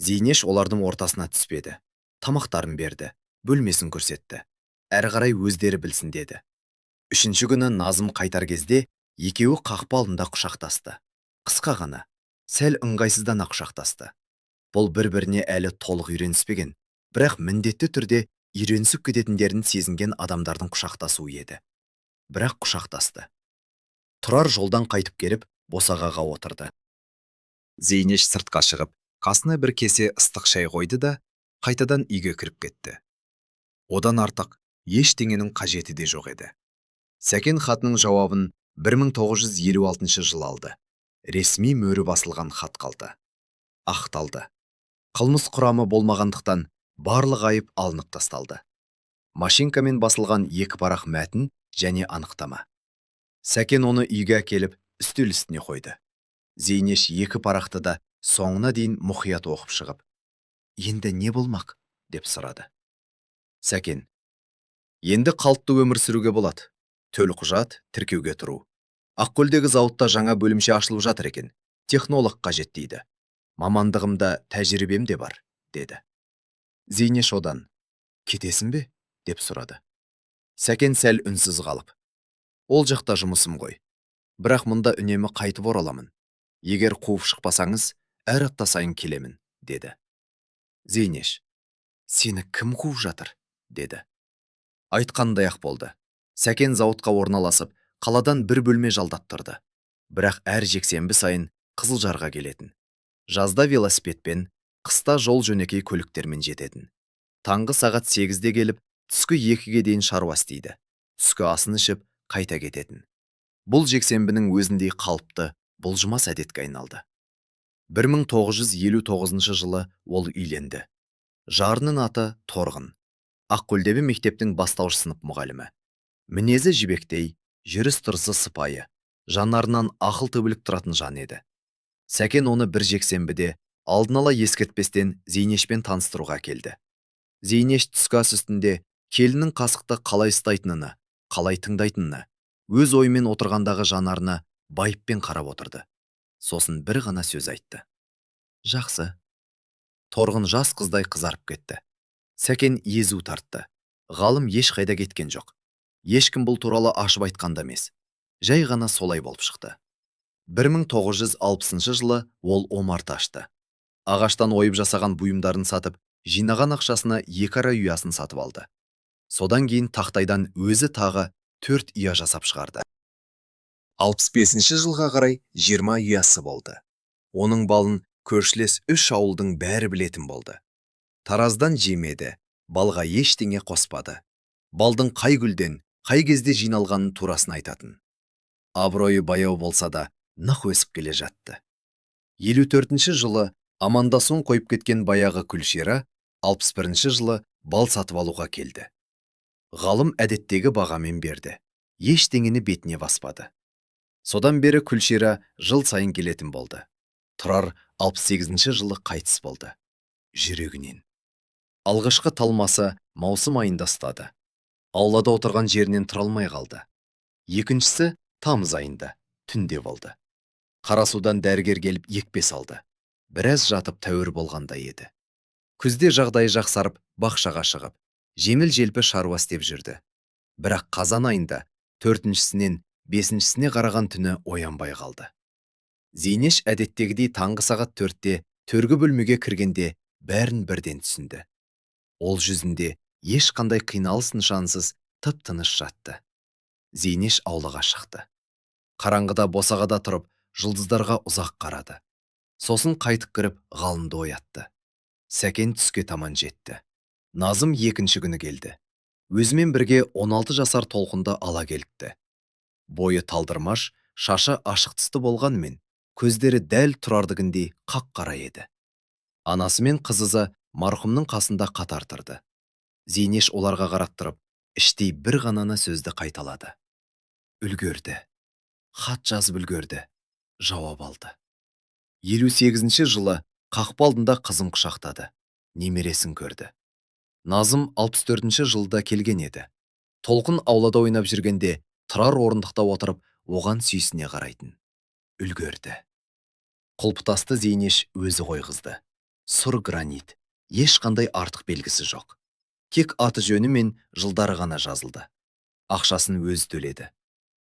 D: Зейнеш олардың ортасына түспеді. Тамақтарын берді, бөлмесін көрсетті. Әрі қарай өздері білсін деді. 3-ші күні Назым қайтар кезде екеуі қақпа алдында құшақтасты. Қысқа ғана, сәл ыңғайсыздана құшақтасты. Бұл бір-біріне әлі толық үйреніспеген, бірақ міндетті түрде үйренісіп кететіндерін сезінген адамдардың құшақтасуы еді. Бірақ құшақтасты. Тұрар жолдан қайтып келіп, босағаға отырды. Зейнеш сыртқа шығып, қасына бір кесе ыстық шай қойды да, қайтадан үйге кіріп кетті. Одан артық ештеңенің қажеті де жоқ еді. Сәкен хатының жауабын 1956 жылы алды. Ресми мөрі басылған хат қалды. Ақталды. Қылмыс құрамы болмағандықтан барлық айып алынып тасталды. Машинкамен басылған 2 парақ мәтін және анықтама. Сәкен оны үйге әкеліп, үстел үстіне қойды. Зейнеш 2 парақты да соңына дейін мұқият оқып шығып, «Енді не болмақ?» деп сұрады. Сәкен, «Енді қалыпты өмір сүруге болады. Төлқұжат, тіркеуге тұру. Ақкөлдегі зауытта жаңа бөлімше ашылып жатыр екен. Технолог қажет дейді. Мамандығымда тәжірибем де бар», деді. Зейнеш одан, «Кетесің бе?» деп сұрады. Сәкен сәл үнсіз қалып, «Ол жақта жұмысым ғой. Бірақ мұнда үнемі қайтып ораламын. Егер қуып шықпасаңыз, әр апта сайын келемін», деді. Зейнеш, «Сені кім қуып жатыр?» деді. Айтқандай-ақ болды. Сәкен зауытқа орналасып, қаладан бір бөлме жалдап тұрды. Бірақ әр жексенбі сайын Қызылжарға келетін. Жазда велосипедпен, қыста жол жөнекей көліктермен жететін. Таңғы сағат 8-де келіп, түскі 2-ге дейін шаруа істейді. Түскі асын ішіп, қайта кететін. Бұл жексенбінің өзіндей қалыпты, бұлжымас әдетке айналды. 1959 жылы ол үйленді.
B: Жарының аты Торғын. Ақкөлдегі мектептің бастауыш сынып мұғалімі. Мінезі жібектей, жүріс-тұрысы сыпайы, жанарынан ақыл төгіліп тұратын жан еді. Сәкен оны бір жексенбіде алдын ала ескертпестен Зейнешпен таныстыруға келді. Зейнеш түскі ас үстінде келіннің қасықты қалай ұстайтынына, қалай тыңдайтынына, өз ойымен отырғандағы жанарына байыппен қарап отырды. Сосын бір ғана сөз айтты. Жақсы. Торғын жас қыздай қызарып кетті. Сәкен езу тартты. Ғалым ешқайда кеткен жоқ. Ешкім бұл туралы ашып айтқан да емес. Жай ғана солай болып шықты. 1960 жылы ол омарта ашты. Ағаштан ойып жасаған бұйымдарын сатып, жинаған ақшасына екі ара ұясын сатып алды. Содан кейін тақтайдан өзі тағы 4 ұя жасап шығарды.
D: 65 жылға қарай 20 ұясы болды. Оның балын көршілес үш ауылдың бәрі білетін болды. Тараздан жемеді, балға ештеңе қоспады. Балдың қай гүлден, қай кезде жиналғанын турасын айтатын. Абыройы баяу болса да, нық өсіп келе жатты.
B: 54 жылы амандасуын қойып кеткен баяғы Күлшира 61 жылы бал сатып алуға келді. Ғалым әдеттегі бағамен берді. Ештеңені бетіне баспады. Содан бері Күлшира жыл сайын келетін болды. Тұрар 68 жылы қайтыс болды. Жүрегінен. Алғашқы талмасы маусым айында ұстады. Аулада отырған жерінен тұра алмай қалды. Екіншісі тамыз айында, түнде болды. Қарасудан дәрігер келіп екпе салды. Біраз жатып тәуір болғандай еді. Күзде жағдайы жақсарып, бақшаға шығып, жеңіл-желпі шаруа істеп жүрді. Бірақ қазан айында төртіншісінен бесіншісіне қараған түні оянбай қалды. Зейнеш әдеттегідей таңғы сағат 4-те төргі бөлмеге кіргенде бәрін бірден түсінді. Ол жүзінде ешқандай қиналыс нышансыз тып-тыныш жатты. Зейнеш аулаға шықты. Қараңғыда босағада тұрып, жұлдыздарға ұзақ қарады. Сосын қайтып кіріп, Ғалымды оятты. Сәкен түске таман жетті. Назым екінші күні келді. Өзімен бірге 16 жасар Толқынды ала келіпті. Бойы талдырмаш, шашы ашық түсті болғанымен, көздері дәл Тұрардікіндей қап-қара еді. Анасы мен қызызы марқұмның қасында қатар тұрды. Зейнеш оларға қарап тұрып, іштей бір ғананы сөзді қайталады. Үлгерді. Хат жазып үлгерді. Жауап алды. 58 жылы қақпа алдында қызын құшақтады. Немересін көрді. Назым 64 жылда келген еді. Толқын аулада ойнап жүргенде Тұрар орындықта отырып, оған сүйсіне қарайтын. Үлгерді. Құлпытасты Зейнеш өзі қойғызды. Сұр гранит. Ешқандай артық белгісі жоқ. Тек аты жөні мен жылдары ғана жазылды. Ақшасын өзі төледі.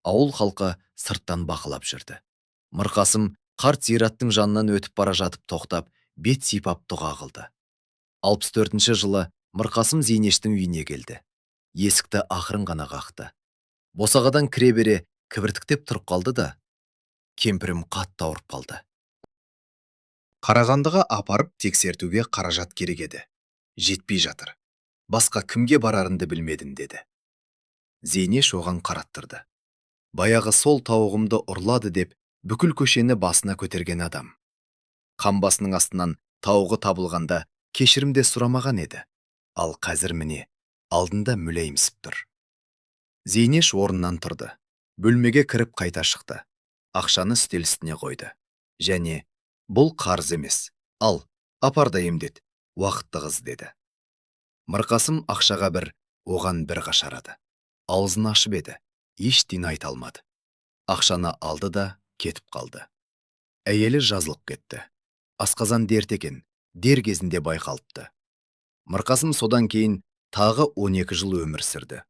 B: Ауыл халқы сырттан бақылап жүрді. Мырқасым қарт зираттың жанынан өтіп бара жатып тоқтап, бет сипап дұға қылды. 64 жылы Мырқасым Зейнештің үйіне келді. Есікті ақырын ғана қақты. Босағадан кіре бере кібіртіктеп тұрып қалды да, кемпірім қатты ауырып қалды.
D: Қарағандыға апарып тексертуге қаражат керек еді. Жетпей жатыр. Басқа кімге барарынды білмедім, деді.
B: Зейнеш оған қараттырды. Баяғы сол тауығымды ұрлады деп бүкіл көшені басына көтерген адам. Қамбасының астынан тауығы табылғанда кешірім де сұрамаған еді. Ал қазір міне, алдында мүләйімсіп тұр. Зейнеш орнынан тұрды. Бөлмеге кіріп қайта шықты. Ақшаны үстел үстіне қойды. Және бұл қарыз емес. Ал, апар да емдет, уақыт тығыз, деді. Мырқасым ақшаға бір, оған бір қашарады. Аузын ашып еді, ештеңе айта алмады. Ақшаны алды да кетіп қалды. Әйелі жазылып кетті. Асқазан дерт екен, дер кезінде байқалыпты. Мырқасым содан кейін тағы 12 жыл өмір сүрді.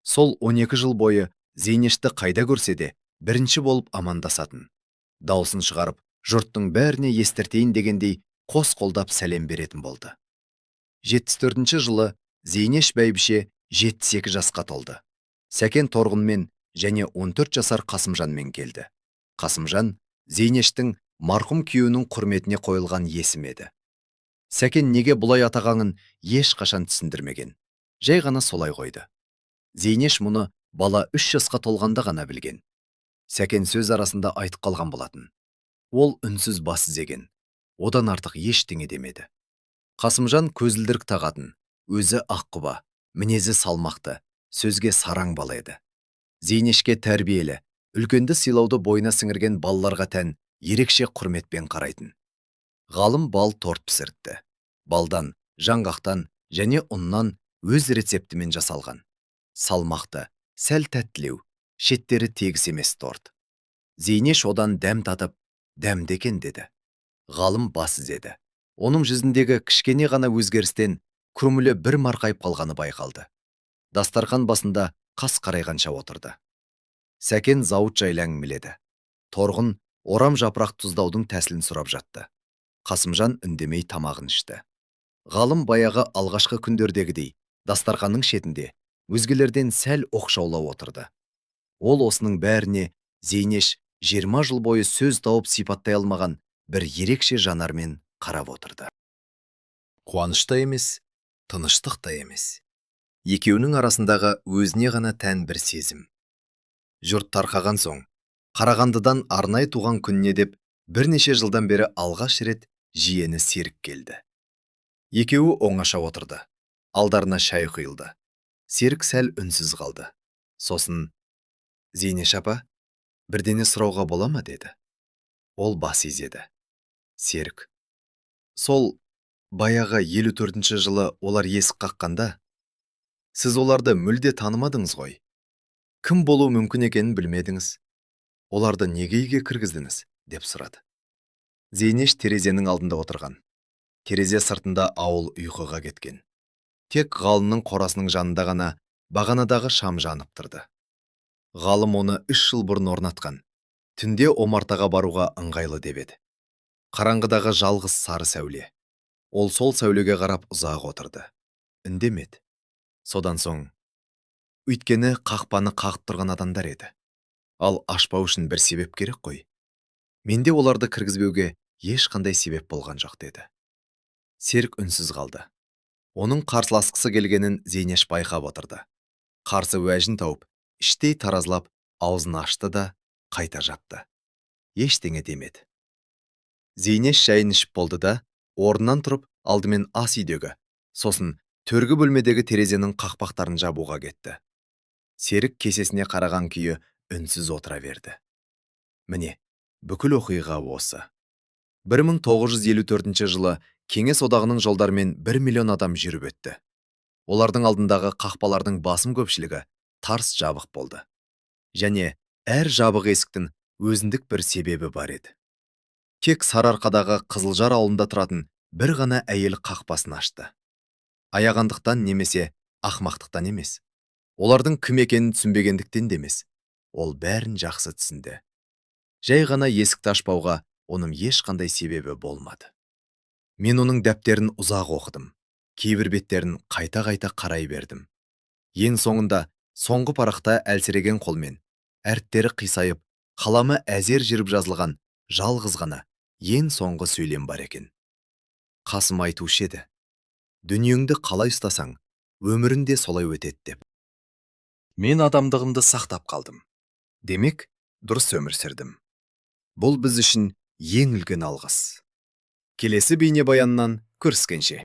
B: Сол 12 жыл бойы Зейнешті қайда көрсе де бірінші болып амандасатын. Даусын шығарып, жұрттың бәріне естіртейін дегендей қос қолдап сәлем беретін болды. 74 жылы Зейнеш бәйбіше 72 жасқа толды. Сәкен Торғынмен және 14 жасар Қасымжанмен келді. Қасымжан Зейнештің марқұм күйеуінің құрметіне қойылған есімі еді. Сәкен неге бұлай атағанын ешқашан түсіндірмеген. Жай ғана солай қойды. Зейнеш мұны бала 3 жасқа толғанда ғана білген. Сәкен сөз арасында айтып қалған болатын. Ол үнсіз бас изеген. Одан артық ештеңе демеді. Қасымжан көзілдірік тағатын, өзі аққұба, мінезі салмақты, сөзге сараң бала еді. Зейнешке тәрбиелі, үлкенді сыйлауды бойына сіңірген балаларға тән ерекше құрметпен қарайтын. Ғалым бал торт пісіртті. Балдан, жаңғақтан және ұннан өз рецептімен жасалған. Салмақты, сәл тәттілеу, шеттері тегіс емес торт. Зейнеш одан дәм татып, «Дәмді екен» деді. Ғалым бас изеді. Оның жүзіндегі кішкене ғана өзгерістен көңілі бір марқайып қалғаны байқалды. Дастархан басында қас қарайғанша отырды. Сәкен зауыт жайлы әңгімеледі. Торғын орам жапырақ тұздаудың тәсілін сұрап жатты. Қасымжан үндемей тамағын ішті. Ғалым баяғы алғашқы күндердегідей дастарханның шетінде өзгелерден сәл оқшаулау отырды. Ол осының бәріне Зейнеш 20 жыл бойы сөз тауып сипаттай алмаған бір ерекше жанармен қарап отырды.
D: Қуаныш та емес, тыныштық та емес. Екеуінің арасындағы өзіне ғана тән бір сезім. Жұрт тарқаған соң, Қарағандыдан арнайы туған күніне деп бірнеше жылдан бері алғаш рет жиені Серік келді. Екеуі оңаша отырды. Алдарына шай құйылды. Серік сәл үнсіз қалды. Сосын: «Зейнеш апа, бірдеңе сұрауға бола ма?» – деді. Ол бас изеді. Серік: «Сол баяғы 54-ші жылы олар есік қаққанда, сіз оларды мүлде танымадыңыз ғой. Кім болуы мүмкін екенін білмедіңіз. Оларды неге үйге кіргіздіңіз?» – деп сұрады. Зейнеш терезенің алдында отырған. Терезе сыртында ауыл ұйқыға кеткен. Тек Ғалымның қорасының жанында ғана бағанадағы шам жанып тұрды. Ғалым оны 3 жыл бұрын орнатқан. Түнде омартаға баруға ыңғайлы деп еді. Қараңғыдағы жалғыз сары сәуле. Ол сол сәулеге қарап ұзақ отырды. Үндемеді. Содан соң: «Өйткені қақпаны қағып тұрған адамдар еді. Ал ашпау үшін бір себеп керек қой. Менде оларды кіргізбеуге ешқандай себеп болған жоқ», – деді. Серік үнсіз қалды. Оның қарсыласқысы келгенін Зейнеш байқап отырды. Қарсы уәжін тауып, іштей таразылап, аузын ашты да қайта жапты. Ештеңе демеді. Зейнеш шайын ішіп болды да, орнынан тұрып, алдымен ас үйдегі, сосын төргі бөлмедегі терезенің қақпақтарын жабуға кетті. Серік кесесіне қараған күйі үнсіз отыра берді. Міне, бүкіл оқиға осы. 1954 жылы Кеңес Одағының жолдарымен 1 миллион адам жүріп өтті. Олардың алдындағы қақпалардың басым көпшілігі тарс жабық болды. Және әр жабық есіктің өзіндік бір себебі бар еді. Тек Сарыарқадағы Қызылжар ауылында тұратын бір ғана әйел қақпасын ашты. Аяғандықтан немесе ақмақтықтан емес. Олардың кім екенін түсінбегендіктен де емес. Ол бәрін жақсы түсінді. Жай ғана есікті ашпауға оның ешқандай себебі болмады. Мен оның дәптерін ұзақ оқыдым. Кейбір беттерін қайта-қайта қарай бердім. Ең соңында соңғы парақта әлсіреген қолмен, әріптері қисайып, қаламы әзер жүріп жазылған жалғыз ғана ең соңғы сөйлем бар екен. Қасым айтушы еді: «Дүниеңді қалай ұстасаң, өмірің де солай өтеді», – деп. Мен адамдығымды сақтап қалдым. Демек, дұрыс өмір сүрдім. Бұл біз үшін ең үлкен алғыс. Келесі бейнебаяннан көріскенше.